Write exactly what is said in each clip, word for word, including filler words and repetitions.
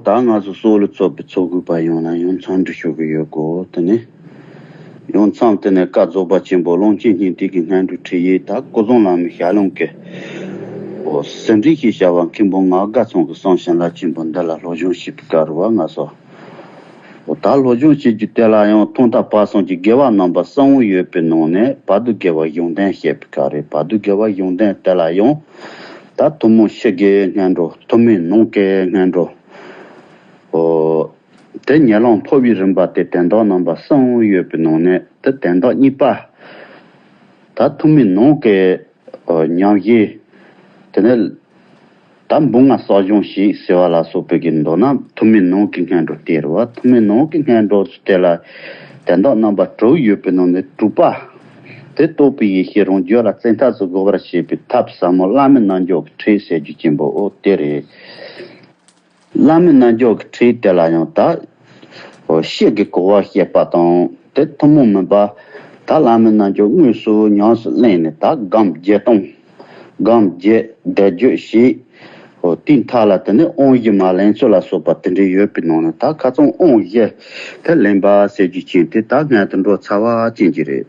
ད་ང་ཚོ་སོག་ལུ་ཚོགས་པའི་ཚོགས་དགོས་པ་ཡོང་ན་ཡོང་འཚམས་འདྲི་ཞུ་གི་ཡོད་གོ། དེ་ནས་ཡོང་འཚམས་དེ་ནས་བཀའ་རྫོགས་པ་ཆེན་པོ་ཀློང་ཆེན་སྙིང་ཐིག་གི་སྔོན་འགྲོ་ཁྲིད་ཡིག་ད་སྐུ་གསུང་བླ་མའི་ཞལ་ལུང་གི་ཟིན་བྲིས་ཞེས་བྱ་བ་མཁན་པོ་ངག་དགའ་ཚང་གི་གསུང་བྱིན་རླབས་ཆེན་པོ་འདི་ལ་སློབ་སྦྱོང་བྱེད་པའི་སྐབས་རུ་བ་ང་སོ། ད་སློབ་སྦྱོང་བྱེད་རྒྱུ་དེ་ལ་ཡང་ཐོག་མཐའ་བར་གསུམ་གྱི་དགེ་བ་རྣམ་པ་གསུམ་ཡོད་པའི་ནང་ནས་བར་དུ་དགེ་བ་གཞུང་དོན་བཤད་པའི་སྐབས་རེད། བར་དུ་དགེ་བ་གཞུང་དོན་དེ་ལ་ཡང་ད་ཐུན་མོང་ཕྱི་དགེ་སྔོན་འགྲོ། ཐུན་མིན་ནང་དགེ་སྔོན་འགྲོ། ཨོ། དེ་ཉེ་ལམ་འཕོ་བའི་རིམ་པ་དེ་དོན་དག་རྣམ་པ་གསུམ་ཡོད་པའི་ནང་ནས་དེ་དོན་དག་གཉིས་པ། ད་ཐུན་མིན་ནང་གི་ཨོ་ཉམས་བཞེས། དེ་ནས་ད་འབུམ་ལྔ་གསོག་སྦྱོང་ཞིག་ཟེར་བ་ལ་སོགས་པའི་གི་མདོར་ན་ཐུན་མིན་ནང་གི་སྔོན་འགྲོ་སྟེ་རེད་བ། ཐུན་མིན་ནང་གི་སྔོན་འགྲོ་དེ་ལ་དོན་དག་རྣམ་པ་དྲུག་ཡོད་པའི་ནང་ནས་དྲུག་པ། དེ་རྟོགས་པའི་ཡེ་ཤེས་རང་རྒྱུད་ལ་བཙན་ཐབས་སུ་འགོད་པར་བྱེད་པའི་ཐབས་ཟབ་མོ་བླ་མའི་རྣལ་འབྱོར་གྱི་ཁྲིད་ཟེར་རྒྱུ་ཆེན་པོ་ཨོ་དེ་རེད། བླ་མའི་རྣལ་འབྱོར་གྱི་ཁྲིད་དེ་ལ་ཡང་ད་ཨོ་ཤེས་ཀྱི་གོ་བ་བཤད་པ་དང་དེ་ཐུན་མོང་མིན་པ། ད་བླ་མའི་རྣལ་འབྱོར་དངོས་སུ་ཉམས་སུ་ལེན་ནས་ད་སྒོམ་བརྒྱད་སྟོང་། སྒོམ་བརྒྱད་བཟླས་བརྗོད་བྱས། ཨོ་དེའི་མཐའ་ལ་དེ་ནས་དབང་བཞི་མ་ལེན་ཚུལ་ལ་སོགས་པ་དེ་འདྲ་ཡོད་པའི་ནང་ནས་ད་ཁ་སང་དབང་བཞི་དེ་ལེན་པ་ཟེར་རྒྱུ་ཅན་དེ་ད་སྔོན་དུ་འགྲོ་ཚར་བ་ཅན་གྱི་རེད།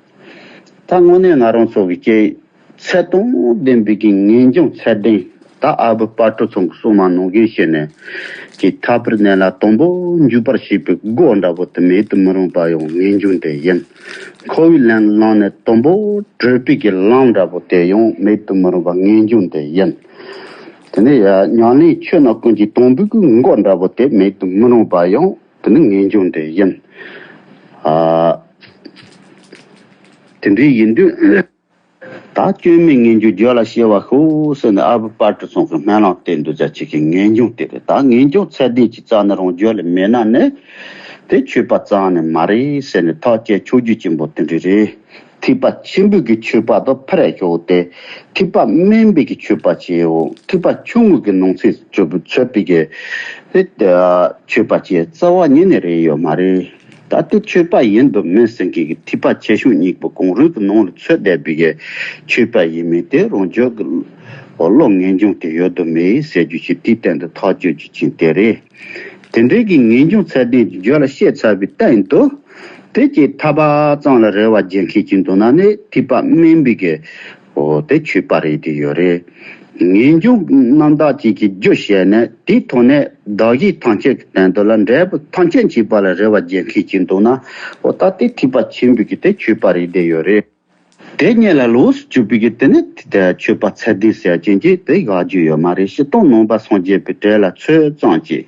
ད་དངོས་གནས་ང་རང་ཚོ་གི་སྐྱེ་ཚད་དང་ལྡན་པའི་གི་ངེས་འབྱུང་ཚད་ལྡན། ད་ཨ་བུ་དཔལ་སྤྲུལ་ཚང་གི་གསུང་མ་ནང་བཞིན་བྱས་ནས་ཀྱི་ཐར་པའི་གནས་ལ་དང་པོ་འཇུག་པར་བྱེད་པའི་སྒོ་འདྲ་པོ་དེ་མེད་དུ་མི་རུང་བ་ཡང་ངེས་འབྱུང་དེ་ཡིན། འཁོར་བའི་ལམ་ལམ་ནས་དང་པོ་གྲོལ་པའི་གི་ལམ་འདྲ་པོ་དེ་ཡང་མེད་དུ་མི་རུང་བ་ངེས་འབྱུང་དེ་ཡིན། དེ་ནས་ཡ་ཉམས་ལེན་ཆོས་རྣམས་ཀུན་གྱི་དང་པོའི་གི་སྒོ་འདྲ་པོ་དེ་མེད་དུ་མི་རུང་བ་ཡང་དེ་ནི་ངེས་འབྱུང་དེ་ཡིན། ཨ། དེ་འདྲའི་ཡིན་དུས། ད་སྐྱོན་མེད་ངེས་འབྱུང་རྒྱུད་ལ་སྐྱེ་བ་ཤོག་ཟེར་ནས་ཨ་བུ་དཔལ་སྤྲུལ་ཚང་གི་སྨོན་ལམ་བཏབ་འདུག་ཅག་ཅིག་གི་ངེས་འབྱུང་དེ་རེད། ད་ངེས་འབྱུང་ཚད་ལྡན་གྱི་རྩ་ནས་རང་རྒྱུད་ལ་མེད་ན་ནི། དེ་ཆོས་པ་རྩ་ནས་མ་རེད་ཟེར་ནས་ཐག་བཅད་ཆོག་རྒྱུ་ཆེན་པོ་དེ་འདྲ་རེད། ཐེག་པ་ཆེན་པོའི་གི་ཆོས་པ་དང་ཕར་ཞོག་སྟེ། ཐེག་པ་དམན་པའི་གི་ཆོས་པ་བྱེའོ། ཐེག་པ་ཆུང་ངུ་གི་ནང་ཚན་ཆོས་པ་ཚོད་པའི་གི་དེ་ཆོས་པ་བྱེ་རྩ་བ་ཉིད་ནས་རེད་ཡོད་མ་རེད། ད་དེ་ཆོས་པ་ཡིན་དང་མིན་ཟེར་མཁན་གྱི་ཐེག་པ་ཆེ་ཆུང་གཉིས་པོ་གང་རུང་གི་ནང་ལ་ཚུད་བསྡད་པའི་གི་ཆོས་པ་ཡིན་མིན་དེ་རང་རྒྱུད་ཀྱི་བློ་ངེས་འབྱུང་དེ་ཡོད་དང་མེད་ཟེར་རྒྱུ་ཞིག་དེའི་སྟེང་དུ་ཐག་གཅོད་རྒྱུ་ཅན་དེ་རེད། དེ་འདྲའི་གི་ངེས་འབྱུང་ཚད་ལྡན་གྱི་རྒྱུད་ལ་སྐྱེས་ཚར་བའི་སྟེང་དུ། དེ་ཀྱི་ཐར་པ་ཙམ་ལ་རེ་བ་རྒྱག་མཁན་ཅིག་འདུག་ན་ནི་ཐེག་པ་དམན་པའི་གི་འོ་དེ་ཆོས་པ་རེད་དེ་ཡོད་རེད། ངེས་འབྱུང་རྣམ་དག་ཅིག་གི་རྒྱུ་བཤད་ནས་དེའི་ཐོག་ནས་བདག་གཞན་ཐམས་ཅད་ཀྱི་དོན་དུ་ལ་འབྲས་བུ་ཐམས་ཅད་མཆིས་པ་ལ་རེ་བ་རྒྱག་མཁན་ཅིག་འདུག་ན། འོ་ད་དེ་ཐེག་པ་ཆེན་པོའི་གི་དེ་ཆོས་པ་རེད་དེ་ཡོད་རེད། དེ་གཉིས་ལ་ལོགས་སུ་གྱུར་པའི་གི་དེ་ནི་དེ་ཆོས་པ་ཚད་ལྡན་ཟེར་ཅན་གྱི་དེ་དགག་རྒྱུ་ཡོད་མ་རེད། སྤྱིར་བཏང་ནང་པ་སངས་རྒྱས་པའི་གྲས་ལ་ཚོད་ཙམ་གྱིས།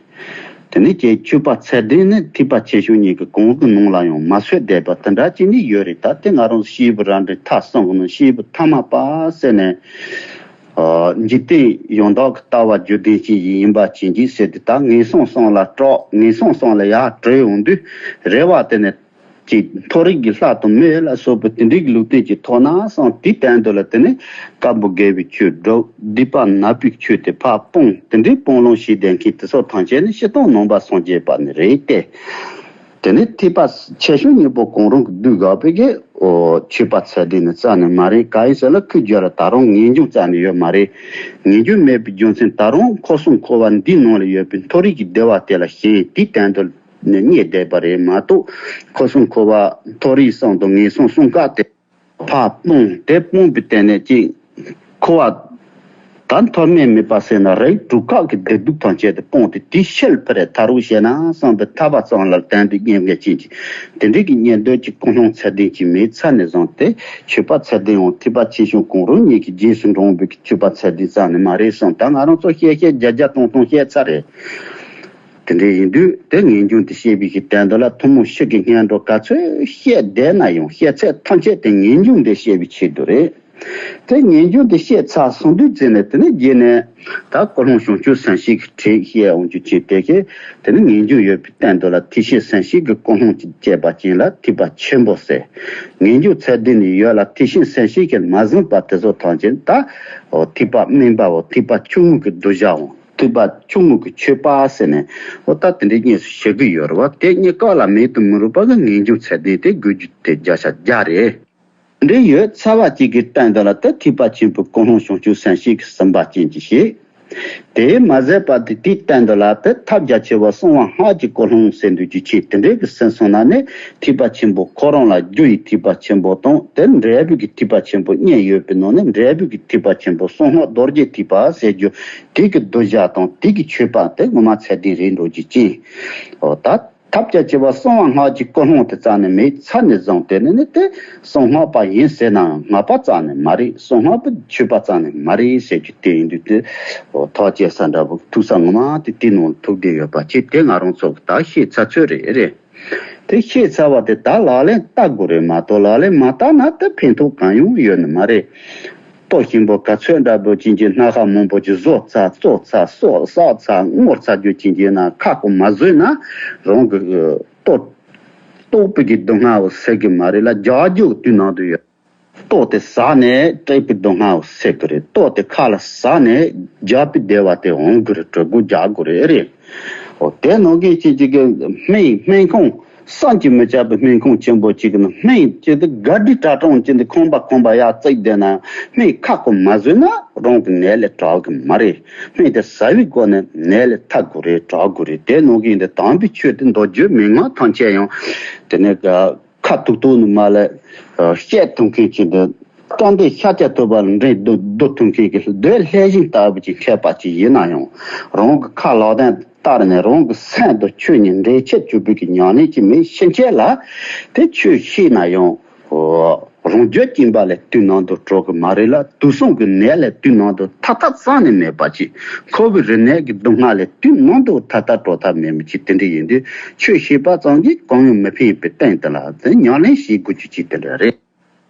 དེ་ནི་ཀྱི་ཆོས་པ་ཚད་ལྡན་ནི་ཐེག་པ་ཆེ་ཆུང་གཉིས་ཀྱི་གང་གི་ནང་ལ་ཡང་མ་ཚུད་བསྡད་པ་དེ་འདྲ་ཅིག་ནི་ཡོད་རེད། ད་དེ་ང་རང་སྐྱེས་བུ་རབ་འབྲིང་ཐ་གསུམ་གྱི་ནང་སྐྱེས་བུ་ཐ་མ་པ་ཟེར་ནས། འཇིག་རྟེན་ཡང་དག་གི་ལྟ་བ་རྒྱུད་ལྡན་ཅིག་ཡིན་པ་ཅན་གྱིས་ཟེར་ཏེ་ད་ངན་སོང་གསུམ་ལ་སྐྲག་ངན་སོང་གསུམ་ལ་ཡར་བྲོས་འོང་དུས་རེ་བ་དེ་ནི། ཀྱི་མཐོ་རིས་ཀྱི་ལྷ་དང་མི་ལ་སོགས་པའི་དེ་འདྲའི་ལུགས་མཐུན་གྱི་ཐོག་ན་སང་དེའི་སྟེང་དུ་ལ་དེ་ནི་དཀར་པོ་དགེ་བའི་ཆོས་སྒྲུབ། སྡིག་པ་ནག་པོའི་ཆོས་དེ་ཕར་སྤོང་། དེ་འདྲའི་སྤོང་ལོང་བྱེད་བསྡད་མཁན་དེ་ཚོ་ཐམས་ཅད་ནི་སྤྱིར་བཏང་ནང་པ་སངས་རྒྱས་པ་ནི་རེད་དེ། དེ་ནི་ཐེག་པ་ཆེ་ཆུང་གཉིས་པོ་གང་རུང་གི་བསྡུས་དགག་པའི་གི་ཨོ་ཆོས་པ་ཚད་ལྡན་ནི་རྩ་ནས་མ་རེད། གང་ཡིན་ཟེར་ན་ཁོའི་རྒྱུད་ལ་ད་རུང་ངེས་འབྱུང་རྩ་ནས་ཡོད་མ་རེད། ངེས་འབྱུང་མེད་པའི་རྒྱུ་མཚན་ད་རུང་འཁོར་གསུམ་འཁོར་བ་འདིའི་ནང་ལ་ཡོད་པའི་མཐོ་རིས་ཀྱི་བདེ་བ་དེ་ལ་ཞེན་དེའི་སྟེང་དུ། ནས་རྙེད་བསྡད་པ་རེད་མ་གཏོགས། འཁོར་གསུམ་འཁོར་བ་མཐོ་རིས་གསུམ་དང་ངན་སོང་གསུམ་ཀ་དེ་ཕར་སྤོང་། དེ་སྤོང་པའི་སྟེང་ནས་ཅིག་འཁོར་བ་ད་མཐོ་དམན་མེད་པ་ཟེར་ན་རིགས་དྲུག་ཀ་གི་བདེ་སྡུག་ཐམས་ཅད་དེ་སྤོང་སྟེ་དེའི་ཕྱིར་ཕར་ཐར་རོགས་བྱས་ན་བསམ་པའི་ཐར་པ་ཙམ་ལ་དོན་དུ་གཉེར་མཁན་ཅིག་དེ་འདྲའི་གི་གཉེར་འདོད་ཀྱི་ཀུན་སློང་ཚད་ལྡན་ཅིག་མེད་ཚར་ནས་བཟུང་སྟེ་ཆོས་པ་ཚད་ལྡན་འོང་ཐེག་པ་ཆེ་ཆུང་གང་རུང་གཉིས་ཀྱི་རྗེས་སུ་འབྲང་བའི་ཆོས་པ་ཚད་ལྡན་རྩ་ནས་མ་རེད་བསམ། ད་ང་རང་ཚོ་བཤད་བཤད་བརྒྱ་བརྒྱ་སྟོང་སྟོང་བཤད་ཚར་རེད། དེ་འདྲ་ཡིན་དུས་དེ་ངེས་འབྱུང་དེ་ཤེས་པའི་གི་སྟེང་དུ་ལ་ཐུན་མོང་ཕྱི་གི་སྔོན་འགྲོ་ག་ཚོད་བཤད་བསྡད་ན་ཡང་བཤད་ཚད་ཐམས་ཅད་དེ་ངེས་འབྱུང་དེ་ཤེས་པའི་ཆེད་དུ་རེད། དེ་ངེས་འབྱུང་དེ་ཤེས་ཚར་སོང་དུས་ཙམ་ནས་དེ་ནས་རྗེས་ནས་ད་ཀུན་སློང་བྱང་ཆུབ་སེམས་བསྐྱེད་ཀྱི་ཁྲིད་བཤད་འོང་རྒྱུ་བྱས། དེ་ཁའི་དེ་ནི་ངེས་འབྱུང་ཡོད་པའི་སྟེང་དུ་ལ་ཐེག་ཆེན་སེམས་བསྐྱེད་ཀྱི་ཀུན་སློང་ཅིག་བསྐྱེད་པ་ཅན་ལ་ཐེག་པ་ཆེན་པོ་ཟེར། ངེས་འབྱུང་ཚད་ལྡན་ནས་ཡོད་ལ་ཐེག་ཆེན་སེམས་བསྐྱེད་ཀྱིས་མ་ཟིན་པ་དེ་ཚོ་ཐམས་ཅད་ད་ཐེག་པ་དམན་པའོ་ཐེག་པ་ཆུང་ངུ་གི་གདུལ་བྱའོ། ཐེག་པ་ཆུང་ངུ་གི་ཆོས་པ་ཟེར་ནས་འོ་ད་དེ་འདྲའི་གཉིས་སུ་ཕྱེ་གི་ཡོད་རེད་བ། དེ་གཉིས་ཀ་ལ་མེད་དུ་མི་རུང་བ་གི་ངེས་འབྱུང་ཚད་ལྡན་དེ་དགོས་རྒྱུ་དེ་བརྒྱ་ཆ་བརྒྱ་རེད། འདྲེ་ཡོད་ཚ་བ་གཅིག་གི་སྟེང་དུ་ལ་དེ་ཐེག་པ་ཆེན་པོའི་ཀུན་སློང་བྱང་ཆུབ་སེམས་བསྐྱེད་ཀྱི་ཟིན་པ་ཅན་གྱི་ཞིག་དེས་མ་ཟད་པ་དེ་དེའི་སྟེང་དུ་ལ་དེ་ཐབས་རྒྱ་ཆེ་བ་གསང་བ་སྔགས་ཀྱི་ཀུན་སློང་ཟེར་འདུག་རྒྱུ་ཆེ་དེ་འདྲའི་གི་སེམས་སོང་ན་ནི་ཐེག་པ་ཆེན་པོ་ཁོ་རང་ལ་རྒྱུ་ཡི་ཐེག་པ་ཆེན་པོ་དང་དེ་འབྲས་བུ་གི་ཐེག་པ་ཆེན་པོ་གཉིས་ཡོད་པའི་ནང་ནས་འབྲས་བུ་གི་ཐེག་པ་ཆེན་པོ་གསང་སྔགས་རྡོ་རྗེ་ཐེག་པ་ཟེར་རྒྱུ་དེ་གི་གདུལ་བྱ་དང་དེ་གི་ཆོས་པ་དེ་ངོ་མ་ཚད་ལྡན་རེད་འགྲོ་རྒྱུ་ཅན། འོ་ད། ཐབས་ཀྱི་བྱེད་པ་གསང་བ་སྔགས་ཀྱི་ཀུན་སློང་དེ་རྩ་ནས་མེད་ཚར་ནས་བཟུང་སྟེ་ནི་ནི་དེ་གསང་སྔགས་པ་ཡིན་ཟེར་ནའང་སྔགས་པ་རྩ་ནས་མ་རེད། གསང་སྔགས་པ་ཆོས་པ་རྩ་ནས་མ་རེད་ཟེར་རྒྱུ་དེ་ཡིན་དུས་དེ་ཐག་བཅད་ས་འདྲ་པོ་ཐུག་ས་ངོ་མ་དེ་དེ་ནང་ཐུག་བསྡད་ཡོད་པ་ཅིག་དེ་ང་རང་ཚོ་གི་ད་ཤེས་ཚར་ཚོད་རེད་རེད། དེ་ཤེས་ཚར་བ་དེ་ད་ལག་ལེན་བསྟར་དགོས་རེད་མ་གཏོགས་ལག་ལེན་མ་བསྟར་ན་དེ་ཕན་ཐོགས་གང་ཡང་ཡོད་ནི་མ་རེད། ལྟོ་ཞིམ་པོ་ག་ཚོད་འདྲ་པོ་ཅན་གྱི་སྣ་ཁ་མང་པོ་ཅིག་བཟོ་ཚར་བཙོ་ཚར་སོག་བསགས་ཚར་བསྔོ་ཚར་རྒྱུ་ཅན་གྱི་ན་ཁ་སྐོམ་མ་བཟོས་ན་རང་གི་ལྟོ་ལྟོགས་པའི་གི་སྡུག་བསྔལ་བོ་སེལ་གི་མ་རེད་ལ་རྒྱགས་རྒྱུ་དུས་ནང་དུ་ཡོད། ལྟོ་དེ་ཟ་ནས་སྐྲག་པའི་སྡུག་བསྔལ་བོ་སེལ་གི་རེད། ལྟོ་དེ་ཁ་ལ་ཟ་ནས་རྒྱགས་པའི་བདེ་བ་དེ་འོང་གི་རེད། གྲོད་ཁོག་རྒྱགས་དགོས་རེད་རེད། འོ་དེ་ནང་གི་ཅན་གྱི་གི་སྨན་སྨན་ཁང་བསམ་གྱིས་མི་ཁྱབ་པའི་སྨན་ཁང་ཆེན་པོ་གཅིག་གི་ནང་སྨན་གཅིག་དེ་ག་འདྲའི་དྲ་གྲོང་ཅན་དེ་ཁང་པ་ཁང་པ་ཡར་བརྩིགས་བསྡད་ན་སྨན་ཁ་སྐོམ་མ་བཟོས་ན་རང་གི་ནད་ལས་དྲག་གི་མ་རེད། སྨན་དེ་ཟ་བའི་སྒོ་ནས་ནད་ལས་ཐར་དགོས་རེད། དྲག་དགོས་རེད། དེ་ནང་གི་ཡིན་དེ་དམ་པའི་ཆོས་དེ་མདོ་རྒྱུད་མན་ངག་ཐམས་ཅད་ཡང་དེ་ནས་ཁ་ཐུག་ཐུག་ནི་མ་ལས་བཤད་ཐུབ་མཁན་ཅིག་འདི་རྟ་མགྲིན་ཤཱཀྱ་ཐུབ་པ་ལ་འགྲན་བསྡུར་བསྡུར་ཐུབ་མཁན་གྱི་མདོའི་ལྷས་བྱིན་ལྟ་བུ་ཅིག་མཁས་པ་ཅིག་ཡིན་ན་ཡང་རང་གི་ཁ་ལག་ལྡན་ལྟར་ནས་རང་གི་སེམས་དང་ཆོས་གཉིས་འདྲེས་ཆད་གཅོད་པའི་གི་ཉམས་ལེན་གྱི་མི་ཕྱིན་ཆད་ལ་དེ་ཆོས་ཤེས་ན་ཡང་རང་རྒྱུད་སྐྱེན་པ་ལས་དུས་ནང་དུ་གྲོལ་གི་མ་རེད་ལ་དུག་གསུམ་གྱི་ནད་ལས་དུས་ནང་དུ་ཐར་ཐབས་རྩ་ནས་མེད་པ་ཅིག་འཁོར་བའི་རིམས་ནད་ཀྱི་སྡུག་བསྔལ་ལས་དུས་ནང་དུ་ཐར་ཐབས་གྲོལ་ཐབས་མེད་མི་ཅིག་དེ་འདྲ་ཡིན་དུས་ཆོས་ཤེས་པ་ཙམ་གྱིས་གང་ཡང་མི་ཕན་པའི་སྟེང་དུ་ལ་དེ་ཉམས་ལེན་བྱེད་དགོས་རྒྱུ་ཅིག་དེ་འདྲ་རེད།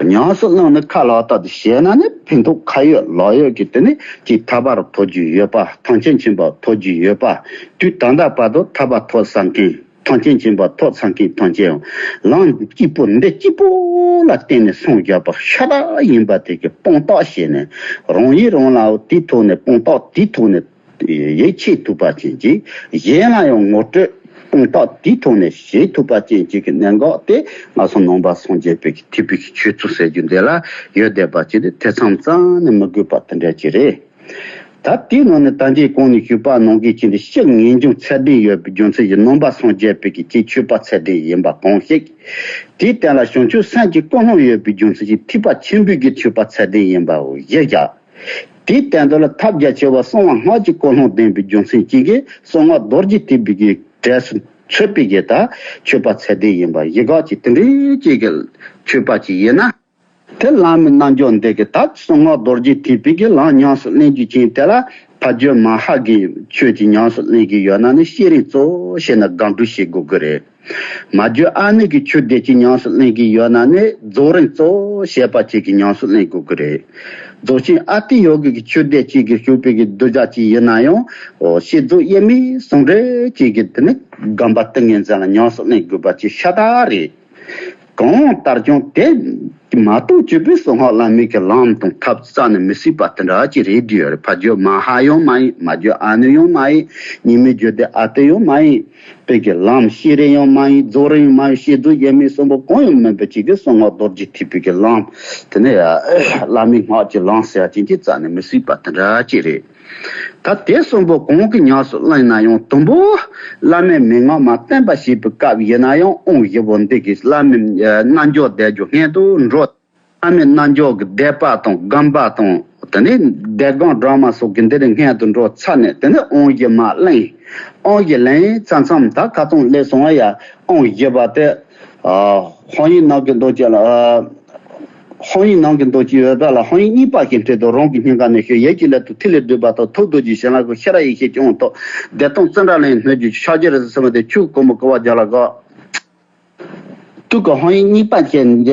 ཉམས་སུ་བླངས་ནས་ཁ་ལག་བསྟར་ཏེ་བྱས་ན་ནི་ཕན་ཐོགས་ཁ་ཡོད་ལག་ཡོད་ཀྱི་དེ་ནི་ཅིག་ཐར་པ་རུ་ཐོབ་རྒྱུ་ཡོད་པ། ཐམས་ཅད་མཁྱེན་པ་ཐོབ་རྒྱུ་ཡོད་པ། དུས་ད་ལྟ་བར་དུ་ཐར་པ་ཐོབ་ཚར་མཁན་ཐམས་ཅད་མཁྱེན་པ་ཐོབ་ཚར་མཁན་ཐམས་ཅད་ཡང་ལམ་གཅིག་པོ་འདི་གཅིག་པོ་ལ་བརྟེན་ནས་སངས་རྒྱས་པ་ཤ་སྟག་ཡིན་པ་དེ་གི་དཔང་རྟགས་བྱས་ནས་རང་ཡིད་རང་ལ་དེའི་ཐོག་ནས་དཔང་རྟགས་དེའི་ཐོག་ནས་ཡིད་ཆེས་ཐུབ་པ་ཅན་གྱིས་གཞན་ལ་ཡང་ངོ་སྤྲོད་དཔང་རྟགས་དེའི་ཐོག་ནས་བྱེད་ཐུབ་པ་ཅན་གྱི་གི་གནད་འགག་དེ་ང་ཚོ་ནང་པ་སངས་རྒྱས་པའི་གི་ཐེག་པའི་གི་ཆོས་ཚུལ་ཟེར་རྒྱུ་འདི་ལ་ཡོད་བསྡད་པ་ཅིག་དེ་ཐེ་ཚོམ་རྩ་ནས་མི་དགོས་པ་དེ་འདྲ་ཅིག་རེད། ད་དེའི་ནང་ནས་ད་ལྟའི་གོང་ནས་ཞུས་པ་ནང་གི་ཅིག་འདི་སྤྱིར་ངེས་འབྱུང་ཚད་ལྡན་ཡོད་པའི་རྒྱུ་མཚན་གྱིས་ནང་པ་སངས་རྒྱས་པའི་གི་ཅིག་ཆོས་པ་ཚད་ལྡན་ཡིན་པ་གང་ཞིག་དེའི་སྟེང་ལ་བྱང་ཆུབ་སེམས་ཀྱི་ཀུན་སློང་ཡོད་པའི་རྒྱུ་མཚན་གྱིས་ཐེག་པ་ཆེན་པོའི་གི་ཆོས་པ་ཚད་ལྡན་ཡིན་པའོ་བཞི་བཞག་དེའི་སྟེང་དུ་ལ་ཐབས་རྒྱ་ཆེ་བ་གསང་བ་སྔགས་ཀྱི་ཀུན་སློང་ལྡན་པའི་རྒྱུ་མཚན་གཅིག་གིས་གསང་སྔགས་རྡོ་རྗེ་ཐེག་པའི་གི་གྲས་སུ་ཚུད་པའི་གི་ད་ཆོས་པ་ཚད་ལྡན་ཡིན་པ་ཡི་ག་ཅིག་དེ་འདྲའི་ཅིག་གི་ཆོས་པ་ཅིག་ཡིན་ན། དེ་བླ་མའི་རྣལ་འབྱོར་འདི་གི་ད་གསང་སྔགས་རྡོ་རྗེ་ཐེག་པའི་གི་ལམ་ཉམས་སུ་ལེན་རྒྱུ་ཅན་དེ་ལ་ཕ་རྒྱུད་མ་ཧཱ་གི་ཆོས་ཀྱི་ཉམས་སུ་ལེན་གི་ཡོད་ན་ནི་ཤེས་རིག་གཙོ་བོ་བྱས་ན་སྒོམ་སྒྲུབ་བྱེད་དགོས་གི་རེད། མ་རྒྱུད་ཨ་ནུ་གི་ཆོས་སྡེ་གཅིག་ཉམས་སུ་ལེན་གྱི་ཡོད་ན་ནི་རྫོགས་རིམ་གཙོ་བོ་བྱེད་པ་གཅིག་གི་ཉམས་སུ་ལེན་དགོས་ཀྱི་རེད། རྫོགས་ཆེན་ཨ་ཏི་ཡོ་གི་གི་ཆོས་སྡེ་གཅིག་གི་ཞུགས་པའི་གི་གདུལ་བྱ་གཅིག་ཡིན་ན་ཡང་། ཨོ་བསྐྱེད་རྫོགས་དབྱེར་མེད་ཟུང་འབྲེལ་གཅིག་གི་དེ་ནི་སྒོམ་པ་ཏིང་ངེ་འཛིན་ལ་ཉམས་སུ་ལེན་དགོས་པ་གཅིག་ཤ་སྟག་རེད། གང་ལྟར་ཀྱང་དེ་མ་གཏོགས་སྤྱོད་པའི་གསང་སྔགས་བླ་མེད་ཀྱི་ལམ་དང་ཐབས་རྩ་ནས་མི་སྲིད་པ་དེ་འདྲ་ཅིག་རེད་འདུག་ཡོད་རེད། ཕ་རྒྱུད་མ་ཧཱ་ཡང་མ་ཡིན། མ་རྒྱུད་ཨ་ནུ་ཡང་མ་ཡིན། གཉིས་མེད་རྒྱུད་སྡེ་ཨ་ཏི་ཡང་མ་ཡིན། པའི་གི་ལམ་ཤེས་རིག་ཡང་མ་ཡིན། རྫོགས་རིམ་ཡང་མ་ཡིན། བསྐྱེད་རྫོགས་དབྱེར་མེད་གསུམ་པོ་གང་ཡང་མིན་པ་ཅིག་གི་གསང་སྔགས་རྡོ་རྗེ་ཐེག་པའི་གི་ལམ། དེ་ནས་བླ་མེད་སྔགས་ཀྱི་ལམ་ཟེར་བ་ཅན་གྱི་རྩ་ནས་མི་སྲིད་པ་དེ་འདྲ་ཅིག་རེད། ད་དེ་གསུམ་པོ་གང་གི་ཉམས་སུ་བླངས་ན་ཡང་དང་པོ་བླ་མའི་མན་ངག་མ་བསྟན་པ་བྱེད་པའི་སྐབས་ཡིན་ན་ཡང་དབང་བཞི་པོ་འདི་གི་བླ་མའི་རྣལ་འབྱོར་བཟླས་བརྗོད་སྔོན་དུ་འགྲོ། བླ་མའི་རྣལ་འབྱོར་གྱི་བཟླས་པ་དང་སྒོམ་པ་དང་དེ་ནས་བཟླས་སྒོམ་སྦྲགས་མ་སོགས་ཀྱི་འདི་རིགས་སྔོན་དུ་འགྲོ་ཚར་ནས་དེ་ནས་དབང་བཞི་མར་ལེན། དབང་བཞི་ལེན་ཚར་མཚམས་ད་ཁ་སང་སླེབས་སོང་བ་ཡ། དབང་བཞི་པ་དེ། ཨ། དཔང་ཡིག་ནང་གི་མདོ་ཅན་ལ། ཨ། དཔང་ཡིག་ནང་གི་མདོ་ཅན་ཡོད་པ་ལ་དཔང་ཡིག་གཉིས་པ་ཞིག་འབྲི་དོ། རང་གི་སྙིང་ག་ནས་ཤོད། ཡིད་ཀྱི་ལས་དང་ཐིག་ལེ་བསྡུས་པ་དང་། ཐུགས་རྡོ་རྗེ་ཞིང་ལ་གོ། ཤེས་རབ་ཡེ་ཤེས་ཀྱི་དབང་ཐོབ། བདེ་སྟོང་ཙནྡྲ་ལས་སྣོད་བཅུད་ཕྱག་རྒྱ་རིགས་སུ་སུ་མ་དེ་ཆོས་གོང་མ་ཀུ་བ་རྒྱ་ལ་གོ། དུས་ཀྱི་དཔང་ཡིག་གཉིས་པ་ཅན།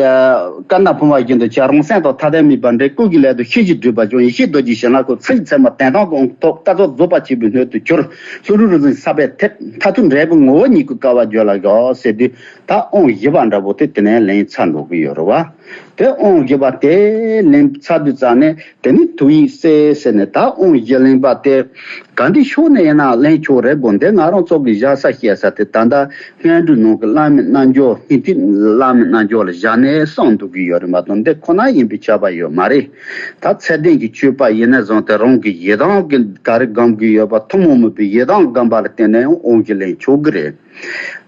སྐར་མདའ་འཕུར་བ་བཞིན་དུ་བྱ། རང་སེམས་དང་ཐ་དད་མེད་པར་འབྲེལ། སྐུ་གི་ལས་དང་ཤེས་བྱའི་སྒྲིབ་པ་སྦྱོང་། ཡེ་ཤེས་རྡོ་རྗེ་ཞིང་ལ་གོ། ཚིག་ཚད་མ་དོན་དམ་གྱི་དབང་ཐོབ། རྟག་ཚོགས་རྫོགས་པ་ཆེན་པོའི་སྣོད་དུ་གྱུར། ལྷོ་རུ་རི་རྫིང་ས་པའི་ཐད། མཐར་ཐུག་འབྲས་བུ་ངོ་བོ་ཉིད་ཀྱི་སྐལ་བ་འཇོག་ལ་གོ་ཟེར་དུས། ད་དབང་བཞི་པ་འདྲ་པོ་དེ་དེ་ནས་ལེན་ཚར་འགྲོ་གི་ཡོད་རེད་བ། དེ་དབང་བཞི་པ་དེ་ལེན་ཚར་དུས་ཙ་ནས་དེ་ནི་ཐུགས་ཡིད་གསལ་ཟེར་ནས། ད་དབང་བཞི་ལེན་པ་དེ་ག་འདི་ཕྱོགས་ནས་ཡིན་ན་ལེན་ཆོག་རེད་དགོས། འདི་ང་རང་ཚོ་གི་བཞག་ས་བཤད་ས་དེ་ད་ལྟ་སྔོན་འགྲོའི་ནང་གི་བླ་མའི་རྣལ་འབྱོར། སྔོན་དུས་བླ་མའི་རྣལ་འབྱོར་ལ་བཞག་ནས་གསུངས་འདུག་གི་ཡོད་རེད་མ་གཏོགས། འདི་ཁོ་ན་ཡིན་པས་ཁྱབ་པ་ཡོད་མ་རེད། ད་ཚད་ལྡན་གྱི་མཆོད་པ་ཡིན་ན་བཟང་སྟེ། རང་གི་ཡི་དམ་གྱི་ག་རེ་སྒོམ་གྱི་ཡོད་པ་ཐུན་མོང་མིན་པའི་ཡི་དམ་སྒོམ་པ་ལ་བརྟེན་ནས་ཡང་དབང་བཞི་ལེན་ཆོག་གི་རེད།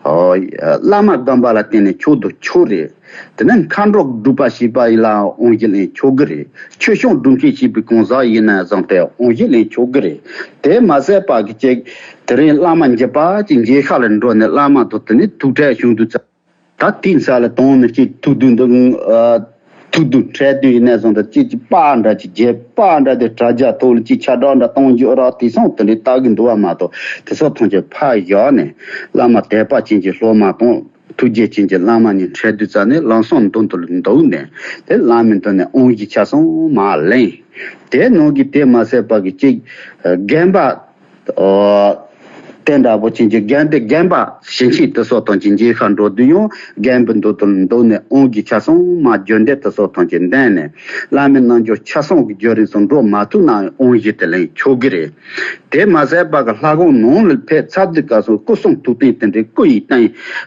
ཨོ། བླ་མ་སྒོམ་པ་ལ་བརྟེན་ནས་ཆོག་དང་ཆོག་རེད། དེ་ནས་མཁའ་འགྲོ་སྒྲུབ་པ་བྱེད་པ་ཡིན་ལ་དབང་བཞི་ལེན་ཆོག་གི་རེད། ཆོས་སྐྱོང་སྒྲུབ་མཁན་བྱེད་པའི་གང་ཟག་ཡིན་ན་བཟང་སྟེ་དབང་བཞི་ལེན་ཆོག་གི་རེད། དེ་མ་ཟད་པ་གི་ཅིག་དེ་རིང་བླ་མ་མགྱོགས་པ་ཅིག་མཇལ་ཁ་ལ་འགྲོ་ནས་བླ་མ་དང་དེ་ནས་ཐུག་འཕྲད་བྱུང་དུས་ཙང་། ད་དེའི་ས་ལ་དོན་མི་གཅིག་ཐུག་དུས་འདུག་ཨ། ཐུག་དུས་འཕྲད་དུས་ཡིན་ན་བཟང་སྟེ་ཅིག་ཅིག་པ་འདྲ་ཅིག་བརྒྱབ། པ་འདྲ་དེ་དྲ་རྒྱ་ཐོག་ལ་ཅིག་ཁྱབ་བསྒྲགས་འདྲ་གཏོང་རྒྱུ་ར། དེ་སོང་དེ་འདྲའི་ལྟ་གི་འདུག་བ་མ་གཏོགས། དེ་ཚོ་ཐམས་ཅད་ཕར་བཞག་ནས་བླ་མ་དད་པ་ཅན་གྱི་སློབ་མ་དང་། ཐུགས་རྗེ་ཅན་གྱི་བླ་མ་གཉིས་འཕྲད་དུས་ཙ་ནས་ལམ་སང་མདུན་དུ་འདུག་ནས། དེ་བླ་མའི་མདུན་ནས་དབང་བཞི་ཆ་ཚང་མར་ལེན། དེ་ནང་གི་དེ་མ་ཟད་པ་གི་གཅིག་རྒན་པ། ཨོ། དེ་འདྲ་པོ་ཅན་གྱི་རྒན་དེ་རྒན་པ་ཞིང་ཆེན་དེ་སོགས་ཐམས་ཅད་མཇལ་ཁ་འགྲོ་དུས་ཡང་རྒན་པའི་མདུན་དུ་འདུག་ནས་དབང་བཞི་ཆ་ཚང་མར་བརྗོད་འདོན་དེ་སོགས་ཐམས་ཅད་འདོན་ནས། བླ་མའི་རྣལ་འབྱོར་ཆ་ཚང་གི་བརྒྱུད་རིམ་སོགས་འགྲོ་མ་ཐུབ་ན་ཡང་དབང་བཞི་དེ་ལེན་ཆོག་གི་རེད། དེ་མ་ཟད་པ་གི་ལྷ་ཁང་ནང་ལ་ཕེབས་ཚར་དུས་སྐབས་སུ་སྐུ་གསུང་ཐུགས་རྟེན་དེ་འདྲའི་སྐུ་ཡི་རྟེན་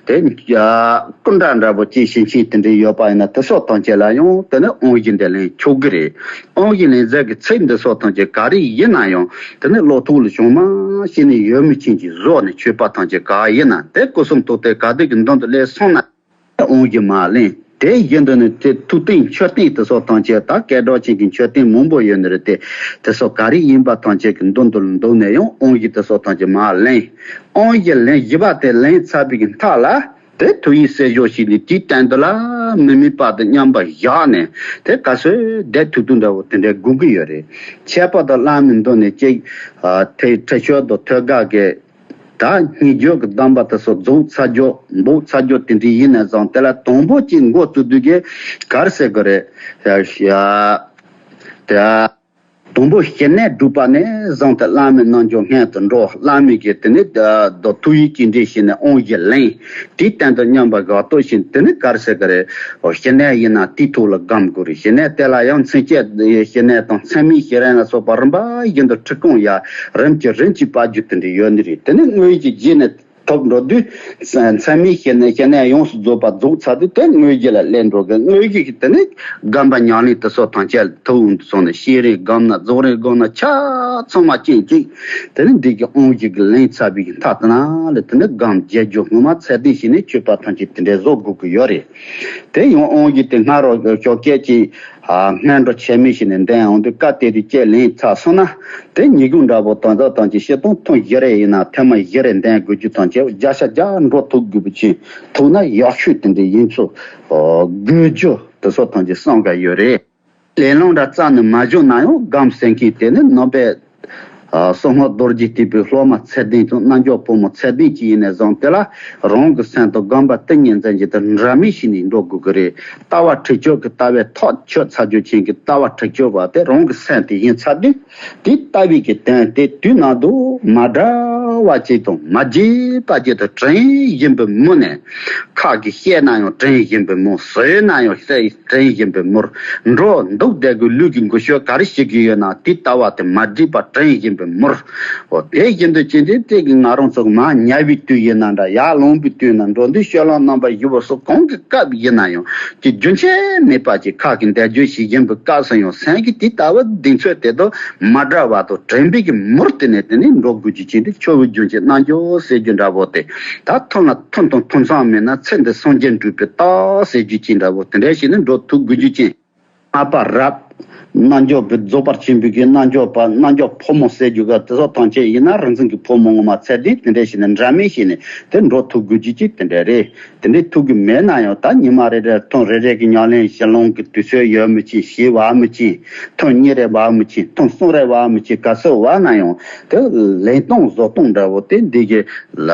དེ། སྐུ་འདྲ་འདྲ་པོ་ཅིག་ཞིང་ཆེན་དེ་འདྲའི་ཡོད་པ་ཡིན་ན་དེ་སོགས་ཐམས་ཅད་ལ་ཡང་དེ་ནི་དབང་བཞི་འདི་ལེན་ཆོག་གི་རེད། དབང་བཞི་ལེན་ཟེར་གི་ཚིག་འདི་སོགས་ཐམས་ཅད་ག་རེ་ཡིན་ན་ཡང་དེ་ནི་བློ་ཐོག་ལ་བྱུང་མ་ཤེས་ནས་ཡོད་མི་ཅན་གྱི་བཟོ་ནས་མཆོད་པ་ཐམས་ཅད་ག་ཡིན་ན། དེ་སྐུ་གསུང་ཐུགས་རྟེན་ག་དེ་གི་མདུན་དུ་སླེབས་སོང་ན། དབང་བཞི་མར་ལེན། དེ་བཞིན་དུ་ནི་དེ་ཐུགས་རྟེན་མཆོད་རྟེན་དེ་སོགས་ཐམས་ཅད་ད་སྐད་གྲགས་ཅན་གྱི་མཆོད་རྟེན་མང་པོ་ཡོད་ནི་རེད་དེ། དེ་སོགས་ག་རེ་ཡིན་པ་ཐམས་ཅད་ཀྱི་མདུན་དུ་འདུག་ནས་ཡང་དབང་བཞི་དེ་སོགས་ཐམས་ཅད་མར་ལེན། དབང་བཞི་ལེན་བཞི་པ་དེ་ལེན་ཚར་བའི་གི་མཐའ་ལ། དེ་ཐུགས་ཡིད་གསལ་བཞག་ཞིག་ནས་དེའི་སྟེང་དུ་ལ་མི་དམིགས་པ་དང་མཉམ་པར་བཞག་ནས། དེ་ག་ཚོད་བསྡད་ཐུབ་ཐུབ་འདྲ་བོ་དེ་འདྲའི་དགོས་ཀྱི་ཡོད་རེད། ཁྱད་པར་དུ་བླ་མའི་མདུན་ནས་ཅིག་ཨ། དེ་ཁྲིད་ཆོག་དང་ཐོད་རྒལ་གྱི། ད་སྙན་བརྒྱུད་ཀྱི་གདམས་པ་དེ་ཚོ་རྫོགས་ཚར་རྒྱུ་འབོག་ཚར་རྒྱུ་དེ་འདྲ་ཡིན་ན་བཟང་། དེ་ལ་དང་པོ་ཅིག་འགོ་བཙུགས་དུས་ཀྱི་ག་རེ་ཟེར་དགོས་རེད། ཡ་ཡ། དེ་དང་པོ་ཞི་གནས་སྒྲུབ་པ་ནས་བཟུང་སྟེ་བླ་མའི་རྣལ་འབྱོར་སྔོན་དུ་འགྲོ། བླ་མའི་གི་དེ་ནི་ད་ཐུགས་ཡིད་ཀྱི་འདྲེས་བྱས་ནས་དབང་བཞི་ལེན། དེའི་སྟེང་དུ་མཉམ་པར་བཞག་ལྟོས་ཤིག་དེ་ནི་ག་རེ་ཟེར་གི་རེད། ཞི་གནས་ཡིན་ན་དེའི་ཐོག་ལ་སྒོམ་དགོས་རེད། ཞི་གནས་དེ་ལ་ཡང་མཚན་བཅས་ཞི་གནས་དང་མཚན་མེད་ཞི་གནས་ལ་སོགས་པ་རིམ་པ་བཞིན་དུ་ཁྲིད་སྐོང་ཡ་རིམ་གྱིས་རིམ་གྱིས་སྤར་རྒྱུ་དེ་འདྲ་ཡོད་ནི་རེད། དེ་ནི་དངོས་གཞི་རྗེས་ནས་ཐོབ་འགྲོ་དུས། མཚན་མེད་ཞི་གནས་ཞི་གནས་ཡོངས་སུ་རྫོགས་པ་རྫོགས་ཚར་དུས་དེ་དངོས་གཞི་ལ་སླེབས་འགྲོ་གི། དངོས་གཞི་གི་དེ་ནི་སྒོམ་པ་ཉམས་ལེན་དེ་སོགས་ཐམས་ཅད་ཐུགས་དབང་དུ་སོང་ནས་བསྐྱེད་རིམ་སྒོམ་ན་རྫོགས་རིམ་སྒོམ་ན་ཆ་ཚང་མ་ཅན་ཅིག་དེ་ནི་འདི་གི་དབང་བཞི་གི་ལེན་ཚར་བའི་གི་མཐའ་དེ་ན་ལ་དེ་ནི་སྒོམ་རྒྱལ་རྒྱུ་སྔོན་མ་ཚད་ལྡན་བྱས་ནས་མཆོད་པ་ཐམས་ཅད་དེ་འདྲའི་བཟོ་དགོས་ཀྱི་ཡོད་རེད། དེ་ཡང་དབང་བཞི་དེ་སྔ་རོ་ཞོགས་ཀས་ཀྱི་སྔོན་འགྲོ་ཆད་མེད་བྱས་ནས་འདོན་འོང་དུས་སྐབས་དེ་དུས་བཅས་ལེན་ཚར་སོང་ན། དེ་ཉིན་གུང་འདྲ་པོ་དང་ཚོགས་དང་གཅིག་སྤྱི་དང་ཐུན་བཞི་རེ་ཡིན་ན་ཐེངས་མ་བཞི་རེ་འདོན་དགོས་རྒྱུ་དང་བཅས། བརྒྱ་ཆ་བརྒྱ་འགྲོ་ཐུབ་དགོས་པ་ཅིག་ཐུབ་ན་ཡག་ཤོས་དེ་འདྲ་ཡིན་ཚུལ་དགོས་རྒྱུ་དེ་ཚོ་ཐམས་ཅད་གསུང་གི་ཡོད་རེད། ལས་སློང་འདྲ་རྩ་ནས་མ་བྱུང་ན་ཡང་སྒོམ་ཟེར་མཁན་དེ་ནི་ནང་པའི་ཨ། སོ་སྔོན་རྡོ་རྗེ་ཐེག་པའི་སློབ་མ་ཚད་ལྡན་དང་རྣལ་འབྱོར་ཕོ་མོ་ཚད་ལྡན་ཅིག་ཡིན་ནས་བཟུང་སྟེ་ལ། རང་གི་སེམས་དང་སྒོམ་པ་ཏིང་ངེ་འཛིན་གྱི་དེ་འདྲ་མིན་བྱས་ནས་འགྲོ་དགོས་ཀྱི་རེད། ལྟ་བ་ཁྲིད་སྦྱོར་གྱི་ལྟ་བའི་ཐག་ཆོད་ཚར་རྒྱུ་ཅན་གྱི་ལྟ་བ་ཁྲིད་སྦྱོར་བ་དེ་རང་གི་སེམས་དེ་ཡིན་ཚར་དུས། དེ་ལྟ་བའི་གི་དོན་དེ་དུས་ནམ་དུ་མ་འདྲ་བ་ཅིག་དང་མ་བརྗེད་པ་ཅིག་ཏུ་དྲན་བཞིན་པའི་མུ་ནས། ཁ་གིས་བཤད་ན་ཡང་དྲན་བཞིན་པའི་མུ། ཟེར་ན་ཡང་བཤད། དྲན་བཞིན་པའི་མུར་འགྲོ་འདུག་བསྡད་དགོས། ལུས་ཀྱི་འགུལ་སྐྱོད་ག་རེ་བྱེད་ཀྱི་ཡོད་ན་དེ་ལྟ་བ་དེ་མ་བརྗེད་པ་དྲན་བཞིན་པའི་མུར། འོ་དེ་བཞིན་དུ་བྱས་ཏེ་དེ་གི་ང་རང་ཚོ་མར་ཉལ་བའི་དུས་ཡིན་ན་འདྲ། ཡར་ལངས་པའི་དུས་ན་འགྲོ་འདུག་སྤྱོད་ལམ་རྣམ་པ་བཞི་པོ་སོགས་གང་གི་སྐབས་ཡིན་ན་ཡང་ཀྱི་རྒྱུན་ཆད་མེད་པ་ཀྱི་ཁ་གི་འདེགས་སྐྱོར་བྱེད་བཞིན་པའི་སྐབས་སུ་ཡང་སེམས་ཀྱི་དེ་ལྟ་བུ་གདེང་ཚོད་དེ་དང་མ་འདྲ་བ་དང་དྲན་པའི་གི་མུར་དེ་ནས་དེ་ནས་འགྲོ་དགོས་རྒྱུ་བྱས་ཏེ་ཆོས་པའི་རྒྱུན་གྱི་རྣལ་འབྱོར་ཟེར་རྒྱུ་འདྲ་པོ་དེ་ད་ཐུན་ལ། ཐུན་དང་ཐུན་མཚམས་མེད་ན་ཚེ་འདི་སངས་རྒྱས་འགྲུབ་པའི་རྟགས་ཟེར་རྒྱུ་ཅན་འདྲ་བོ་དེ་འདྲ་ཞིག་ནི་འགྲོ་ཐུབ་དགོས་རྒྱུ་ཅན། ལྔ་པ་རབ། རྣལ་འབྱོར་པའི་རྫོགས་པར་ཕྱིན་པའི་གི་རྣལ་འབྱོར་པ། རྣལ་འབྱོར་ཕོ་མོ་ཟེར་རྒྱུ་ག་དེ་ཚོ་ཐམས་ཅད་ཡིན་ན་རང་བཙན་གྱི་ཕོ་མོ་ངོ་མ་ཚད་ལྡན་དེ་འདྲ་ཞིག་ནི་འདྲ་མིན་ཞིག་ནི་དེ་འགྲོ་ཐུབ་དགོས་རྒྱུ་ཅན་དེ་འདྲ་རེད། དེ་འདྲའི་ཐུབ་ཀྱི་མེད་ན་ཡང་ད་ཉི་མ་རེ་རེར་ཐུན་རེ་རེ་གི་ཉམས་ལེན་ཞི་ལོང་གི་དུས་ཚོད་ཡོད་མི་ཅིག་ཞེས་བ་མི་ཅིག་ཐུན་གཉིས་རེ་བ་མི་ཅིག་ཐུན་གསུམ་རེ་བ་མི་ཅིག་ག་ཚོད་བ་ན་ཡང་དེ་ལེན་སྟངས་བཟོ་སྟངས་འདྲ་བོ་དེ་འདི་གི་ལ།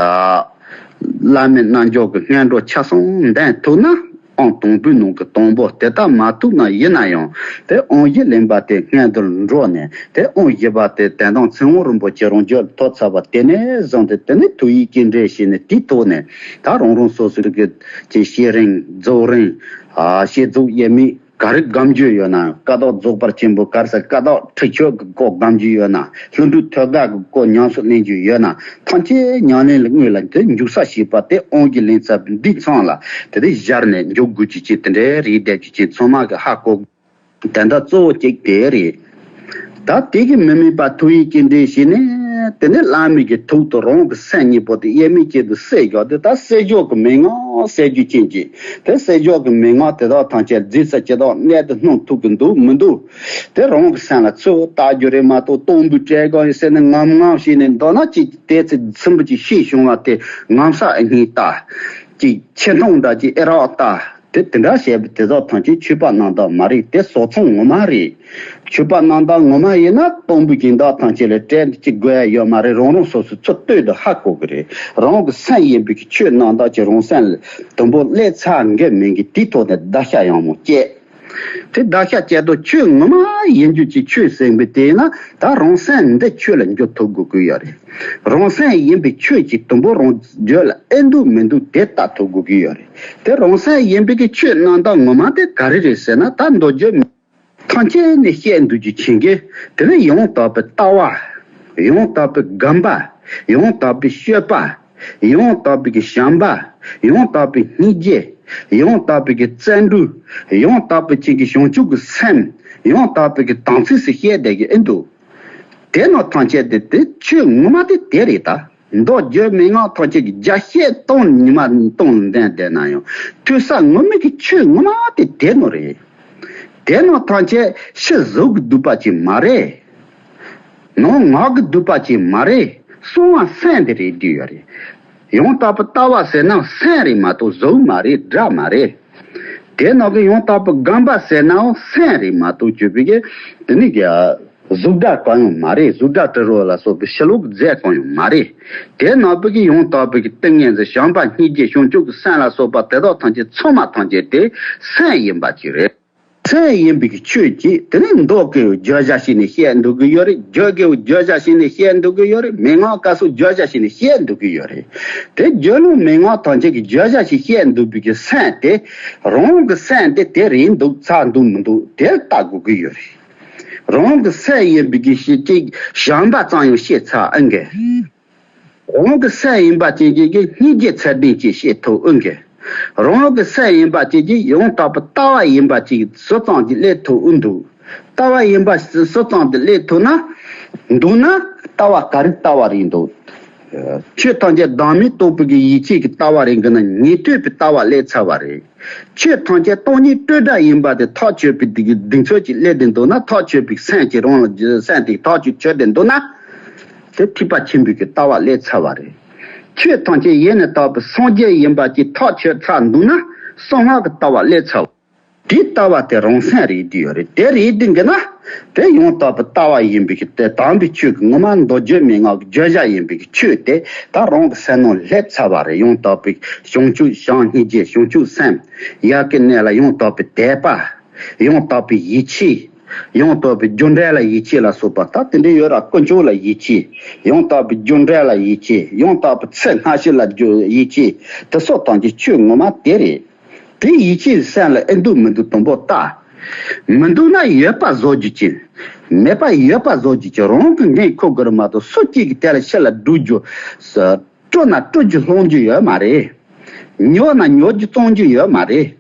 བླ་མའི་རྣལ་འབྱོར་གྱི་སྔོན་འགྲོ་ཆ་ཚང་འདོན་ཐུབ་ན། དང་དང་པོའི་ནང་གི་དང་པོ་དེ་ལྟར་མ་ཐུབ་ན་ཡིན་ན་ཡང་། དེ་དབང་བཞི་ལེན་པ་དེ་སྔོན་དུ་འགྲོ་ནས། དེ་དབང་བཞི་པ་དེ་དོན་དམ་ཚེ་དབང་རིན་པོ་ཆེ་རང་རྒྱུད་ལ་ཐོབ་ཚར་བ་དེ་ནས་བཟུང་སྟེ། དེ་ནས་ཐུགས་ཡིད་ཀྱི་འདྲེས་བྱས་ནས། དེའི་ཐོག་ནས་ད་རང་རང་སོ་སོའི་གི་ཀྱི་བཤད་རིང་རྫོགས་རིང་། ཨ། བཤད་རྫོགས་ཡས་མས། ག་རེ་སྒོམ་རྒྱུ་ཡོད་ན། བཀའ་ཐོག་རྫོགས་པ་ཆེན་པོ་ག་རེ་ཟེར། བཀའ་ཐོག་ཁྲིད་ཆོས་ཀྱི་སྐོར་སྒོམ་རྒྱུ་ཡོད་ན། ལྷུན་གྲུབ་ཐོད་རྒལ་གྱི་སྐོར་ཉམས་སུ་ལེན་རྒྱུ་ཡོད་ན། ཐམས་ཅད་ཉམས་ལེན་ལ་དངོས་ལ་དེ་འཇུག་ས་ཞེས་པ་དེ་དབང་གི་ལེན་ཚར་བའི་འདི་ཚང་ལ་དེ་དེ་སྦྱར་ནས་འཇུག་དགོས་རྒྱུ་ཅིག་དེ་འདྲའི་རེད་བསྡད་རྒྱུ་ཅིག་ཚང་མ་གི་ཧ་གོ། དོན་དག་གཙོ་བོ་གཅིག་དེ་རེད། ད་དེ་གི་མི་དམིགས་པ་ཐུགས་ཡིད་ཀྱི་འདྲེས་བྱས་ནས། དེ་ནས་བླ་མའི་གི་ཐུགས་དང་རང་གི་སེམས་གཉིས་པོ་དེ་དབྱེར་མེད་ཅན་དུ་བསྲེས་བཞག་སྟེ། ད་བསྲེས་བཞག་གི་མན་ངག་བསྲེ་རྒྱུ་ཅན་གྱི། དེ་བསྲེས་བཞག་གི་མན་ངག་དེ་དག་ཐམས་ཅད་རྫས་སུ་ཅི་ལྟར་གནས་དུ་སྣང་ཐུབ་ཀྱི་འདུག་མི་འདུག་དེ་རང་གི་སེམས་ལ་ཚུར་བལྟ་རྒྱུ་རེད་མ་གཏོགས། སྟོང་པའི་བྲལ་གང་ཡིན་ཟེར་ནས་ངམ་ངམ་བྱས་ནས་འདུག་ན། ཅིག་དེ་ཚེ་ཚིམ་པོ་ཅིག་ཤེས་བྱུང་བ་དེ་ངམ་ས་ཨེ་སྙིང་ལྟ། ཅིག་ཆེ་མཐོང་འདྲ་ཅིག་ཨེ་རག་ལྟ། དེ་དེ་འདྲ་བྱས་པ་དེ་དག་ཐམས་ཅད་ཆོས་པ་རྣམ་དག་མ་རེད། དེ་སོག་ཚང་ངོ་མ་རེད། ཆོས་པ་རྣམ་དག་ངོ་མ་ཡིན་ན། སྟོང་པའི་སྦྱིན་བདག་ཐམས་ཅད་ལ་སྤྲད་ཅིག་དགོས་ཡ་ཡོད་མ་རེད། རང་རང་སོ་སོའི་ཚུར་ལྟོས་དང་ཧ་གོ་གི་རེད། རང་གི་སེམས་ཡིན་པའི་གི་ཆོས་རྣམ་དག་ཅིག་རང་སེམས་ལ་དུམ་བུ་སླེབས་ཚར་གི་མིན་གི། དེའི་ཐོག་ནས་བརྡར་ཤ་ཡང་མོ་བཅད། དེ་བརྡར་ཤ་བཅད་དུས་ཆོས་ངོ་མ་ཡིན་རྒྱུ་ཅིག་ཆོས་ཟེར་བའི་དེ་ན། ད་རང་སེམས་འདི་ཆོས་ལ་འཇུག་ཐུབ་དགོས་ཀྱི་ཡོད་རེད། རང་སེམས་ཡིན་པའི་ཆོས་ཅིག་དུམ་བུ་རང་རྒྱུད་ལ་ཨེ་འདུག་མི་འདུག་དེ་བལྟ་ཐུབ་དགོས་ཀྱི་ཡོད་རེད། དེ་རང་སེམས་ཡིན་པའི་གི་ཆོས་རྣམ་དག་ངོ་མ་དེ་ག་རེ་རེད་ཟེར་ན། ད་མདོ་རྒྱུད་ཐམས་ཅད་ནས་བཤད་འདུག་རྒྱུ་ཆེན་གྱི། དེ་ནས་ཡང་དག་པའི་ལྟ་བ། ཡང་དག་པའི་སྒོམ་པ། ཡང་དག་པའི་སྤྱོད་པ། ཡང་དག་པའི་གི་བྱམས་པ། ཡང་དག་པའི་སྙིང་རྗེ། ཡང་དག་པའི་གི་བརྩོན་འགྲུས། ཡང་དག་པའི་ཅིག་གི་བྱང་ཆུབ་ཀྱི་སེམས། ཡང་དག་པའི་གི་དམ་ཚིག་ཟེར་བཤད་བསྡད་ཀྱི་ཨེ་འདུག་དེ་རྣམས་ཐམས་ཅད་དེ་དེ་ཆོས་ངོ་མ་དེ་དེ་རེད། ད་མདོ་རྒྱུད་མན་ངག་ཐམས་ཅད་ཀྱི་རྒྱ་བཤད་སྟོང་ཉི་མ་སྟོང་ལ་ལྡན་བསྡད་ན་ཡང་། ཐོས་ས་ངོ་མའི་གི་ཆོས་ངོ་མ་དེ་དེ་ནོ་རེད། དེ་རྣམས་ཐམས་ཅད་ཕྱི་གཟུགས་ཀྱི་སྡུག་པ་ཅིག་མ་རེད། ནང་ངག་གི་སྡུག་པ་ཅིག་མ་རེད། གསང་བ་སེམས་དེ་རེད་བསྡད་ཡོད་རེད། ཡང་དག་པའི་ལྟ་བ་ཟེར་ན་སེམས་རེད་མ་གཏོགས་གཟུགས་མ་རེད། སྒྲ་མ་རེད། དེ་ནང་གི་ཡང་དག་པའི་སྒོམ་པ་ཟེར་ནའང་སེམས་རེད་མ་གཏོགས་གྱུར་པའི་གི་དེ་ནི་གི་གཟུགས་སྒྲ་གང་ཡང་མ་རེད། གཟུགས་སྒྲ་དྲི་རོ་ལ་སོགས་པའི་ཕྱི་ལོགས་ཀྱི་རྫས་གང་ཡང་མ་རེད། དེ་ནང་པའི་གི་ཡང་དག་པའི་གི་ཏིང་ངེ་འཛིན་བྱམས་པ་སྙིང་རྗེ་བྱང་ཆུབ་ཀྱི་སེམས་ལ་སོགས་པ་དེ་དག་ཐམས་ཅད་ཚང་མ་ཐམས་ཅད་དེ་སེམས་ཡིན་པ་ཅིག་རེད། སེམས་ཡིན་པའི་གི་ཆོས་ཀྱིས་དེ་ནི་མདོ་སྐད་བརྗོད་བྱ་བྱས་ནས་བཤད་འདུག་གི་ཡོད་རེད། རྒྱུད་སྐད་བརྗོད་བྱ་བྱས་ནས་བཤད་འདུག་གི་ཡོད་རེད། མན་ངག་སྐབས་སུ་བརྗོད་བྱ་བྱས་ནས་བཤད་འདུག་གི་ཡོད་རེད། དེ་རྒྱུད་ལུང་མན་ངག་ཐམས་ཅད་ཀྱི་བརྗོད་བྱ་ཞིག་བཤད་འདུག་པའི་གི་སེམས་དེ། རང་གི་སེམས་དེ་དེ་རེད་འདུག་ཚར་འདུག་མི་འདུག་དེ་ལྟ་དགོས་ཀྱི་ཡོད་རེད། རང་གི་སེམས་ཡིན་པའི་གི་ཤེས་ཅིག་བྱམས་པ་ཙམ་ཡང་ཤེས་ཚར་ཨེ་འགས། རང་གི་སེམས་ཡིན་པ་ཅན་གྱི་གི་སྙིང་རྗེ་ཚད་ལྡན་ཅིག་ཤེས་ཐུབ་ཨེ་འགས། རང་གི་སེམས་ཡིན་པ་ཅན་གྱི་ཡང་དག་པའི་ལྟ་བ་ཡིན་པ་ཅིག་སུ་ཙམ་གྱིས་སླེབས་ཐུབ་ཨེ་འདུག་ལྟ་བ་ཡིན་པ་སུ་ཙམ་དུ་སླེབས་ཐུབ་ན། འདུག་ན། ལྟ་བ་ག་རེ་ལྟ་བ་རེད་འདུག་ཆོས་ཐམས་ཅད་བདག་མེད་རྟོགས་པའི་གི་ཡིད་ཆེས་ཀྱི་ལྟ་བ་རེད་འགི་ན། ཉན་ཐོས་པའི་ལྟ་བ་སླེབས་ཚར་བ་རེད། ཆོས་ཐམས་ཅད་སྟོང་ཉིད་སྤྲོས་བྲལ་ཡིན་པ་དེ་ཐག་ཆོད་པའི་གི་གདེང་ཚོད་ཅིག་སླེབས་ཏེ་འདུག་ན། ཐག་ཆོད་པའི་སེམས་ཀྱིས་རང་ལ་སེམས་དེ་ཐག་ཆོད་ཆོད་དེ་འདུག་ན། དེ་ཐེག་པ་ཆེན་པོའི་གི་ལྟ་བ་སླེབས་ཚར་བ་རེད། ཆོས་ཐམས་ཅད་ཡེ་ནས་དག་པའི་སངས་རྒྱས་ཡིན་པ་ཅིག་ཐག་ཆོད་ཚར་འདུག་ན། གསང་སྔགས་ཀྱི་ལྟ་བ་སླེབས་ཚར་བ། དེའི་ལྟ་བ་དེ་རང་སེམས་རེད་བསྡད་ཡོད་རེད། དེ་རེད་བསྡད་གི་ན། དེ་ཡང་དག་པའི་ལྟ་བ་ཡིན་པའི་གི་དེ་དམ་པའི་ཆོས་ཀྱི་ངོ་མ་མདོ་རྒྱུད་མན་ངག་གི་བརྗོད་བྱ་ཡིན་པའི་གི་ཆོས་དེ་ད་རང་གི་སེམས་ནང་སླེབས་ཚར་བ་རེད། ཡང་དག་པའི་བྱང་ཆུབ་བྱམས་སྙིང་རྗེ་བྱང་ཆུབ་སེམས། ཡ་གི་གནས་ལ་ཡང་དག་པའི་དད་པ། ཡང་དག་པའི་ཡིད་ཆེས། ཡང་དག་པའི་རྒྱུ་འབྲས་ལ་ཡིད་ཆེས་ལ་སོགས་པ་ད་དེ་འདྲ་ཡོད་ར། དཀོན་མཆོག་ལ་ཡིད་ཆེས། ཡང་དག་པའི་རྒྱུ་འབྲས་ལ་ཡིད་ཆེས། ཡང་དག་པའི་ཚེ་སྔ་ཕྱི་ལ་རྒྱུ་ཡིད་ཆེས། དེ་སོགས་དང་གི་ཆོས་ངོ་མ་དེ་རེད། དེ་ཡིད་ཆེས་སེམས་ལ་ཨེ་འདུག་མི་འདུག་དང་པོ་ལྟ། མི་འདུག་ན་ཡོད་པ་བཟོ་རྒྱུ་ཅན། མེད་པ་ཡོད་པ་བཟོ་རྒྱུ་ཅན། རང་གི་འགན་འཁུར་དགོས་རེད་མ་གཏོགས་སུ་གཅིག་གིས་དེ་ལ་ཕྱི་ལ་སྒྲུབ་རྒྱུ། སྤྲོ་ན་སྤྲོ་རྒྱུ་སློང་རྒྱུ་ཡོད་མ་རེད། ཉོ་ན་ཉོ་རྒྱུ་བཙོང་རྒྱུ་ཡོད་མ་རེད།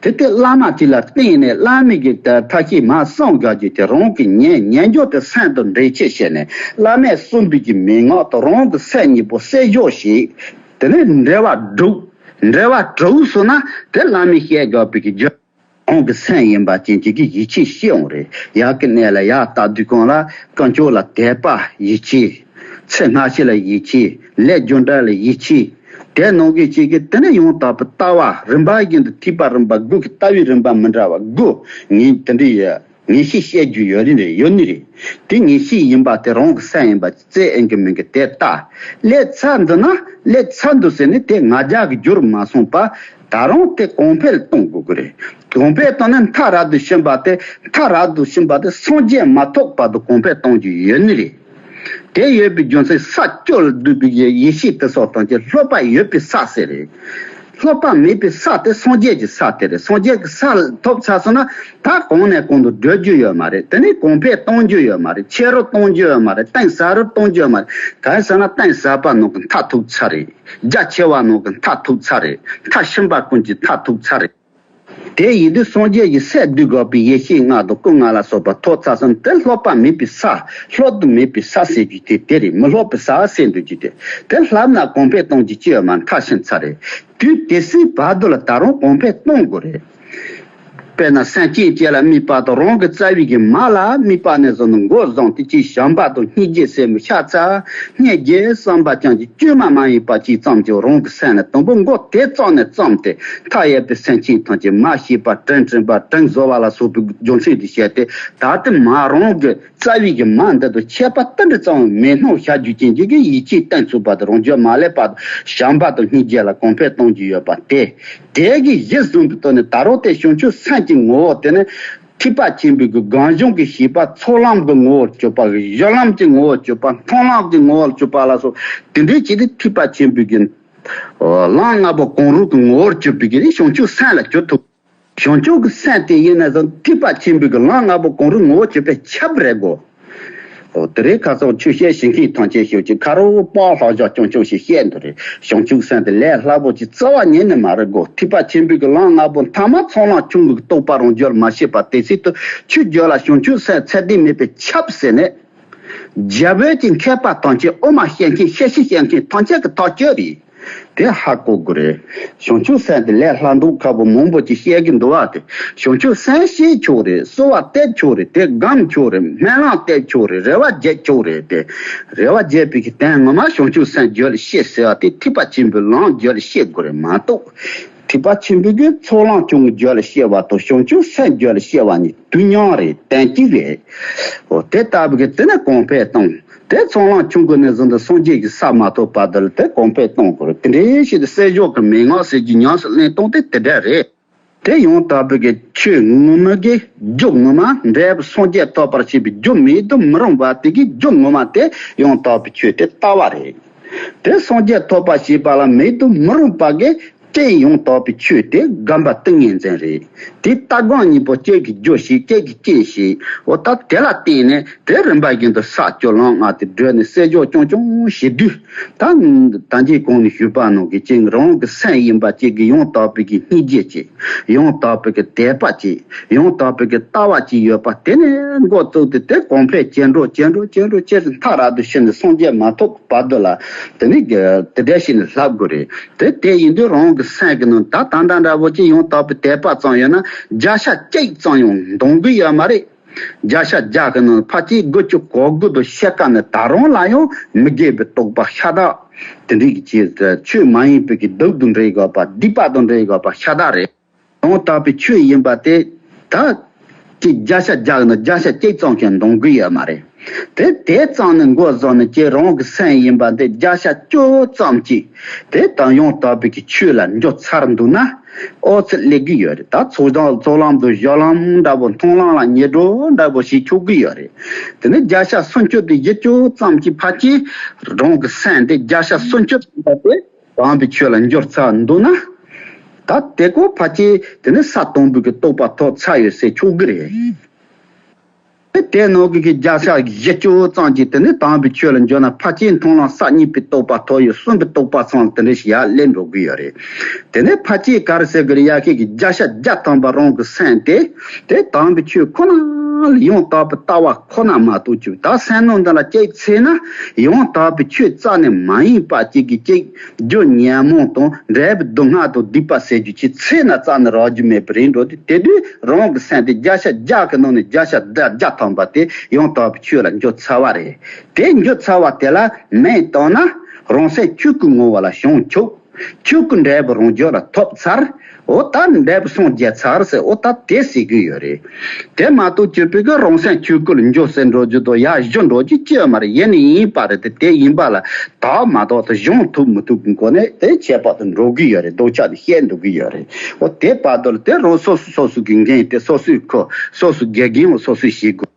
དེ་ལྟའི་བླ་མ་ཅིག་ལ་བརྟེན་ནས་བླ་མའི་གི་ཐ་ཤལ་མར་གསུངས་དགོས་རྒྱུ་དེ་རང་གི་ཉན་ཉན་རྒྱུ་དེ་སེམས་དང་འབྲེལ་ཆེད་བྱས་ནས། བླ་མས་གསུངས་པའི་གི་མན་ངག་དང་རང་གི་སེམས་གཉིས་པོ་བསྲེ་འཇོག་བྱས། དེ་ནས་འབྲེལ་བ་སྒྲུབ། འབྲེལ་བ་གྲུབ་སོང་ན་དེ་བླ་མས་བཤད་དགོས་པའི་གི་རྒྱུ། རང་གི་སེམས་ཡིན་པ་ཅན་གྱི་གི་ཡིད་ཆེས་ཤེས་འོང་རེད། ཡ་གི་གནས་ལ་ཡ་ལྟ་དུས་གང་ལ་དཀོན་མཆོག་ལ་དད་པ་ཡིད་ཆེས། ཚེ་སྔ་ཕྱི་ལ་ཡིད་ཆེས། ལས་རྒྱུ་འབྲས་ལ་ཡིད་ཆེས། དེ་ནང་གི་ཅིག་གི་དེ་ནས་ཡང་དག་པའི་ལྟ་བ་རིམ་པ་བཞིན་དུ་ཐེག་པ་རིམ་པ་དགུ་གི་ལྟ་བའི་རིམ་པ་མི་འདྲ་བ་དགུ་ངས་དེ་འདྲ་ཡ། ངེས་ཤེས་བཤད་རྒྱུ་ཡོད་ནི་རེད། ཡོད་ནི་རེད། དེ་ངེས་ཤེས་ཡིན་པ་དེ་རང་གི་སེམས་ཡིན་པ་བཙལ་ཨེ་གི་མིན་གི་དེ་ལྟ། སླེབས་ཚར་འདུག་ན་སླེབས་ཚར་འདུག་ཟེར་ནས་དེ་ང་རྒྱལ་གྱི་རྒྱུར་མ་སོང་པ། ད་རུང་དེ་གོང་འཕེལ་གཏོང་དགོས་ཀྱི་རེད། གོང་འཕེལ་གཏོང་ན་མཐའ་རབ་ཏུ་ཕྱིན་པ་དེ་མཐའ་རབ་ཏུ་ཕྱིན་པ་དེ་སངས་རྒྱས་མ་ཐོབ་བར་དུ་གོང་འཕེལ་གཏོང་རྒྱུ་ཡོད་ནི་རེད། དེ་ཡོད་པའི་རྒྱུ་མཚན་ས་བཅུ་ལ་འདུས་པའི་ཡེ་ཤེས་དེ་སོགས་དང་བཅས་སློབ་པ་ཡོད་པའི་ས་ཟེར་རེད། སློབ་པ་མེད་པའི་ས་དེ་སངས་རྒྱས་ཀྱི་ས་དེ་རེད། སངས་རྒྱས་ཀྱི་ས་ཐོབ་ཚར་སོང་ན་ད་གོང་ནས་གོང་དུ་བགྲོད་རྒྱུ་ཡོད་མ་རེད། དེ་ནས་གོང་འཕེལ་གཏོང་རྒྱུ་ཡོད་མ་རེད། ཆེ་རུ་གཏོང་རྒྱུ་ཡོད་མ་རེད། གཏིང་ཟབ་རུ་གཏོང་རྒྱུ་ཡོད་མ་རེད། གང་ཟེར་ན་གཏིང་ཟབ་པ་ནང་གི་མཐའ་ཐུག་ཚར་རེད། རྒྱ་ཆེ་བ་ནང་གི་མཐའ་ཐུག་ཚར་རེད། མཐའ་ཕྱིན་པ་ཀུན་གྱི་མཐའ་ཐུག་ཚར་རེད། དེ་ཡིན་དུས་སངས་རྒྱས་ཀྱི་སས་བསྡུས་དགོས་པའི་ཡེ་ཤེས་ལྔ་དང་སྐུ་ལྔ་ལ་སོགས་པ་ཐོབ་ཚར་སོང་། དེ་སློབ་པ་མེད་པའི་ས། སློབ་ཏུ་མེད་པའི་ས་ཟེར་རྒྱུ་དེ་དེ་རེད། མི་སློབ་པའི་ས་ཟེར་འདུག་རྒྱུ་དེ། དེ་ལྷབ་ན་གོང་འཕེལ་གཏོང་རྒྱུ་ཅི་ཡོད་མ་མཐའ་ཕྱིན་ཚར་རེད། དུས་དེ་སྲིད་བར་དུ་ལ་ད་རུང་གོང་འཕེལ་གཏོང་དགོས་རེད། དཔེར་ན་སེམས་ཅན་གཅིག་ལ་དམིགས་པ་དང་རང་གི་རྩ་བའི་གི་མ་ལ་དམིགས་པ་ནས་བཟུང་ནས་མགོ་བཟུང་སྟེ་གཅིག་བྱམས་པ་དང་སྙིང་རྗེ་སེམས་ཤ་ཚ། སྙིང་རྗེ་བསམ་པ་ཅན་གྱི་བཅོས་མ་མ་ཡིན་པ་གཅིག་ཙམ་གྱིས་རང་གི་སེམས་ལ་དང་པོ་མགོ་དེ་ཙམ་ནས་བརྩམས་ཏེ་མཐའ་ཡས་པའི་སེམས་ཅན་ཐམས་ཅད་མ་ཤེས་པ་དྲིན་དྲན་པ་དྲིན་གཟོ་བ་ལ་སོགས་པའི་རྒྱུ་མཚན་དུ་བཤད་དེ། ད་ལྟ་མ་རང་གི་རྩ་བའི་གི་མ་འདི་དང་ཁྱད་པར་ཏིལ་འབྲུ་ཙམ་མེད་སྣང་བྱ་རྒྱུ་ཅན་གྱི་གི་ཡིད་ཆེས་གཏིང་ཚུགས་པ་དང་རང་རྒྱུད་མ་བསླད་པ་དང་བྱམས་པ་དང་སྙིང་རྗེ་ལ་གོང་འཕེལ་གཏོང་རྒྱུ་ཡོད་པ་དེ། དེ་གི་གཞི་བཟུང་གི་ཐོག་ནས་ད་རུང་དེ་བྱང་ཆུབ་སེམས་ཀྱི་ངོ་བོ་དེ་ནི་ཐེག་པ་ཆེན་པོའི་གི་གང་བྱུང་གི་ཤེས་པ་ཚོགས་ལམ་གྱི་ངོ་བོར་གྱུར་པ། གཞི་ལམ་གྱི་ངོ་བོར་གྱུར་པ། མཐོང་ལམ་གྱི་ངོ་བོར་གྱུར་པ་ལ་སོགས་དེ་འདྲའི་ཆེད་དུ་ཐེག་པ་ཆེན་པོའི་གི་ལམ་ལྔ་པོ་གང་རུང་གི་ངོ་བོར་གྱུར་པའི་གི་བྱང་ཆུབ་སེམས་ལ་གྱུར་ཐུབ། བྱང་ཆུབ་ཀྱི་སེམས་དེ་ཡིན་ན་ཙང་ཐེག་པ་ཆེན་པོའི་གི་ལམ་ལྔ་པོ་གང་རུང་ངོ་བོར་གྱུར་པའི་ཁྱབ་རེད་གོ། འོ་དེ་རིང་ཁ་སང་ཆོས་བཤད་བྱེད་མཁན་ཐམས་ཅད་ཤོད་ཀྱི་ཁ་རོག་པ་ལྷག་བཞག་རྐྱང་རྐྱང་ཞིག་བཤད་འདུག་རེད། བྱང་ཆུབ་སེམས་དེ་ལས་སླ་པོ་ཅིག་རྩ་བ་ཉིད་ནས་མ་རེད་གོ། ཐེག་པ་ཆེན་པོའི་གི་ལམ་ལྔ་པོ་མཐའ་མ་ཚོགས་ལམ་ཆུང་ངུའི་རྟོགས་པ་རང་རྒྱུད་མ་ཤེས་པ་དེ་སྲིད་དུ་ཆོས་རྒྱུད་ལ་བྱང་ཆུབ་སེམས་ཚད་ལྡན་མེད་པའི་ཁྱབ་ཟེར་ནས། རྒྱ་བོད་ཀྱི་མཁས་པ་ཐམས་ཅད་དབུ་མ་བཤད་མཁན་བཤད་ཤེས་བཤད་མཁན་ཐམས་ཅད་ཀྱི་ཐག་གཅོད་རེད། དེ་ཧ་གོ་དགོས་རེད། བྱང་ཆུབ་སེམས་དེ་ལས་སླ་མདོག་ཁ་པོ་མང་པོ་ཅིག་བཤད་ཀྱི་འདུག་བ་དེ། བྱང་ཆུབ་སེམས་ཤེས་ཆོག་རེད། གསོལ་བ་འདེབས་ཆོག་རེད། དེ་སྒོམ་ཆོག་རེད། སྨོན་ལམ་འདེབས་ཆོག་རེད། རེ་བ་རྒྱག་ཆོག་རེད་དེ། རེ་བ་རྒྱག་པའི་གི་དོན་ངོ་མ་བྱང་ཆུབ་སེམས་རྒྱུད་ལ་སྐྱེ་ཟེར་བ་དེ་ཐེག་པ་ཆེན་པོའི་ལམ་རྒྱུད་ལ་སྐྱེ་དགོས་རེད་མ་གཏོགས། ཐེག་པ་ཆེན་པོའི་གི་ཚོགས་ལམ་ཆུང་ངུ་རྒྱུད་ལ་སྐྱེ་བ་དང་བྱང་ཆུབ་སེམས་རྒྱུད་ལ་སྐྱེ་བ་གཉིས་དུས་མཉམ་རེད། དོན་གཅིག་རེད། འོ་དེ་ལྟ་བུ་གི་དེ་ནས་གོང་འཕེལ་གཏོང་། དེ་ཚོགས་ལམ་ཆུང་ངུ་ནས་བཟུང་སྟེ་སངས་རྒྱས་ཀྱི་ས་མ་ཐོབ་བར་དུ་ལ་དེ་གོང་འཕེལ་གཏོང་དགོས་རེད། དེ་འདྲའི་ཞིག་ཏུ་བསལ་བཞག་གི་མན་ངག་ཟེར་རྒྱུ་ཉམས་སུ་ལེན་སྟངས་དེ་དེ་འདྲ་རེད། དེ་ཡང་དག་པའི་གི་ཆོས་ངོ་མ་གི་རྒྱུ་ངོ་མ་འབྲས་བུ་སངས་རྒྱས་ཐོབ་པར་བྱེད་པའི་རྒྱུ་མེད་དུ་མི་རུང་བ་དེ་གི་རྒྱུ་ངོ་མ་དེ་ཡང་དག་པའི་ཆོས་དེ་ལྟ་བ་རེད། དེ་སངས་རྒྱས་ཐོབ་པར་བྱེད་པ་ལ་མེད་དུ་མི་རུང་བ་གི་རྐྱེན་ཡང་དག་པའི་ཆོས་དེ་སྒོམ་པ་ཏིང་ངེ་འཛིན་རེད། དེ་ལྟ་སྒོམ་གཉིས་པོ་གཅིག་གི་རྒྱུ་བྱེད་གཅིག་གི་རྐྱེན་བྱེད། འོ་ད་དེ་ལ་བརྟེན་ནས་དེ་རིམ་པ་བཞིན་དུ་ས་བཅུ་ལམ་ལྔ་དེ་བགྲོད་ནས་བསལ་བཞག་རྐྱང་རྐྱང་བྱེད་དུས། ད་ད་གིན་གོང་ནས་ཞུས་པ་ནང་གི་ཅིག་རང་གི་སེམས་ཡིན་པ་ཅིག་གི་ཡང་དག་པའི་གི་སྙིང་རྗེ་ཅིག་ཡང་དག་པའི་གི་དད་པ་ཅིག་ཡང་དག་པའི་གི་ལྟ་བ་ཅིག་ཡོད་པ་དེ་ནས་འགོ་བཙུགས་ཏེ་དེ་གོང་འཕེལ་ཇེ་འགྲོ་ཇེ་འགྲོ་ཇེ་འགྲོ་ཇེ་ཞིག་མཐའ་རབ་ཏུ་ཕྱིན་ནས་སངས་རྒྱས་མ་ཐོབ་བར་དུ་ལ་དེ་ནི་དེ་འདྲ་ཞིག་ནས་ལྷག་དགོས་རེད། དེ་དེ་ཡིན་དུས་རང་གི་སེམས་ཀྱི་ནང་ད་ད་ལྟ་འདྲ་བོ་ཅིག་ཡང་དག་པའི་དད་པ་ཙམ་ཡོད་ན་བརྒྱ་ཆ་གཅིག་ཙམ་ཡང་འདང་གི་ཡོད་མ་རེད། བརྒྱ་ཆ་བརྒྱ་གི་ནང་ཕལ་ཆེར་དགུ་བཅུ་གོ་དགུ་དང་ཕྱེད་ཀ་ནས་ད་རུང་ལ་ཡང་མི་དགེ་བའི་རྟོག་པ་ཤ་སྟག་དེ་འདྲའི་གི་ཆེད་དུ་ཆོས་མ་ཡིན་པའི་གི་སྡུག་དང་འདྲེས་དགོས་པ། སྡིག་པ་དང་འདྲེས་དགོས་པ་ཤ་སྟག་རེད། ཡང་དག་པའི་ཆོས་ཡིན་པ་དེ་ད་ཀྱི་བརྒྱ་ཆ་བརྒྱ་ནི་བརྒྱ་ཆ་གཅིག་ཙམ་ཞིག་འདང་གི་ཡོད་མ་རེད། དེ་དེ་ཙམ་ནི་འགོ་བཟུང་ནས་ཀྱི་རང་གི་སེམས་ཡིན་པ་འདི་བརྒྱ་ཆ་བཅུ་ཙམ་ཅིག་དེ་དང་ཡང་དག་པའི་གི་ཆོས་ལ་འཇོག་ཚར་འདུག་ན་ཨོ་ཙི་སླེབས་ཀྱི་ཡོད་རེད། ད་ཚོགས་བྱང་ཚོགས་ལམ་དུ་སྦྱོར་ལམ་འདྲ་པོ་མཐོང་ལམ་ལ་ཉེར་སྦྱོར་འདྲ་པོ་ཞིག་ཆོག་གི་ཡོད་རེད། དེ་ནི་བརྒྱ་ཆ་སུམ་ཅུ་དང་བཞི་བཅུ་ཙམ་ཅིག་ཕལ་ཆེར་རང་གི་སེམས་དེ་བརྒྱ་ཆ་སུམ་ཅུ་ཙམ་པ་དེ། དམ་པའི་ཆོས་ལ་འགྱུར་ཚར་འདུག་ན། ད་དེ་ཀོ་ཕལ་ཆེར་དེ་ནི་ས་དང་པོའི་གི་རྟོགས་པ་ཐོབ་ཚར་ཡོད་ཟེར་ཆོག་གི་རེད། དེ་ནང་གི་གི་བརྒྱ་ཆ་བཞི་བཅུ་ཙམ་གྱིས་དེ་ནི་དམ་པའི་ཆོས་ལ་འགྱུར་ན་ཕལ་ཆེར་མཐོང་ལམ་ས་གཉིས་པའི་རྟོགས་པ་ཐོབ་ཡོད། གསུམ་པའི་རྟོགས་པ་ཚང་དེ་འདྲ་ཞིག་ཡར་སླེབས་འགྲོ་གི་ཡོད་རེད། དེ་ནི་ཕལ་ཆེར་ག་རེ་ཟེར་གི་རེད། ཡ་ཁྱེད་ཀྱི་བརྒྱ་ཆ་བརྒྱ་ཐམ་པ་རང་གི་སེམས་དེ། དེ་དམ་པའི་ཆོས་ཁོ་ན་ལ་ཡང་དག་པའི་ལྟ་བ་ཁོ་ན་མ་གཏོགས་ཅིག་ད་སེམས་ནང་འདི་ལ་གཅིག་ཚེ་ན་ཡང་དག་པའི་ཆོས་རྩ་ནས་མ་ཡིན་པ་གཅིག་གིས་གཅིག་རྒྱུ་ཉོན་མོངས་དང་འབྲས་བུ་སྡུག་བསྔལ་དང་སྡིག་པ་ཟེར་རྒྱུ་ཅིག་ཚེ་ན་རྩ་ནས་རག་རྒྱུ་མེད་པ་རེད་འགྲོ་དུས། དེ་དུས་རང་གི་སེམས་དེ་བརྒྱ་ཆ་བརྒྱ་གི་ནང་ནས་བརྒྱ་ཆ་བརྒྱ་ཐམ་པ་དེ་ཡང་དག་པའི་ཆོས་ལ་འགྱུར་ཚར་བ་རེད། དེ་འགྱུར་ཚར་བ་དེ་ལ་མིང་བཏགས་ན་རང་སེམས་ཆོས་སྐུའི་ངོ་བོ་ལ་བྱང་ཆུབ། ཆོས་སྐུ་འབྲས་བུ་རང་རྒྱུད་ལ་ཐོབ་ཚར། འོ་ད་འབྲས་བུ་སངས་རྒྱས་ཚར་ཟེར། འོ་ད་དེ་ཟེར་གི་ཡོད་རེད། དེ་མ་གཏོགས་སྤྱིར་བཏང་གི་རང་སེམས་ཆོས་སྐུ་ལ་འགྱུར་ཟེར་འགྲོ་རྒྱུ་དང་ཡར་གཞུ་འགྲོ་རྒྱུ་ཅི་ཡོད་མ་རེད། ཡིན་ནི་ཡིན་པ་རེད་དེ། དེ་ཡིན་པ་ལ་དག་མ་གཏོགས་དེ་གཞུང་ཐུབ་མི་ཐུབ་ཀྱི་སྒོ་ནས་དེ་ཁྱད་པར་དུ་འགྲོ་གི་ཡོད་རེད། ལྡོག་ཆ་དེ་བཤད་འགྲོ་གི་ཡོད་རེད། འོ་དེ་བར་དུ་ལ་དེ་རང་སོ་སོ་སོ་སོ་གི་འགན་དེ་སོ་སོས་འཁུར། སོ་སོ་དགེ་རྒན་འོ་སོ་སོས་བྱེད་དགོས།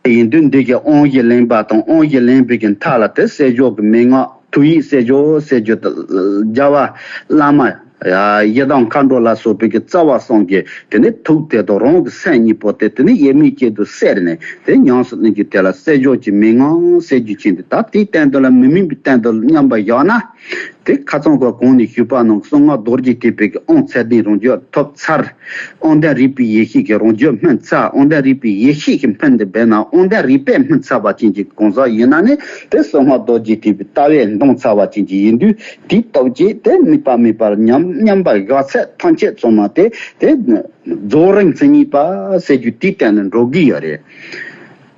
ཡིན་དུས་འདི་གའི་དབང་བཞི་ལེན་པ་དང་། དབང་བཞི་ལེན་པའི་གི་མཐའ་ལ་དེ་སྲས་ཆོས་ཀྱི་མན་ངག་ཐུགས་ཡིག་སྲས་ཆོས་ཟེར་རྒྱུ་དེ། རྒྱལ་བ་བླ་མ་ཡི་དམ་མཁའ་འགྲོ་ལ་སོགས་པའི་གི་རྩ་བ་གསུམ་གྱི་དེ་ནི་ཐུགས་དེ་དང་རང་གི་སེམས་གཉིས་པོ་དེ་དེ་ནི་དབྱེར་མེད་ཅན་དུ་བསྲེས་ནས་དེ་ཉམས་སུ་ལེན་རྒྱུ་དེ་ལ་སྲས་ཆོས་ཀྱི་མན་ངག་ཟེར་རྒྱུ་ཅན་དེ། ད་དེའི་སྟེང་དུ་ལ་མི་དམིགས་པའི་སྟེང་དུ་མཉམ་པར་བཞག་ན། དེ་ཁ་སང་གོང་ནས་ཞུས་པ་ནང་གསང་སྔགས་རྡོ་རྗེ་ཐེག་པའི་གི་དབང་ཚད་ལྡན་རང་རྒྱུད་ཐོབ་ཚར། དབང་ལྡན་རིག་པའི་ཡེ་ཤེས་ཀྱི་རང་རྒྱུད་སྨིན་ཚར། དབང་ལྡན་རིག་པའི་ཡེ་ཤེས་ཀྱི་སྨིན་དེ་བས་ན་དབང་ལྡན་རིག་པས་སྨིན་ཚར་བ་ཅན་གྱི་གང་ཟག་ཡིན་ན་ནི་དེ་གསང་སྔགས་རྡོ་རྗེ་ཐེག་པའི་ལྟ་བས་འདོམས་ཚར་བ་ཅན་གྱི་ཡིན་དུས། དེའི་སྟོབས་ཀྱིས་དེ་དམིགས་པ་མེད་པར་མཉམ་མཉམ་པར་བཞག་ཚད་ཐམས་ཅད་ཚང་མ་དེ་དེ་རྫོགས་རིམ་མཚན་ཉིད་པ་ཟེར་རྒྱུ་དེའི་སྟེང་ནས་འགྲོ་གི་ཡོད་རེད།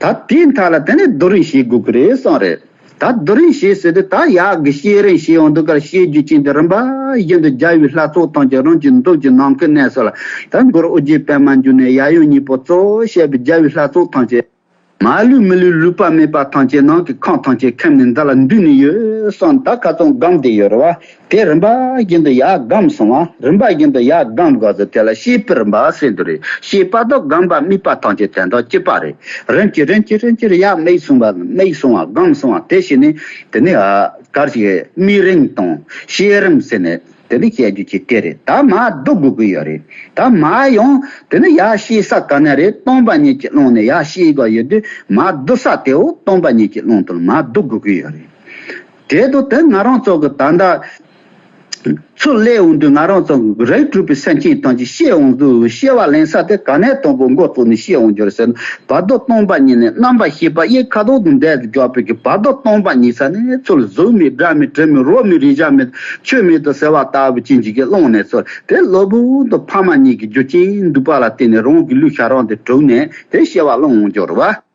ད་དེའི་མཐའ་ལ་དེ་ནས་རྡོ་རིང་བྱེད་དགོས་ཀྱི་རེད་གསུངས་རེད། ད་རྡོ་རིང་བྱེད་ཟེར་དུས་ད་ཡག་གི་བཤད་རིང་བྱེད་ཡོང་དུས་ཀར་བཤད་རྒྱུ་ཅན་དེ་རིམ་པ་བཞིན་དུ་རྒྱལ་བའི་ལྷ་ཚོགས་ཐམས་ཅད་རང་གི་མདུན་གྱི་ནམ་མཁའི་གནས་སུ་ལ། ད་མགོར་ཨོ་རྒྱན་པདྨ་འབྱུང་གནས་ཡབ་ཡུམ་གཉིས་པོ་གཙོ་བོ་བྱས་པའི་རྒྱལ་བའི་ལྷ་ཚོགས་ཐམས་ཅད། མ་ལུས་མི་ལུས་ལུས་པ་མེད་པ་ཐམས་ཅད་ནམ་མཁའི་ཁམས་ཐམས་ཅད་ཁེངས་ནས་འདི་ལ་འདུས་ནས་ཡོད་གསུངས། ད་ཁ་སང་སྒོམ་བསྡད་ཡོད་རེད་བ། དེ་རིམ་པ་བཞིན་དུ་ཡར་སྒོམ་སོང་བ། རིམ་པ་བཞིན་དུ་ཡར་སྒོམ་དགོས་ཟེར། དེ་ལ་བཤད་པའི་རིམ་པ་ཟེར་འདུག་རེད། བཤད་པ་དང་སྒོམ་པ་དམིགས་པ་ཐམས་ཅད་དེ་དང་གཅིག་པ་རེད། རིམ་གྱིས་རིམ་གྱིས་རིམ་གྱིས་ཡར་དམིགས་སོང་བ། དམིགས་སོང་བ། སྒོམ་སོང་བ། དེ་བྱས་ནས་དེ་ནས་ཨ་གར་ཞིག་དམིགས་རིམ་དང་བཤད་རིམ་ཟེར་ནས་དེ་ནས་བཤད་རྒྱུ་ཅིག་དེ་རེད། ད་མར་བསྡུ་དགོས་ཀྱི་ཡོད་རེད། ད་མར་ཡང་དེ་ནས་ཡར་བཤད་ས་ག་ནས་རེད། སྟོང་པ་ཉིད་ཀྱི་ཀློང་ནས་ཡར་བཤད་དགོས་ཡོད་དུས། མར་བསྡུ་ས་དེའོ་སྟོང་པ་ཉིད་ཀྱི་ཀློང་དུ་མར་བསྡུ་དགོས་ཀྱི་ཡོད་རེད། དེ་དང་དེ་ང་རང་ཚོ་གི་ད་ལྟ་ཚུར་སླེབས་འོང་དུས། ང་རང་ཚོ་རིགས་དྲུག་པའི་སེམས་ཅན་ཐམས་ཅད་བཤད་འོང་དུས། བཤད་པ་ལེན་ས་དེ་ག་ནས་དང་པོ་འགོ་བཙུགས་ནས་བཤད་འོང་རྒྱུ་རེད་ཟེར་ན། བར་དོ་སྟོང་པ་ཉིད་ནས་རྣམ་པར་ཤེས་པ་གཡས་ཁ་དོག་ཏུ་འདས་སུ་འཇོག་པའི་གི་བར་དོ་སྟོང་པ་ཉིད་ས་ནས། ཚུར་གཟུགས་མེད་སྒྲ་མེད་དྲི་མེད་རོ་མེད་རེག་བྱ་མེད་ཆོས་མེད་དུ་ཟེར་བ་ལྟ་བུ་ཅན་ཅིག་གི་ཀློང་ནས་ཚུར་དེ་གློ་བུར་དུ་ཕ་མ་གཉིས་ཀྱི་རྒྱུ་རྐྱེན་འདུས་པ་ལ་བརྟེན་ནས་རང་གི་ལུས་ཤ་རང་དེ་གྲུབ་ནས་དེ་བཤད་པ་སློང་འོང་རྒྱུ་རེད་བ།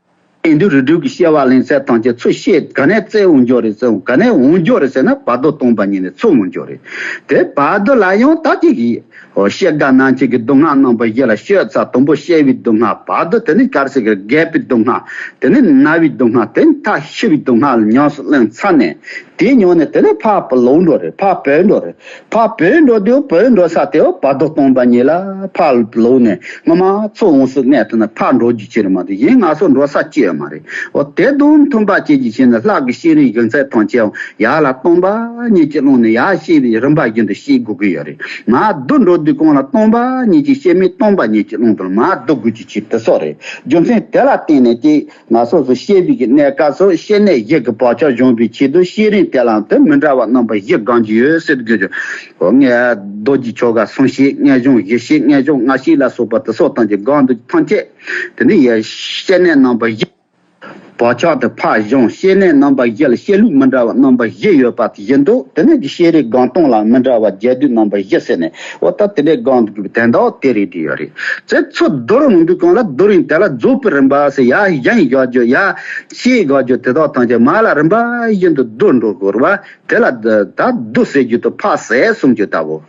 ཨེ་འདུག་རིགས་དྲུག་གི་བཤད་པ་ལེན་ཚད་ཐམས་ཅད་ཚུར་བཤད་ག་ནས་བཙལ་འོང་རྒྱུ་རེད་ཟེར། ག་ནས་འོང་རྒྱུ་རེད་ཟེར་ན། བར་དོ་སྟོང་པ་ཉིད་ནས་ཚུར་འོང་རྒྱུ་རེད། དེ་བར་དོ་ལ་ཡང་ད་ཅིག་གིས། འོ་བཤད་དགའ་ན་ཅིག་གི་སྡུག་བསྔལ་རྣམ་པ་བཞི་ལ་ཤོད་ཚར། དང་པོ་བཤད་པའི་སྡུག་བསྔལ། བར་དོ་དེ་ནི་གར་ཟེར་གི་རྒས་པའི་སྡུག་བསྔལ། དེ་ནི་ན་བའི་སྡུག་བསྔལ། དེ་ནི་མཐའ་ཤི་བའི་སྡུག་བསྔལ་ཉམས་སུ་ལེན་ཚར་ནས། དེ་ཉོན་ནས་དེ་ནི་ཕར་ལོག་འགྲོ་རེད། ཕར་བུད་འགྲོ་རེད། ཕར་བུད་འགྲོ་དུས། བུད་འགྲོ་ས་དེའོ་བར་དོ་སྟོང་པ་ཉིད་ལ་ཕར་ལོག་ནས་སྔོན་མ་ཚུར་འོང་ས་གནས་དེ་ན་ཕར་འགྲོ་རྒྱུ་ཅིག་རེད་མ་གཏོགས། གཞན་ང་ཚོ་འགྲོ་ས་ཅི་ཡོད་མ་རེད། འོ་དེ་དང་མཐུན་པ་བྱེད་རྒྱུ་བྱས་ན། ལྷ་གི་བཤད་རིམ་གཞུང་ཚད་ཐམས་ཅད་ཡར་ལ་སྟོང་པ་ཉིད་ཀྱི་ཀློང་ནས་ཡར་བཤད་པའི་རིམ་པ་བཞིན་དུ་བཤད་དགོས་ཀྱི་ཡོད་རེད། མར་བསྡུ་འགྲོ་དུས་གང་ལ་སྟོང་པ་ཉིད་ཀྱི་བཤད་མེད་སྟོང་པ་ཉིད་ཀྱི་ཀློང་དུ་མར་བསྡུ་དགོས་རྒྱུ་ཅིག་དེ་སོགས་རེད། རྒྱུ་མཚན་དེ་ལ་བརྟེན་ནས་ཀྱི། ང་སོ་སོ་བཤད་པའི་གི་གནས་སྐབས་སུ་བཤད་གནས་བཞི་གི་བག་ཆགས་སྦྱོང་བའི་ཆེད་དུ། བཤད་རིམ་དེ་ལའང་དེ་མི་འདྲ་བ་རྣམ་པ་བཞི་སྒོམ་རྒྱུ་ཡོད་ཟེར་དགོས་རྒྱུ། འོ་ངས་རྡོ་རྗེ་ཆོ་ག་གསུང་བཤད། སྔགས་སྦྱོང་བཞི་བཤད། སྔགས་སྦྱོང་ལྔ་བཤད་ལ་སོགས་པ་དེ་སོགས་ཐམས་ཅད་སྒོམ་དུས་ཐམས་ཅད། དེ་ནས་ཡ་བཤད་གནས་རྣམ་པ་བཞི། བག་ཆགས་དེ་ཕར་སྦྱོང་། བཤད་གནས་རྣམ་པ་བཞི་ལ་བཤད་ལུགས་མི་འདྲ་བ་རྣམ་པ་བཞི་ཡོད་པ་དེ་བཞིན་དུ། དེ་ནས་ཀྱི་བཤད་རིམ་སྒོམ་སྟངས་ལ་མི་འདྲ་བ་རྒྱས་བསྡུས་རྣམ་པ་བཞི་ཟེར་ནས། འོ་ད་དེ་འདྲའི་སྒོམ་དགོས་པའི་དོན་དག་དེ་རེད་དེ་ཡོད་རེད། ཚེ་ཚུར་བསྡུ་རུ་འོང་དུས་གང་ལ་བསྡུ་རིམ་དེ་ལ་རྫོགས་པའི་རིམ་པ་ཟེར། ཡར་བཞེངས་དགོས་རྒྱུ། ཡར་བཤད་དགོས་རྒྱུ་དེ་དག་ཐམས་ཅད་མར་ལ་རིམ་པ་བཞིན་དུ་བསྡུ་འགྲོ་དགོས་རེད་བ། དེ་ལ་ད་བསྡུ་ཟེར་རྒྱུ་དང་ཕར་ཟད་གསུང་རྒྱུ་ལྟ་བུ།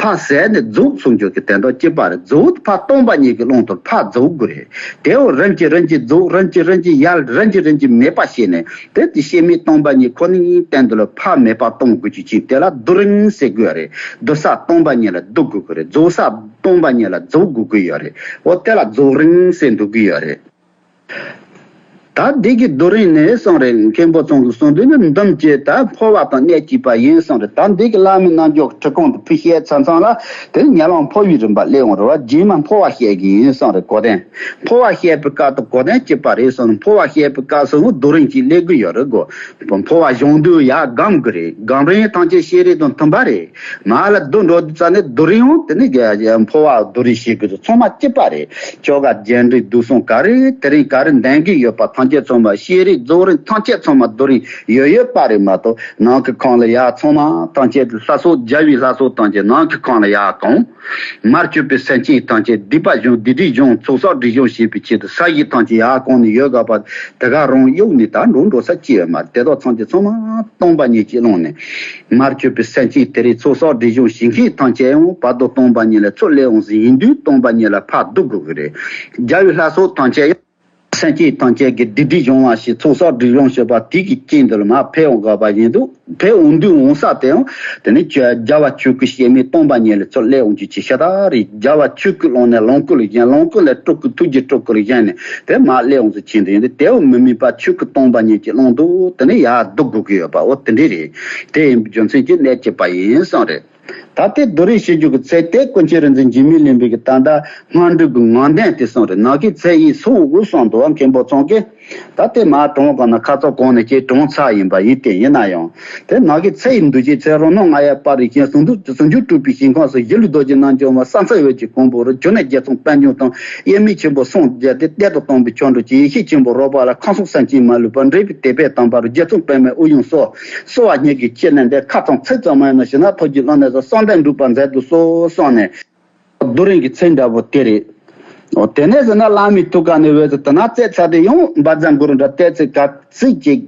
ཕར་ཟད་ནས་རྫོགས་གསུང་རྒྱུ་གི་དོན་དག་གཅིག་པ་རེད། རྫོགས་ཕར་སྟོང་པ་ཉིད་ཀྱི་ཀློང་དུ་ཕར་རྫོགས་དགོས་རེད། དེའོ་རིམ་གྱིས་རིམ་གྱིས་རྫོགས། རིམ་གྱིས་རིམ་གྱིས་ཡལ། རིམ་གྱིས་རིམ་གྱིས་མེད་པ་བྱས་ནས། དེ་དེ་བཤད་མེད་སྟོང་པ་ཉིད་ཁོ་ནའི་སྟེང་དུ་ལ་ཕར་མེད་པར་གཏོང་དགོས་རྒྱུ་ཅིག་དེ་ལ་བསྡུ་རིམ་ཟེར་དགོས་རེད། བསྡུ་ས་སྟོང་པ་ཉིད་ལ་བསྡུ་དགོས་ཀྱི་རེད། རྫོགས་ས་སྟོང་པ་ཉིད་ལ་རྫོགས་དགོས་ཀྱི་ཡོད་རེད། འོ་དེ་ལ་རྫོགས་རིམ་ཟེར་འདུག་གི་ཡོད་རེད། ད་འདི་གི་བསྡུ་རིམ་ནི་གསུངས་རེད། མཁན་པོ་ཚང་གིས་གསུངས་དོན་ནི། འདུམ་བྱེད་དང་འཕོ་བ་དང་གནད་གཅིག་པ་ཡིན་གསུངས་རེད། ད་འདི་གི་བླ་མའི་རྣལ་འབྱོར་ཁྲིད་ཁང་དུ་ཕུལ་བཤད་ཚར་ཚང་ལ། དེ་ནི་ཉེ་ལམ་འཕོ་བའི་རིམ་པ་སླེབས་འོང་རེད་བ། རྗེས་མ་འཕོ་བ་བཤད་ཀྱི་ཡིན་གསུངས་རེད། གོ་དོན། འཕོ་བ་བཤད་པའི་སྐབས་དང་གོ་དོན་གཅིག་པ་རེད་གསུངས་ནས། འཕོ་བ་བཤད་པའི་སྐབས་སུ་བསྡུ་རིམ་གཅིག་སླེབས་ཀྱི་ཡོད་རེད་གོ། འཕོ་བ་སྦྱོང་དུས་ཡར་སྒོམ་དགོས་རེད། སྒོམ་རིམ་ཐམས་ཅད་བཤད་རིམ་དང་མཐུན་པ་རེད། མར་ལ་བསྡུ་འགྲོ་དུས་ཙ་ནས་བསྡུ་རིམ་ཡང་དེ་ནི་འཕོ་བ་བསྡུ་རིམ་བཤད་དགོས་དུས་ཚང་མ་གཅིག་པ་རེད། ཆོ་ག་རྒྱས་འབྲིང་བསྡུས་གསུམ་ག་རེ་དེ་རིང་ག་རེ་འདོན་གྱི་ཡོད་པ་ཐམས་ ཅད་ཚང་མ་ཤེས་རིག་རྫོགས་རིམ་ཐམས་ཅད་ཚང་མ་རྡོ་རིང་ཡོད་ཡོད་པ་རེད་མ་གཏོགས། ནང་གི་ཁང་ལ་ཡ་ཚང་མ་ཐམས་ཅད་ལྷ་སོགས་རྒྱལ་བའི་ལྷ་སོགས་ཐམས་ཅད་ནང་གི་ཁང་ལ་ཡ་གང་། མར་གྱུར་པའི་སེམས་ཅན་ཐམས་ཅད་སྡིག་པ་སྦྱོང་སྡིག་སྒྲིབ་སྦྱོང་ཚོགས་བསགས་སྒྲིབ་སྦྱོང་བྱེད་པའི་ཆེད་དུ་ས་གཞི་ཐམས་ཅད་ཡ་གང་ནས་ཡོད་དགའ་བ་དེ་ག་རང་གཡུག་ནས་ད་འགྲོ་འགྲོ་ས་ཅི་ཡོད་མ་དེ་དག་ཐམས་ཅད་ཚང་མ་སྟོང་པ་ཉིད་ཀྱི་ཀློང་ནས། མར་གྱུར་པའི་སེམས་ཅན་དེ་རིང་ཚོགས་བསགས་སྒྲིབ་སྦྱོང་བྱེད་མཁན་ཐམས་ཅད་ཡང་བར་དོ་སྟོང་པ་ཉིད་ལ་ཚུར་སླེབས་འོང་ཟིན་ཡིན་དུས་སྟོང་པ་ཉིད་ལ་ཕར་བསྡུ་དགོས་ཀྱི་རེད། རྒྱལ་བའི་ལྷ་སོགས་ཐམས་ཅད་ཡང་། སེམས་ཅན་ཐམས་ཅད་ཀྱི་སྡིག་སྒྲིབ་སྦྱོང་བ་ཞིག་ཚོགས་བསགས་སྒྲིབ་སྦྱོང་བྱེད་པ་དེ་གི་རྐྱེན་དུ་ལ་མར་ཕེབས་འོང་དགོས་པ་ཡིན་དུས་ཕེབས་འོང་དུས་འོང་ས་དེ་ཡང་དེ་ནི་རྒྱལ་བ་ཆོས་སྐུ་གཤེགས་མའི་སྟོང་པ་ཉིད་ལ་ཚུར་སླེབས་འོང་རྒྱུ་ཅིག་ཤ་སྟག་རེད། རྒྱལ་བ་ཆོས་སྐུའི་ཀློང་ནས་ལོངས་སྐུ་ལ་བཞེངས། ལོངས་སྐུ་ལས་སྤྲུལ་སྐུ་ཐུགས་རྗེ་སྤྲུལ་སྐུ་ལ་བཞེངས་ནས་དེ་མར་སླེབས་འོང་ཚུལ་ཆེན་དུ་ཡིན་ཏེ་དེའུ་མི་དམིགས་པ་ཆོས་སྐུ་སྟོང་པ་ཉིད་ཀྱི་ཀློང་དུ་དེ་ནི་ཡར་བསྡུ་དགོས་ཀྱི་ཡོད་པ་འོ་དེ་འདྲ་རེད། དེ་ཡིན་རྒྱུ་མཚན་གྱིས་གནད་གཅོད་པ་ཡིན་གསུངས་རེད། ད་ལྟའི་རྡོ་རིང་བྱེད་རྒྱུ་གི་ཚེ་དེ་ཀུན་མཁྱེན་རིག་འཛིན་འཇིགས་མེད་གླིང་པའི་གི་ད་ལྟ་སྔགས་འབྲུ་གི་ངང་ལྡན་དེ་གསུངས་རེད། ནམ་མཁའི་ཚེ་ཡིས་སོང་དགོས་གསུངས་འདུག་མཁན་པོ་ཚང་གིས་ད་ལྟའི་མ་གྲོང་གང་ན་ཁ་ཚོགས་གང་ནས་ཀྱི་གྲོང་ཚ་ཡིན་པ་ཡིན་ཏེ་ཡིན་ན་ཡང་དེ་ནམ་མཁའི་ཚེ་ཡི་འདུ་བྱེད་ཚེ་རོ་སྣང་ང་ཡ་པ་རིགས་ཅན་ཟུང་དུ་ཟུང་འཇུག་སྤྲུལ་པའི་ཞིང་ཁམས་སུ་ཞི་ལུ་རྡོ་རྗེ་རྣལ་འབྱོར་མ་ས་མཚམས་འོད་ཀྱི་གོང་བུ་རུ་གྱུར་ནས་རྗེ་ཙོང་དཔལ་འབྱོར་དང་དབྱེར་མེད་ཆེན་པོ་སངས་རྒྱས་ཏེ་གཏེར་དུ་བཏང་པའི་ཆོ་འཕྲུལ་གྱི་ཡེ་ཤེས་ཆེན་པོ་རོལ་པ་ལ་ཁམས་གསུམ་སེམས་ཅན་མ་ལུས་པ་འདྲེན་པའི་དད་པས་དམ་པ་རུ་རྗེ་ཙོང་དཔལ་མོས་དབུ་ཡོན་སོགས། གསོལ་བ་སྙན་གྱི་ཁྱེར་ནས་འདས་ཁ་ཚང་ཚིག་ཙམ་མ་ཡིན་ནོ་ཞེ་ན་ཐུགས་ཀྱི་ཀློང་ནས་སོ་གསང་བདེ་འགྲུབ་པར་མཛད་དུ་གསོལ་གསུངས་ནས། རྡོ་རིང་གི་ཚིག་འདྲ་པོ་དེ་རེད། འོ་དེ་ནས་ཟེར་ན་བླ་མའི་ཐུགས་ཀ་ནས་འོད་ཟེར་དེ་ན་རྩེ་ཚ་དེ་ཡང་བཛྲ་གུ་རུ་འདྲ་བལྟས་ཚེ་ག་ཚིག་ཅིག་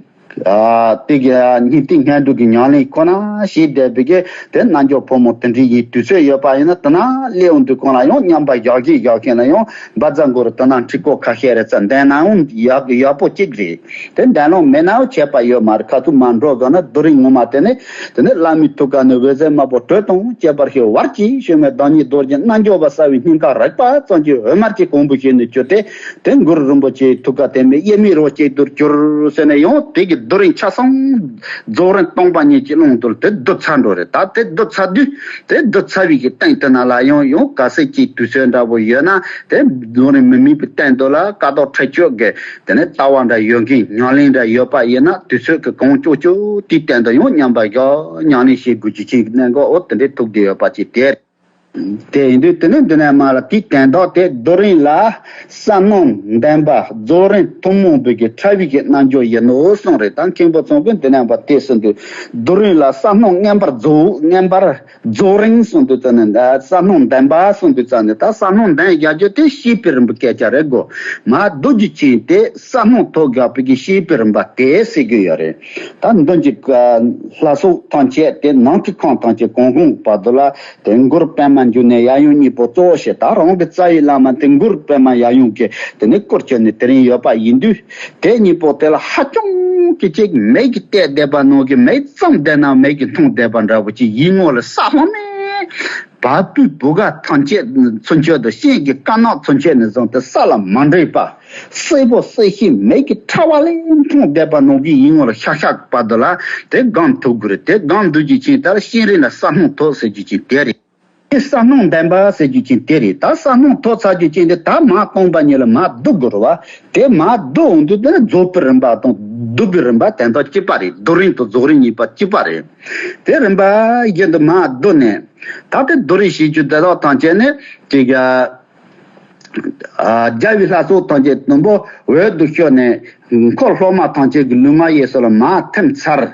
ཨ་དེ་གི་སྙིང་ཐིག་སྙན་སྒྲོན་གྱི་ཉམས་ལེན་ཁོ་ན་ཞེས་བསྡད་པའི་གི་དེ་རྣལ་འབྱོར་ཕོ་མོ་དེ་འདྲའི་ཡིན་དུས་ཚོད་ཡོད་པ་ཡིན་ན་དེ་ན་སླེབས་འོང་དུས་གང་ལ་ཡང་མཉམ་པ་བཞག་གིན་བཞག་མཁན་ལ་ཡང་བཛྲ་གུ་རུ་དེ་ན་འཁྲིད་སྐོར་ཁ་ཤས་རེ་ཙམ་འདོན་ནའང་ཡག་ཡག་པོ་གཅིག་རེད། དེ་འདྲ་ལོང་མེད་ནའང་ཁྱད་པར་ཡོད་མ་རེད། ཁ་ཐུག་མ་འགྲོ་དགོས་ན་རྡོ་རིང་ངོ་མ་དེ་ནི་དེ་ནི་བླ་མའི་ཐུགས་ཀ་ནས་འོད་ཟེར་དམར་པོ་དྲོད་དང་བཅས་པར་ཞི་བར་གྱིས་བྱོན་མའི་བདག་ཉིད་རྡོ་རྗེ་རྣལ་འབྱོར་པ་གསལ་བའི་སྙིང་གར་རེག་པ་ཙམ་གྱིས་འོད་དམར་གྱི་གོང་བུ་ཞིག་ནས་གྱུར་ཏེ་དེ་གུ་རུ་རིན་པོ་ཆེའི་ཐུགས་ཀ་དེ་མི་དབྱེར་མེད་རོ་གཅིག་ཏུ་གྱུར་ཟེར་ནས་ཡང་དེ་གི་རྡོ་རིང་ཆ་ཚང་རྫོགས་རིམ་སྟོང་པ་ཉིད་ཀྱི་ཀློང་དུ་དེ་བསྡུ་ཚར་འགྲོ་རེད། ད་དེ་བསྡུ་ཚར་དུས་དེ་བསྡུ་ཚར་བའི་གི་སྟེང་དེ་ན་ལ་ཡང་ཡང་ག་ཚད་ཅིག་དུས་ཚོད་འདྲ་པོ་ཡོད་ན་དེ་རྫོགས་རིམ་མི་དམིགས་པའི་སྟེང་དུ་ལ་ཀ་དོག་ཁྲེགས་ཆོད་གི་དེ་ནས་ལྟ་བ་འདྲ་ཡོད་མཁན་ཉམས་ལེན་འདྲ་ཡོད་པ་ཡིན་ན་དུས་ཚོད་ཀྱི་གང་ལྕོགས་ལྕོགས་དེའི་སྟེང་དུ་ཡང་མཉམ་པར་བཞག་ཉམས་ལེན་བྱེད་དགོས་ཀྱི་ཆེད་ཀྱི་གནད་འགག་འོ་དེ་འདྲའི་ཐུག་བསྡད་ཡོད་པ་ཅིག་དེ་དེ་ཡིན་དུས་དེ་ནས་འདི་ནས་མ་ལ་དེའི་དོན་དག་དེ་རྡོ་རིང་ལ་ས་སྣང་ལྡན་པ་རྫོགས་རིམ་ཐུན་མོང་པའི་གི་ཕྲ་བའི་གི་རྣལ་འབྱོར་ཡིན་ནོ་གསུངས་རེད། ད་མཁན་པོ་ཚང་གིས་འདི་ནས་པ་དེ་གསུངས་དུས་རྡོ་རིང་ལ་ས་སྣང་མངོན་པར་རྫོགས་མངོན་པར། རྫོགས་རིམ་གསུངས་དུས་ཙམ་ནས་ད་ས་སྣང་ལྡན་པ་གསུངས་དུས་ཙམ་ནས་ད་ས་སྣང་ལྡན་བཞག་རྒྱུ་དེ་ཤེས་པའི་རིམ་པ་སྐད་ཆ་རེད་གོ། མ་བསྡུ་རྒྱུ་ཅན་དེ་ས་སྣང་ཐོབ་དགོས་པའི་གི་ཤེས་པའི་རིམ་པ་དེ་ཟེར་གྱི་ཡོད་རེད། ད་མདུན་གྱི་ལྷ་ཚོགས་ཐམས་ཅད་དེ་ནང་གི་ཁམས་ཐམས་ཅད་གང་གང་བར་དུ་ལ་དེ་གུ་རུ་པདྨ་འབྱུང་གནས་ཡབ་ཡུམ་གཉིས་པོ་གཙོ་བོ་བྱས་ད་རང་གི་རྩ་བའི་བླ་མ་དེ་གུ་རུ་པདྨ་ཡབ་ཡུམ་གྱི་དེ་ནས་སྐུར་གྱུར་ནས་དེ་རིང་ཡོད་པ་ཡིན་དུས། དེ་གཉིས་པོ་དེ་ལ་ཧ་ཅང་གི་ཅིག་མིག་གིས་བལྟས་བསྡད་པ་ནང་གི་མིག་བཙུམས་བསྡད་ན་མིག་གིས་མཐོང་བསྡད་པ་འདྲ་བོ་ཅིག་ཡིད་ངོ་ལ་ས་ལྷུང་ནས་བ་སྤུའི་བུ་ག་ཐམས་ཅད་ཚུན་ཆད་དུ་སྤྱན་གྱི་དཀར་ནག་ཚུན་ཆད་ནས་བཟུང་སྟེ་ས་ལ་མ་འདྲེས་པ་སེར་པོ་སེར་ཤིང་མིག་གི་ཕྲ་བ་ལས་མཐོང་བསྡད་པ་ནང་གི་ཡིད་ངོ་ལ་ཤག་ཤག་བར་དུ་ལ་དེ་སྒོམ་ཐུབ་དགོས་རེད། དེ་སྒོམ་འདུག་རྒྱུ་ཅན་ལྟར་སྤྱན་རས་ལ་ས་ལྷུང་ཐོབ་ཟེར་རྒྱུ་ཅན་དེ་རེད། དེ་ས་སྣང་ལྡན་པ་ཟེར་རྒྱུ་ཅན་དེ་རེད། ད་ས་སྣང་ཐོབ་ཚར་རྒྱུ་ཅན་དེ་ད་མ་སྟོང་པ་ཉིད་ལ་མ་བསྡུ་དགོས་རེད་བ། དེ་མ་བསྡུ་འོང་དུས་དེ་ནི་རྫོགས་པའི་རིམ་པ་དང་བསྡུ་བའི་རིམ་པ་དེ་དག་གཅིག་པ་རེད། བསྡུ་རིམ་དང་རྫོགས་རིམ་གཉིས་པ་གཅིག་པ་རེད། དེ་རིམ་པ་བཞིན་དུ་མ་བསྡུ་ནས་ད་དེ་བསྡུ་རིམ་བྱེད་རྒྱུ་དེ་དག་ཐམས་ཅད་ནི་དེ་ག་རྒྱལ་བའི་ལྷ་ཚོགས་ཐམས་ཅད་དུམ་བུ་འོད་དུ་ཤོར་ནས་འཁོར་སློབ་མ་ཐམས་ཅད་ཀྱི་ལུས་ངག་ཡིད་གསུམ་ལ་མ་ཐིམ་ཚར།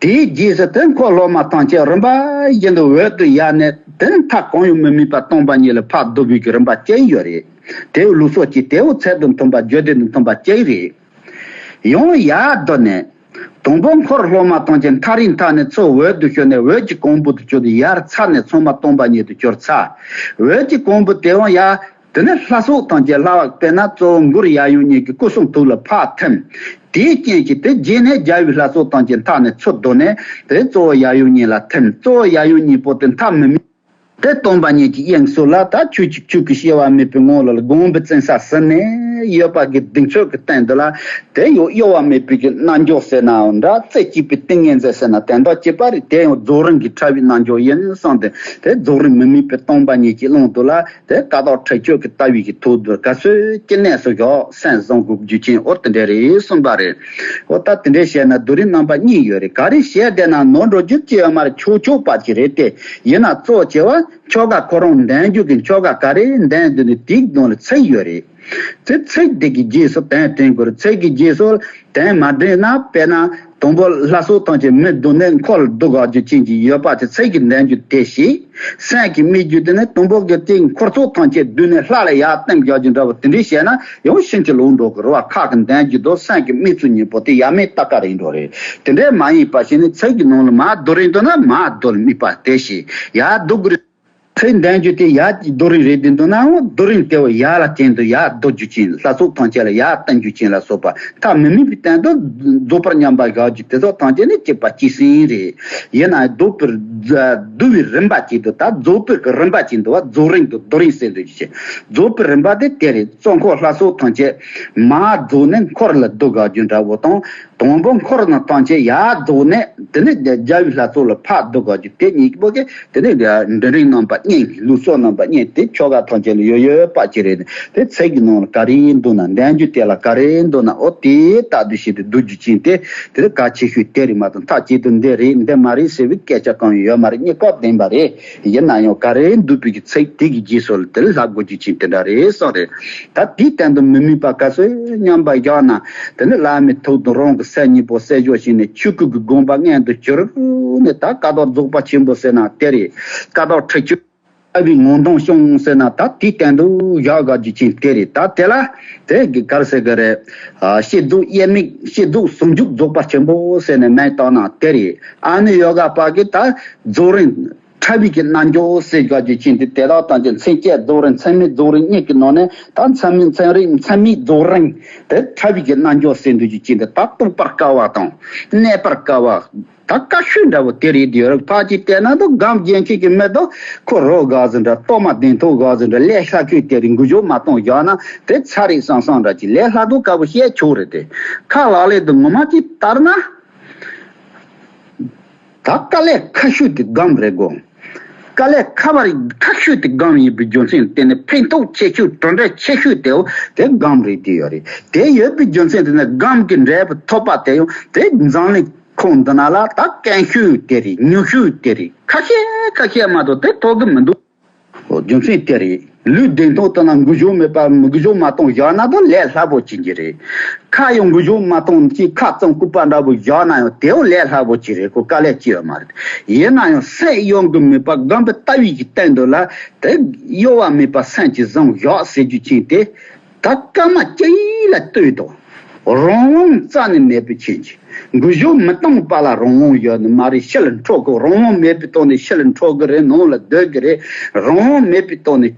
དེའི་རྗེས་སུ་དེ་འཁོར་སློབ་མ་ཐམས་ཅད་རིམ་པ་བཞིན་དུ་འོད་དུ་ཡལ་ནས་དེ་མཐའ་གང་ཡང་མི་དམིགས་པ་སྟོང་པ་ཉིད་ལ་ཕར་བསྡུ་བའི་གི་རིམ་པ་གཅིག་ཡོད་རེད། དེའི་ལུགས་སྲོལ་གཅིག་དེའི་ཚད་དང་མཐུན་པ་བརྗོད་བདེ་དང་མཐུན་པ་གཅིག་རེད། ཡང་ཡར་བསྡུ་ནས། དང་པོ་འཁོར་སློབ་མ་ཐམས་ཅད་མཐའ་རིགས་མཐའ་ནས་ཚུར་འོད་དུ་ཤོར་ནས་འོད་ཀྱི་གོང་བུ་དུ་གྱུར་ཏེ་ཡར་ཚར་ནས་ཚང་མ་སྟོང་པ་ཉིད་དུ་གྱུར་ཚར། འོད་ཀྱི་གོང་བུ་དེའང་ཡར། དེ་ནས་ལྷ་ཚོགས་ཐམས་ཅད་ལྷ་བ་དཔེར་ན་གཙོ་བོ་གུ་རུ་ཡབ་ཡུམ་གཉིས་ཀྱི་སྐུ་གསུང་ཐུགས་ལ་ཕར་ཐིམ། དེའི་རྐྱེན་གྱིས་དེ་རྗེས་ནས་རྒྱལ་བའི་ལྷ་ཚོགས་ཐམས་ཅད་མཐའ་ནས་ཚུར་བསྡུ་ནས་དེ་གཙོ་བོ་ཡབ་ཡུམ་གཉིས་ལ་ཐིམ། གཙོ་བོ་ཡབ་ཡུམ་གཉིས་པོ་དེ་མཐའ་མི་དམིགས། དེ་སྟོང་པ་ཉིད་ཀྱི་དབྱིངས་སུ་ལ་ད་ཆོས་ཀྱི་ཆོས་ཀྱི་སྐྱེ་བ་མེད་པའི་ངང་ལ་སྒོམ་པའི་བཙན་ས་ཟིན་ནས་ཡོད་པ་གི་གདེང་ཚོད་ཀྱི་སྟེང་དུ་ལ་དེ་ཡང་གཡོ་བ་མེད་པའི་གི་རྣལ་འབྱོར་ཟེར་ནའང་འདྲ། རྩེ་གཅིག་པའི་ཏིང་ངེ་འཛིན་ཟེར་ན་དེ་འདྲ་གཅིག་པ་རེད། དེ་ཡང་རྫོགས་རིམ་གྱི་ཕྲ་བའི་རྣལ་འབྱོར་ཡིན་བསམ་སྟེ་དེ་རྫོགས་རིམ་མི་དམིགས་པའི་སྟོང་པ་ཉིད་ཀྱི་ཀློང་དུ་ལ། དེ་ཀ་དོག་ཁྲེགས་ཆོད་ཀྱི་ལྟ་བའི་གི་ཐོག་ཏུ་ག་ཚོད་ཅི་གནས་སུ་བཞག་སེམས་བཟང་དགོས་རྒྱུ་ཅན་འོ་དེ་འདྲ་རེད་གསུངས་པ་རེད། འོ་ད་དེ་འདྲ་བྱས་ན་བསྡུ་རིམ་རྣམ་པ་གཉིས་ཡོད་རེད། ག་རེ་བྱས་བསྡད་ན་ནོར་འགྲོ་རྒྱུ་ཅི་ཡོད་མ་རེད། ཆོག་ཆོག་པ་ཅིག་རེད་དེ། ཡིན་ན་གཙོ་ཆེ་བ་ཆོ་ག་ཁོ་རང་འདོན་རྒྱུ་གི་ཆོ་ག་ག་རེ་འདོན་འདུག་ནི་དེའི་གདོང་ལ་ཚིག་ཡོད་རེད། དེ་ཚིག་དེ་གི་རྗེས་སུ་དོན་དྲན་དགོས་རེད། ཚིག་གི་རྗེས་སུ་དོན་མ་དྲན་ན། དཔེར་ན་དང་པོ་ལྷ་སོགས་ཐམས་ཅད་མི་སྡུག་ནས་འཁོར་ལ་སྡུག་དགག་རྒྱུ་ཅན་གྱི་ཡོད་པ་དེ་ཚིག་གི་འདོན་རྒྱུ་དེ་ཞིག་སེམས་ཀྱི་དམིགས་རྒྱུ་དེ་ནི་དང་པོ་གི་དེ་འཁོར་ཚོགས་ཐམས་ཅད་བསྡུས་ནས་ལྷ་ལ་ཡར་བསྟིམ་རྒྱག་རྒྱུ་འདྲ་བོ་དེ་འདྲ་བྱས་ན་ཡང་ཕྱིན་ཅི་ལོག་འགྲོ་གི་རེད་བ། ཁ་གི་འདོན་རྒྱུ་དང་སེམས་ཀྱི་དམིགས་ཚུལ་གཉིས་པོ་དེ་ཡ་མེད་ཏག་ཏག་རེད་འགྲོ་རེད། དེ་འདྲ་མ་ཡིན་པ་ཞིག་ནི་ཚིག་གི་ནང་ལ་མར་སྡུད་རིན་འདུག་ན་མར་སྡུད་དམིགས་པ་དེ་ཞིག་ཡར་སྡུད་དགོས་རེད། ཚིག་འདོན་རྒྱུ་དེ་ཡར་སྡུད་རིན་རེད་དེ་འདུག་ནའང་སྡུད་རིན་དེ་བ་ཡར་ལ་བསྟན་དུ་ཡར་སྡུད་རྒྱུ་ཅན། ལྷ་ཚོགས་ཐམས་ཅད་ལ་ཡར་བསྟིམ་རྒྱུ་ཅན་ལ་སོགས་པ་མཐའ་མི་དམིགས་པའི་སྟེང་དུ་རྫོགས་པར་མཉམ་པར་བཞག་རྒྱུ་དེ་ཚོ་ཐམས་ཅད་ནི་གཅིག་པ་གཅིག་སེང་རེད། ཡིན་ནའང་སྡུད་པའི་སྡུད་པའི་རིམ་པ་གཅིག་འདུག་ད་རྫོགས་པའི་གི་རིམ་པ་གཅིག་འདུག་བ། རྫོགས་རིམ་དུ་སྡུད་རིམ་ཟེར་འདུག་ཅེས། རྫོགས་པའི་རིམ་པ་དེ་དེ་རེད། གཙོ་འཁོར་ལྷ་ཚོགས་ཐམས་ཅད་མར་རྫོགས་ནས་འཁོར་ལ་སྡུད་དགག་རྒྱུ་འདྲ་བོ་དང་། དང་པོ་འཁོར་རྣམས་ཐམས་ཅད་ཡར་རྫོགས་ནས་དེ་ནས་རྒྱལ་བའི་ལྷ་ཚོགས་ལ་ཕར་སྡུད་དགག་རྒྱུ་དེ་གཉིས་པོ་གི་དེ་ནས་མགྲིན་རིང་རྣམ་པ་གཉིས། ལུས་སྲོག་རྣམ་པ་གཉིས་དེ་ཆོ་ག་ཐམས་ཅད་ལ་ཡོད་ཡོད་པ་ཅིག་རེད། དེ་ཚིག་གི་ནང་ལ་ག་རེ་འདུག་ན། འདོན་རྒྱུ་དེ་ལ་ག་རེ་འདུག་ན། ཨོ་དེ་ལྟ་དུ་ཞིག་ཏུ་སྡུད་རྒྱུ་ཅན་དེ་དེ་གལ་ཆེ་ཤོས་དེ་རེད་མ་གཏོགས་མཐའ་གཅིག་ཏུ་འདི་རེད་འདི་མ་རེད་ཟེར་བའི་སྐད་ཆ་གང་ཡང་ཡོད་མ་རེད། གཉིས་ཀ་བདེན་པ་རེད། ཡིན་ན་ཡང་ག་རེ་འདུག་པའི་གི་ཚིག་དེ་གི་རྗེས་སུ་དེ་ལ་ལྷག་དགོས་རྒྱུ་ཅན་དེ་འདྲ་རེད་བསམ་རེད། ད་དེའི་སྟེང་དུ་མི་དམིགས་པ་ག་ཚོད་མཉམ་པར་བཞག་ན། དེ་ནི་བླ་མའི་ཐུགས་དང་རང་གི་སེམས་གཉིས་པོ་བསྲེ་བཞག་བྱས་ནས་ཆོས་སྐུ་གི་དགོངས་པ་མངོན་དུ་གྱུར་ནས། ད་ཀ་དག་རྫོགས་པ་ཆེན་པོ་ཟེར་ན་དེ་རེད། ཀ་དག་ཁྲིག་ཆོད་ལྟ་བུའི་ངང་སྟོང་བྱུང་ཟེར་ན་ད་དེའི་སྟེང་དུ་བཞག་དགོས་རྒྱུ་ཅན་དེ་རེད། ད་དེ་ལ་དེ་གི་ག་རེ་ཟེར་གི་རེད། ཨ་བསྐྱེད་རྫོགས་དབྱེར་མེད། བསྐྱེད་རྫོགས་ཟུང་འཇུག་རྫོགས་པ་ཆེན་པོ་ཟེར་ནས་མིང་བཏགས་ན་དེ་རེད། ཨ་ནི་ཡོ་ག་པ་གི་ད་རྫོགས་རིམ་ཕྲ་བའི་གི་རྣལ་འབྱོར་ཟེར་དགོས་རྒྱུ་ཅན་དེ་དེ་དག་ཐམས་ཅད་མཚན་བཅས་རྫོགས་རིམ་མཚན་མེད་རྫོགས་རིམ་གཉིས་ཀྱི་ནང་ནས་ད་མཚན་མེད་མཚན་རིག་མཚན་མེད་རྫོགས་རིམ་དེ་ཕྲ་བའི་གི་རྣལ་འབྱོར་ཟེར་འདོད་རྒྱུ་ཅན་དེ་ད་རྟོགས་པར་དཀའ་བ་དང་གནས་པར་དཀའ་བ། ད་དཀའ་ཤོས་འདྲ་བོ་དེ་རེད་དེ་ཡོད་རེད། ཕལ་ཆེར་བལྟས་ན་ད་སྒོམ་རྒྱན་ཆེན་གྱི་མི་དང་ཁོ་རོ་དགའ་ཟིན་འདྲ། གཏོར་མ་གདན་ཐོག་དགའ་ཟིན་འདྲ། ལས་སླ་ཤོས་དེ་རེད། འགུལ་སྐྱོད་མ་གཏོང་བཞག་ན་དེ་ཚར་རེད་བསམ་བསམ་འདྲ་ཅིག་ལས་སླ་དོ་དཀའ་བོ་བཤད་ཆོག་རེད་དེ། ཁ་ལག་ལས་དུ་ངོ་མ་ཅིག་ལྟར་ན། ད་དཀའ་ལས་ཁག་ཤོས་དེ་སྒོམ་རེད་གོ། དཀའ་ལས་ཁག་པ་རེད། ཁག་ཤོས་དེ་སྒོམ་ཡིན་པའི་རྒྱུ་མཚན་དེ་ནི་ཕན་ཐོགས་ཆེ་ཤོས་གྲུབ་འབྲས་ཆེ་ཤོས་དེའོ་དེ་སྒོམ་རེད་དེ་ཡོད་རེད། དེ་ཡོད་པའི་རྒྱུ་མཚན་དེ་ནི་སྒོམ་གྱི་འབྲས་བུ་ཐོབ་པ་དེ་ཡང་དེ་འཛམ་གླིང་ཁོངས་འདི་ན་ལ་ད་དཀོན་ཤོས་དེ་རེད། ཉུང་ཤོས་དེ་རེད། ཁ་ཤས་ཁ་ཤས་མ་གཏོགས་དེ་ཐོབ་གི་མི་འདུག། ཨོ་རྒྱུ་མཚན་དེ་རེད། ལུས་བདེ་ཐང་དུ་ན་འགུལ་སྐྱོད་མེད་པ། མི་འགུལ་སྐྱོད་མ་གཏོང་བཞག་ན་ད་ལས་སླ་པོ་ཅིག་གི་རེད། ཁ་ཡང་འགུལ་སྐྱོད་མ་གཏོང་ཅིག་ཁ་གཙང་སྐུད་པ་འདྲ་པོ་བཞག་ན་ཡང་དེའོ་ལས་སླ་པོ་ཅིག་རེད་གོ། དཀའ་ལས་ཅི་ཡོད་མ་རེད། ཡིན་ན་ཡང་སེམས་གཡོ་འགུལ་མེད་པ་སྒོམ་པའི་ལྟ་བའི་གི་སྟེང་དུ་ལ་དེ་གཡོ་བ་མེད་པ་སེམས་ཀྱི་བཟང་བཞག་ཟེར་རྒྱུ་ཅན་དེ། ད་སྐར་མ་གཅིག་ལ་ལྟོས་དང་། རང་དབང་རྩ་ནས་མེད་པའི་ཁྱེད་ཀྱི། འགུལ་སྐྱོད་མི་གཏོང་པ་ལ་རང་དབང་ཡོད་ནི་མ་རེད། ཕྱི་ལ་འཕྲོ་གི། རང་དབང་མེད་པའི་ཐོག་ནས་ཕྱི་ལ་འཕྲོ་གི་རེད། ནང་ལ་སྡོད་གི་རེད། རང་དབང་མེད་པའི་ཐོག་ནས་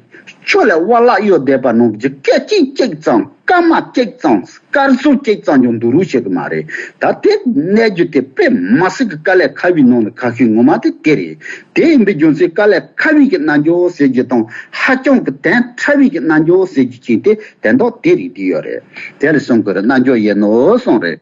ཆུ་ལ་བ་ལག་གཡོ་བསྡད་པ་ནང་གི་སྐད་ཅིག་གཅིག་ཙམ། སྐར་མ་གཅིག་ཙམ། སྐར་ཚོགས་གཅིག་ཙམ་ཀྱང་འདུག་རུ་བྱེད་གི་མ་རེད། ད་དེ་གནས་རྒྱུ་དེ་དཔེ་མ་སྲིད་ཀྱི་དཀའ་ལས་ཁག་པའི་ནང་ནས་ཁག་ཤོས་ངོ་མ་དེ་དེ་རེད། དེ་ཡིན་པའི་རྒྱུ་མཚན་དཀའ་ལས་ཁག་པའི་གི་རྣལ་འབྱོར་ཟེར་རྒྱུ་དང་ཧ་ཅང་གི་དོན་ཕྲ་བའི་གི་རྣལ་འབྱོར་ཟེར་རྒྱུ་ཅན་དེ་དོན་དག་དེ་རེད་དེ་ཡོད་རེད། དེ་ལ་གསུང་གི་རེད། རྣལ་འབྱོར་ཡིན་ནོ་གསུངས་རེད།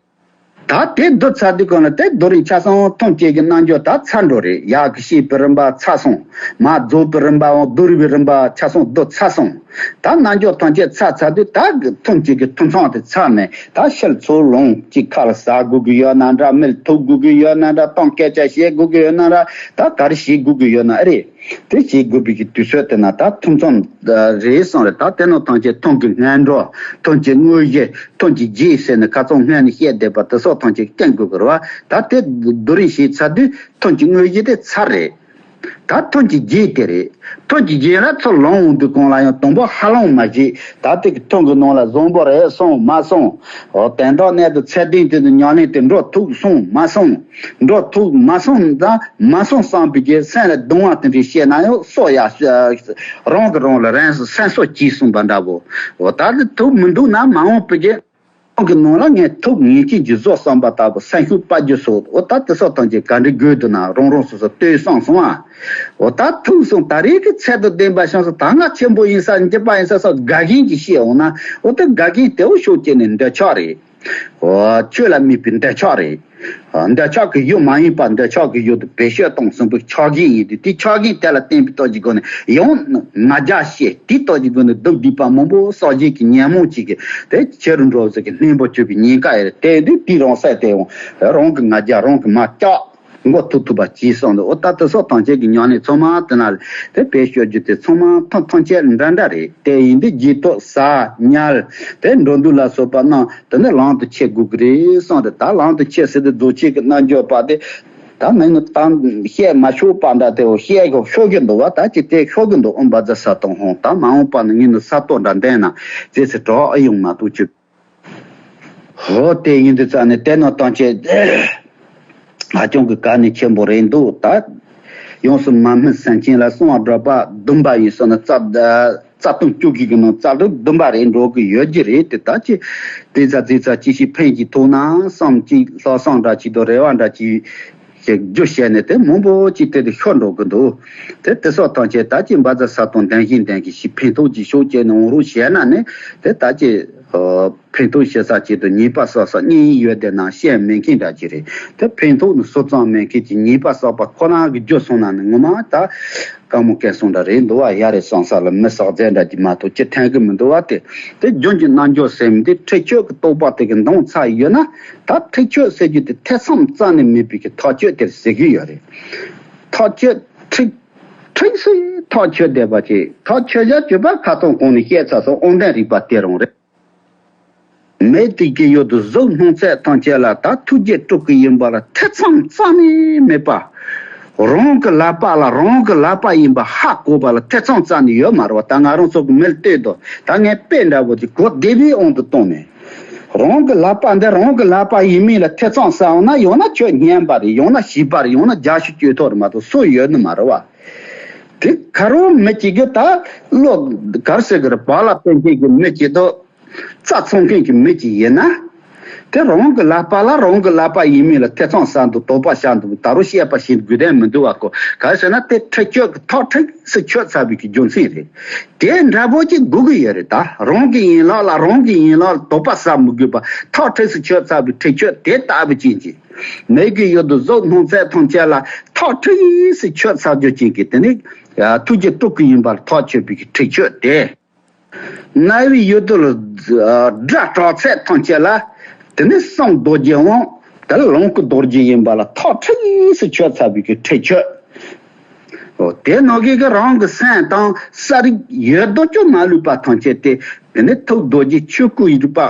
ད་དེ་བསྡུ་ཚར་དུས་གང་ལ་དེ་བསྡུ་རིམ་ཆ་ཚང་ཐམས་ཅད་ཀྱི་རྣལ་འབྱོར་ད་ཚར་འགྲོ་རེད། ཡག་གི་བཤད་པའི་རིམ་པ་ཚར་སོང་། མར་རྫོགས་པའི་རིམ་པའམ་བསྡུ་རུས་པའི་རིམ་པ་ཆ་ཚང་བསྡུ་ཚར་སོང་། ད་རྣལ་འབྱོར་ཐམས་ཅད་ཚར་ཚར་དུས་ད་གི་ཐམས་ཅད་ཀྱི་ཐུན་མཚམས་དེ་ཚར་ནས་ད་ཕྱིར་ཚུར་ལོངས་ཀྱི། ཁ་ལ་ཟ་དགོས་ཀྱི་ཡོད་ན་འདྲ། མིག་ལ་ཐུག་དགོས་ཀྱི་ཡོད་ན་འདྲ། གཏམ་སྐད་ཆ་བཤད་དགོས་ཀྱི་ཡོད་ན་འདྲ། ད་ག་རེ་བྱེད་དགོས་ཀྱི་ཡོད་ན་ཨེ་རེད། དེ་བྱེད་དགོས་པའི་གི་དུས་ཚོད་དེ་ན་ད་ཐུན་མཚམས་རེད་གསུངས་རེད། ད་དེ་ནང་ཐམས་ཅད་ཐུན་གྱི་སྔོན་འགྲོ། ཐུན་གྱི་དངོས་གཞི། ཐུན་གྱི་རྗེས་ཟེར་ནས་ཁ་སང་སྔོན་ནས་བཤད་བསྡད་པ་དེ་སོགས་ཐམས་ཅད་སྐྱོན་དགོས་ཀྱི་རེད་བ། ད་དེ་བསྡུ་རིམ་བྱས་ཚར་དུས་ཐུན་གྱི་དངོས་གཞི་དེ་ཚར་རེད། ད་ཐུན་གྱི་རྗེས་དེ་རེད། ཐུན་གྱི་རྗེས་ལ་ཚུར་ལོངས་འོང་དུས་གང་ལ་ཡང་དང་པོ་ཧ་ལམ་མ་བྱེད། ད་དེ་གི་ཐུན་གྱི་ནང་ལ་བཟང་པོ་རེད་སོང་མ་སོང་། འོ་དོན་དག་གནད་དུ་ཚད་ལྡན་དེ་ཚོ་ཉམས་ལེན་དེ་འགྲོ་ཐུབ་སོང་མ་སོང་། འགྲོ་ཐུབ་མ་སོང་དང་མ་སོང་བསམ་པའི་གི་སེམས་ལ་གདུང་བ་དེ་འདྲ་བཤད་ན་ཡང་སོ་ཡ། རང་གི་རང་ལ་རང་སེམས་གསོ་གྱིས་གསུངས་པ་འདྲ་བོ། འོ་ད་དེ་ཐུབ་མི་འདུག་ན་མ་འོངས་པའི་གི་རང་གི་ནང་ལ་ངས་ཐུབ་ངེས་ཅན་གྱི་བཟོ་བསམ་པ་ལྟ་བུ་སེམས་ཤུགས་སྤར་རྒྱུ་སོགས། འོ་ད་དེ་སོགས་ཐམས་ཅད་ག་འདྲ་དགོས་འདུག་ན་རང་རང་སོ་སོ་ལྟོས་བསམ་སོང་ཨ། འོ་ད་ཐུབ་སོང་། ད་རེས་ཀྱི་ཚད་དང་ལྡན་པ་བྱུང་སོང་། ད་ང་ཆེན་པོ་ཡིན་ས་འཇིགས་པ་ཡིན་ས་སོགས་དགའ་ཞེན་གྱིས་བཤད་འོང་ན། འོ་ད་དགའ་ཞེན་དེའོ་ཤོག་ཅེས་ནས་འདོད་ཆགས་རེད། འོ་ཆོས་ལ་དམིགས་པའི་འདོད་ཆགས་རེད། འདོད་ཆགས་ཀྱི་ཡུལ་མ་ཡིན་པ་འདོད་ཆགས་ཀྱི་ཡུལ་དུ་བེད་སྤྱོད་གཏོང་གསུངས་པའི་ཆགས་ཞེན་ཡིན་དུས། དེ་ཆགས་ཞེན་དེ་ལ་བརྟེན་པའི་སྟོབས་ཀྱི་སྒོ་ནས་ཡང་ང་རྒྱལ་བཤད། དེའི་སྟོབས་ཀྱི་སྒོ་ནས་སྡུག་བསྡུས་པ་མང་པོ་བསགས་བྱེད་ཀྱི་ཉོན་མོངས་ཅིག་གིས་དེ་ཕྱི་རུ་འགྲོ་བ་ཟེར་གྱི་གནོན་པོ་སྤྱོད་པའི་ཉེན་ཁ་ཡོད་རེད། དེ་དུས་དེའི་རང་སེམས་དེ་ཡང་རང་གི་ང་རྒྱལ་རང་གིས་མར་བཅག། མགོ་ཐུག་ཐུབ་པ་གྱིས་གསུངས་འདུག་འོ་ད་དེ་སོགས་ཐམས་ཅད་ཀྱི་ཉམས་ལེན་ཚང་མ་དེ་ན་དེ་བེད་སྤྱོད་རྒྱུ་དེ་ཚང་མ་ཐམས་ཐམས་ཅད་འདྲ་འདྲ་རེད། དེ་ཡིན་དུས་རྗེས་ཐོབ་ཟ་ཉལ་དེ་འགྲོ་འདུག་ལ་སོགས་པ་རྣམས་དེ་ནི་ལམ་དུ་ཆས་དགོས་ཀྱི་རེད་གསུངས་རེད། ད་ལམ་དུ་ཆས་ཟེར་དུས་རྫོགས་ཆེན་གྱི་རྣལ་འབྱོར་པ་དེ་ད་མིང་ནི་བཤད་མ་ཆོག་པ་འདྲ་དེ་འོ་བཤད་གི་ཤོར་གི་འདུག་བ། ད་ཅི་དེ་ཤོར་གི་འདུག་འོ་འབའ་ཛ་ས་དང་ཧོང་ད་མ་འོངས་པ་ནི་ངས་ནི་ས་སྟོང་འདྲ་འདན་ན་རྗེས་སུ་གྲགས་ཨེ་ཡོང་མ་གཏོགས་ཅི། ཧོ་དེ་ཡིན་དུས་ཙང་ནས་དེ་ནང་བཏང་བྱས་ཧ་ཅང་གི་དཀའ་གནད་ཆེན་པོ་རེད་འདུག་ད་ཡོངས་སུ་མ་སྨིན་སེམས་ཅན་ལ་གསང་བ་སྒྲུབ་པ་བདུན་པ་ཡིན་སོང་ན་རྩ་རྩ་ལྟུང་བཅུ་གཅིག་གི་ནང་རྩ་ལྟུང་བདུན་པ་རེད་འགྲོ་གི་ཡོད་ཀྱི་རེད། དེ་ད་ཅི་དེ་ཚ་དེ་ཚ་ཅི་ཞིག་ཕན་གྱི་ཐོག་ན་བསམ་གཅིག་ལྷག་བསམ་འདྲ་གཅིག་དང་རེ་བ་འདྲ་གཅིག་ཞེས་རྒྱུ་བཤད་ནས་དེ་མང་པོ་ཅིག་དེ་དུ་ཤོར་འགྲོ་གི་འདུག་དེ་དེ་སོགས་ཐམས་ཅད་ད་ཅི་འབའ་ཛ་ས་དང་ལྡན་བཞིན་ལྡན་གྱི་ཞིག་ཕན་ཐོགས་ཀྱི་ཤོག་ཅེས་ནས་འོང་རོགས་བྱས་ན་ནི་དེ་ད་ཅི་ཕན་ཐོགས་བྱེད་ས་ཅིག་ཏུ་ཉེས་པ་བསགས་ས་གཉེན་ཡིན་ཡོད་དེ་ན་བཤད་མེད་མཁན་འདྲ་ཅིག་རེད། དེ་ཕན་ཐོགས་ནི་སོ་ཙམ་མེད་མཁན་གྱི་ཉེས་པ་བསགས་པ་ཁོ་རང་གི་རྒྱུ་སོང་ན་ནི་ངོ་མ་ད་དཀའ་མོ་སྐལ་བཟང་འདྲ་རེད་འདུག་བ། ཡ་རེད་བསམ་ས་ལ་མི་བསགས་རྫས་འདྲ་ཅིག་མ་གཏོགས་ཅི་ཐན་གི་མི་འདུག་བ། དེ་དེ་རྒྱུན་གྱི་རྣལ་འབྱོར་ཟེར་མི་དེ་ཁྲེགས་ཆོད་ཀྱི་རྟོགས་པ་དེ་གི་འདང་ཚ་ཡོད་ན། ད་ཁྲེགས་ཆོད་ཟེར་རྒྱུ་དེ་ཐེ་ཚོམ་རྩ་ནས་མེད་པའི་གི་ཐག་ཆོད་དེར་ཟེར་གི་ཡོད་རེད། ཐག་ཆོད་ཁྲེགས་ཁྲེགས་སེ་ཐག་ཆོད་བསྡད་པ་ཅིག་ཐག་ཆོད་བྱ་ཆོད་པ་ཁ་ཐོག་གོང་ནས་བཤད་ཚར་སོང་། དབང་ལྡན་རིག་པ་དེ་རང་རེད། མེད་དེ་གི་ཡོད་དུ་གཟུགས་སྣང་ཚད་ཐམས་ཅད་ལ་ད་ཐུགས་རྗེ་སྤྲུལ་སྐུ་ཡིན་པ་ལ་ཐེ་ཚོམ་རྩ་ནས་མེད་པ། རང་གི་ལག་པ་ལ་རང་གི་ལག་པ་ཡིན་པ་ཧ་གོ་བ་ལ་ཐེ་ཚོམ་རྩ་ནས་ཡོད་མ་རེད་བ། ད་ང་རང་ཚོ་གི་མིར་ལྟོས་དོ། ད་ངས་དཔེ་འདྲ་བོ་ཅིག་གོ་བདེ་བའི་དབང་དུ་བཏང་ནས། རང་གི་ལག་པ་འདི་རང་གི་ལག་པ་ཡིན་མིན་ལ་ཐེ་ཚོམ་ཟ་འོང་ན་ཡང་ན་ཁྱོད་སྙན་པ་རེད། ཡང་ན་ཞིབ་པ་རེད། ཡང་ན་རྒྱ་ཤུ་གཅོད་ཐོག་རེད་མ་གཏོགས་སུ་ཡོད་ནི་མ་རེད་བ། དེ་ཁ་རོག་མི་གཅིག་གི་ད་བློ་གར་ཟེར་གི་རེད། བག་ལ་ཕན་མཁན་གྱི་མི་གཅིག་དང་རྩ་ཚང་མཁན་གྱི་མི་གཅིག་ཡིན་ན། དེ་རང་གི་ལག་པ་ལ་རང་གི་ལག་པ་ཡིན་མིན་ལ་ཐེ་ཚོམ་ཟ་འདུག་དོགས་པ་བཞག་འདུག་ད་རུང་བཤད་པ་ཞིག་དགོས་དོན་མི་འདུག་བ་ཀོ། ག་རེ་ཟེར་ན་དེ་ཁྲེགས་ཆོད་ཀྱི་ཐག་ཁྲེགས་སུ་ཆོད་ཚར་བའི་གི་རྒྱུ་མཚན་རེད། དེ་འདྲ་པོ་ཅིག་དགོས་ཀྱི་ཡོད་རེད། ད་རང་གི་ཡན་ལག་ལ་རང་གི་ཡན་ལག་ལ་དོགས་པ་ཟ་མི་དགོས་པ་ཐག་ཁྲེགས་སུ་ཆོད་ཚར་བའི་ཁྲེགས་ཆོད་དེ་ལྟ་བུ་ཅན་གྱི་མེད་ཀྱི་ཡོད་དུ་གཟུགས་སྣང་ཚད་ཐམས་ཅད་ལ་ཐག་ཁྲེགས་སུ་ཆོད་ཚར་རྒྱུ་ཅན་གྱི་དེ་ནི་ཐུགས་རྗེ་སྤྲུལ་སྐུ་ཡིན་པར་ཐག་ཆོད་པའི་གི་ཁྲེགས་ཆོད་དེ། རྣ་བའི་ཡུལ་དུ་ལ་སྒྲ་གྲགས་ཚད་ཐམས་ཅད་ལ་དེ་ནི་གསང་རྡོ་རྗེ་དབང་དེ་ལ་ལོངས་སྐུ་རྡོ་རྗེ་ཡིན་པ་ལ་ཐག་ཁྲེགས་སུ་ཆོད་ཚར་བའི་གི་ཁྲེགས་ཆོད། འོ་དེ་ནང་གི་གི་རང་གི་སེམས་དང་ས་རིག་ཡོད་དོ་ཅོག་མ་ལུས་པ་ཐམས་ཅད་དེ་དེ་ནི་ཐུགས་རྡོ་རྗེ་ཆོས་སྐུ་ཡི་རིག་པ་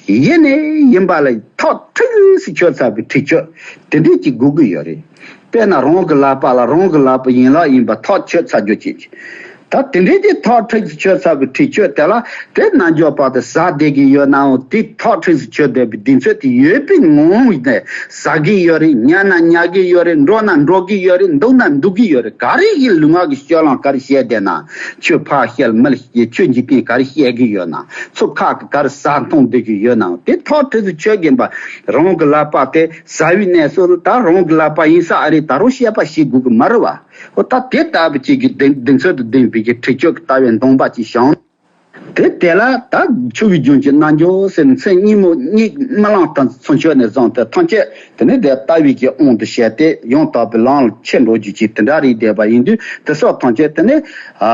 ཡེ་ནས་ཡིན་པ་ལ་ཐག་ཁྲེགས་སུ་ཆོད་ཚར་བའི་ཁྲེགས་ཆོད་དེ་འདྲས་ཀྱི་དགོས་ཀྱི་ཡོད་རེད། དཔེར་ན་རང་གི་ལག་པ་ལ་རང་གི་ལག་པ་ཡན་ལག་ཡིན་པ་ཐག་ཆོད་ཚར་རྒྱུ་ཅན་གྱི། ད་དེ་འདྲའི་དེ་ཐག་ཁྲེགས་སུ་ཆོད་ཚར་བའི་ཁྲེགས་ཆོད་དེ་ལ་དེ་རྣལ་འབྱོར་པ་དེ་ཟ་བསྡད་ཀྱི་ཡོད་ནའང་དེ་ཐག་ཁྲེགས་སུ་ཆོད་བསྡད་པའི་གདེང་ཚོད་དེ་ཡོད་པའི་ངང་ནས་ཟ་གི་ཡོད་རེད། ཉལ་ན་ཉལ་གི་ཡོད་རེད། འགྲོ་ན་འགྲོ་གི་ཡོད་རེད། འདུག་ན་འདུག་གི་ཡོད་རེད། ག་རེ་ཡིན་ལུས་ངག་གི་སྤྱོད་ལམ་ག་རེ་བྱས་བསྡད་ན་ཆོས་ཕར་བཤད་མི་ལ་བཤད་ཆོས་འཇིག་རྟེན་ག་རེ་བཤད་གི་ཡོད་ན་ཚུར་ཁ་གི་ག་རེ་ཟ་འཐུང་བསྡད་ཀྱི་ཡོད་ནའང་དེ་ཐག་ཁྲེགས་སུ་ཆོད་གིན་པ་རང་གི་ལག་པ་དེ་ཟ་བའི་གནས་སུ་ད་རང་གི་ལག་པ་ཡིན་ས་ཨ་རེད། ད་རུང་བཤད་པ་ཞིག་དགོས་གི་མ་རེད་བ། འོ་ད་དེ་ལྟ་བུ་ཅིག་གི་གདེང་གདེང་ཚོད་དུ་ལྡན་པའི་གི་ཁྲེགས་ཆོད་ཀྱི་ལྟ་བའི་འདོང་པ་ཅིག་བྱུང་། དེ་དེ་ལ་ད་ཆུ་བོའི་རྒྱུན་གྱི་རྣལ་འབྱོར་ཟེར་ནས་མཚན་གཉིས་མོ་གཉིས་རྨི་ལམ་དང་ཚུན་ཆོད་ནས་བཟུང་སྟེ་ཐམས་ཅད་དེ་ནས་དེ་ལྟ་བའི་གི་དབང་དུ་བྱས་ཏེ་ཡང་དག་པའི་ལམ་ལ་ཁྱེར་འགྲོ་རྒྱུ་ཅིག་དེ་འདྲ་རེད་བསྡད་པ་ཡིན་དུས་དེ་སོགས་ཐམས་ཅད་དེ་ནས་ཨ་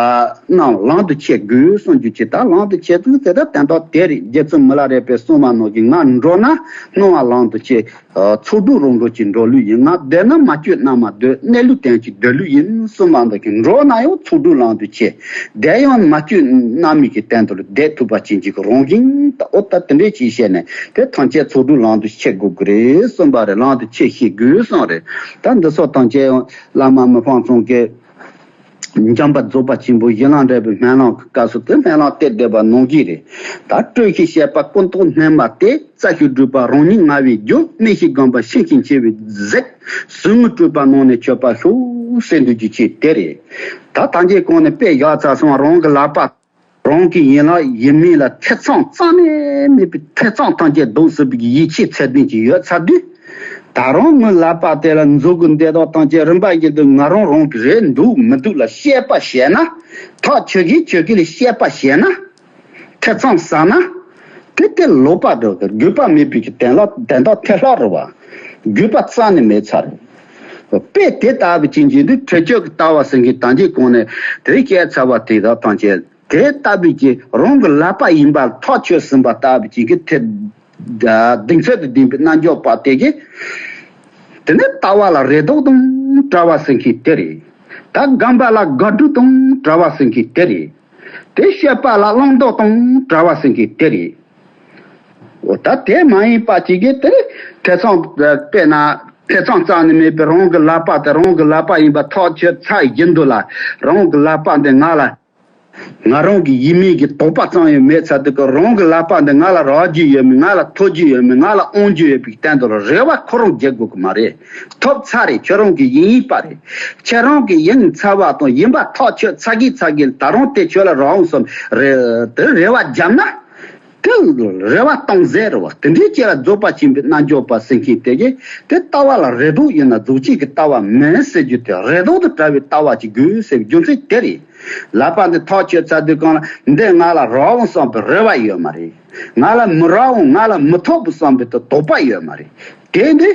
རྣམས་ལམ་དུ་ཆས་དགོས་གསུང་རྒྱུ་ཅིག་ད་ལམ་དུ་ཆས་དུས་དེ་ལྟར་དོན་དག་དེ་རེད། རྗེ་བཙུན་མི་ལ་རས་པས་གསུངས་པ་ནང་བཞིན་ང་འགྲོ་ན་སྣང་བ་ལམ་དུ་ཆས། ཚོགས་དྲུག་རང་གྲོལ་གྱི་འགྲོ་ལུགས་ཡིན། ང་བསྡད་ན་མ་བཅོས་རྣལ་མ་སྡོད། གནས་ལུགས་དོན་གྱི་སྡོད་ལུགས་ཡིན་གསུངས་པ་འདི་གི་འགྲོ་ན་ཡང་ཚོགས་དྲུག་ལམ་དུ་ཆས། བསྡད་ཡང་མ་བཅོས་རྣལ་མའི་གི་སྟེང་དུ་བསྡད་ཐུབ་པ་ཅན་གྱི་རང་བཞིན་ད་འོ་ད་དེ་འདྲས་ཅིག་བཤད་ནས་དེ་ཐམས་ཅད་ཚོགས་དྲུག་ལམ་དུ་ཆས་དགོས་ཀྱི་རེད་གསུངས་པ་རེད། ལམ་དུ་ཆས་ཤེས་དགོས་གསུངས་རེད། ད་འདི་སོགས་ཐམས་ཅད་ཡང་བླ་མ་མི་ཕམ་ཚང་གིས། འཇམ་དཔལ་རྫོགས་པ་ཆེན་པོ་གཞི་ལམ་འབྲས་བུའི་སྨོན་ལམ་གྱི་སྐབས་སུ་དེ་སྨོན་ལམ་གཏེར་སྡེ་པ་ནང་བཞིན་རེད། ད་སྤྲོས་ཤིང་བཤད་པ་ཀུན་རྟོག་སྣོན་པ་སྟེ། རྩ་ཤེས་སྒྲུབ་པ་རང་ཉིད་ང་བའི་རྒྱུ། སྨྲེ་ཤིང་བསྒོམ་པ་ཤིང་ཤིང་ཆེ་བའི་གཟེབ། ཟུག་རྔུ་སྤྲོས་པ་ནང་ནས་ཆོད་པར་ཤོག་ཟེར་འདོད་རྒྱུ་ཆེ་དེ་རེད། ད་ཐམས་ཅད་གོང་ནས་དཔེ་བཞག་ཚར་སོང་། རང་གི་ལག་པ། རང་གི་ཡན་ལག་ཡིན་མིན་ལ་ཐེ་ཚོམ་རྩ་ནས་མེད་པའི་ཐེ་ཚོམ་ཐམས་ཅད་བཟློག་ཟིན་པའི་ཡིད་ཆེས་ཚད་ལྡན་ཅིག་ཡོད་ཚར་དུས། ད་རུང་ངའི་ལག་པ་དེ་ལ་མཛུབ་གུ་འདེད་དོགས་ཐམས་ཅད་རིམ་པ་བཞིན་དུ་ང་རང་རང་གི་རེད་འདུག་མི་འདུག་ལ་དཔྱད་པ་བྱས་ན། ཐག་ཆོད་གི་ཆོད་གི་ལ་དཔྱད་པ་བྱས་ན། ཐེ་ཚོམ་ཟ་ན། དེ་དེ་ལོག་པ་འགྲོ་གི་དགོས་པ་མེད་པའི་གི་དོན་ལ་དོན་དག་ཐལ་ལྷག་རེད་བ། དགོས་པ་རྩ་ནས་མེད་ཚར། དཔེ་དེ་ལྟ་བུ་ཅན་གྱི་འདི་ཁྲེགས་ཆོད་ཀྱི་ལྟ་བ་ཟེར་མཁན་ད་ཅི་གོང་ནས་དེ་བཤད་ཚར་བ་དེ་དག་ཐམས་ཅད། དེ་ལྟ་བུའི་གི་རང་གི་ལག་པ་ཡིན་པ་ཐག་ཆོད་ཟིན་པ་ལྟ་བུའི་གི་དེ་གདེང་ཚོད་དུ་ལྡན་པའི་རྣལ་འབྱོར་པ་དེ་གིས་ དེ་ནས་ལྟ་བ་ལ་རེ་དོགས་དང་བྲལ་བ་ཟེར་མཁན་དེ་རེད། ད་སྒོམ་པ་ལ་དགག་སྒྲུབ་དང་བྲལ་བ་ཟེར་མཁན་དེ་རེད། དེ་སྤྱོད་པ་ལ་བླང་དོར་དང་བྲལ་བ་ཟེར་མཁན་དེ་རེད། འོ་ད་དེ་མ་ཡིན་པ་ཅིག་གིས་དེ་ཐེ་ཚོམ་དཔེར་ན་ཐེ་ཚོམ་རྩ་ནས་མེད་པའི་རང་གི་ལག་པ་དེ་རང་གི་ལག་པ་ཡིན་པ་ཐག་ཆོད་ཚར་བཞིན་དུ་ལ། རང་གི་ལག་པ་འདི་ང་ལ། ང་རང་གི་ཡིན་མིན་གྱི་དོགས་པ་ཙམ་ཡང་མེད་ཚར་དུས་ཀྱི་རང་གི་ལག་པ་འདི་ང་ལ་རག་རྒྱུ་ཡོད་མིན། ང་ལ་ཐོབ་རྒྱུ་ཡོད་མིན། ང་ལ་དབང་རྒྱུ་ཡོད་པའི་སྟེང་དུ་ལ་རེ་བ་ཁོ་རང་རྒྱག་དགོས་ཀྱི་མ་རེད། ཐོབ་ཚར་རེད། ཁྱོད་རང་གི་ཡིན་ཡིན་པ་རེད། ཁྱེད་རང་གི་ཡིན་ཚར་བ་དང་ཡིན་པ་ཐག་ཆོད་ཚར་གི་ཚར་གི་ད་རུང་དེ་ཁྱོད་ལ་རག་འོང་བསམ་རེ་དེ་རེ་བ་བརྒྱབ་ན། དེ་རེ་བ་གཏོང་ཟེར་བ་དེ་འདྲའི་ཅིག་ལ་རྫོགས་པ་ཆེན་པོའི་རྣལ་འབྱོར་པ་ཟེར་མཁན་དེ་གིས་དེ་ལྟ་བ་ལ་རེ་དོགས་ཡོད་ན་རྫོགས་བྱེད་ཀྱི་ལྟ་བ་མིན་ཟེར་རྒྱུ་དེ། རེ་དོགས་དང་བྲལ་བའི་ལྟ་བ་ཅིག་དགོས་ཟེར་བའི་རྒྱུ་མཚན་དེ་རེད། ལག་པ་འདི་ཐག་ཆོད་ཚར་དུས་གང་ལ་འདི་ང་ལ་རག་འོང་བསམ་པའི་རེ་བ་ཡོད་མ་རེད། ང་ལ་མི་རག་འོང་། ང་ལ་མི་ཐོབ་བསམ་པའི་དོགས་པ་ཡོད་མ་རེད། དེ་འདི་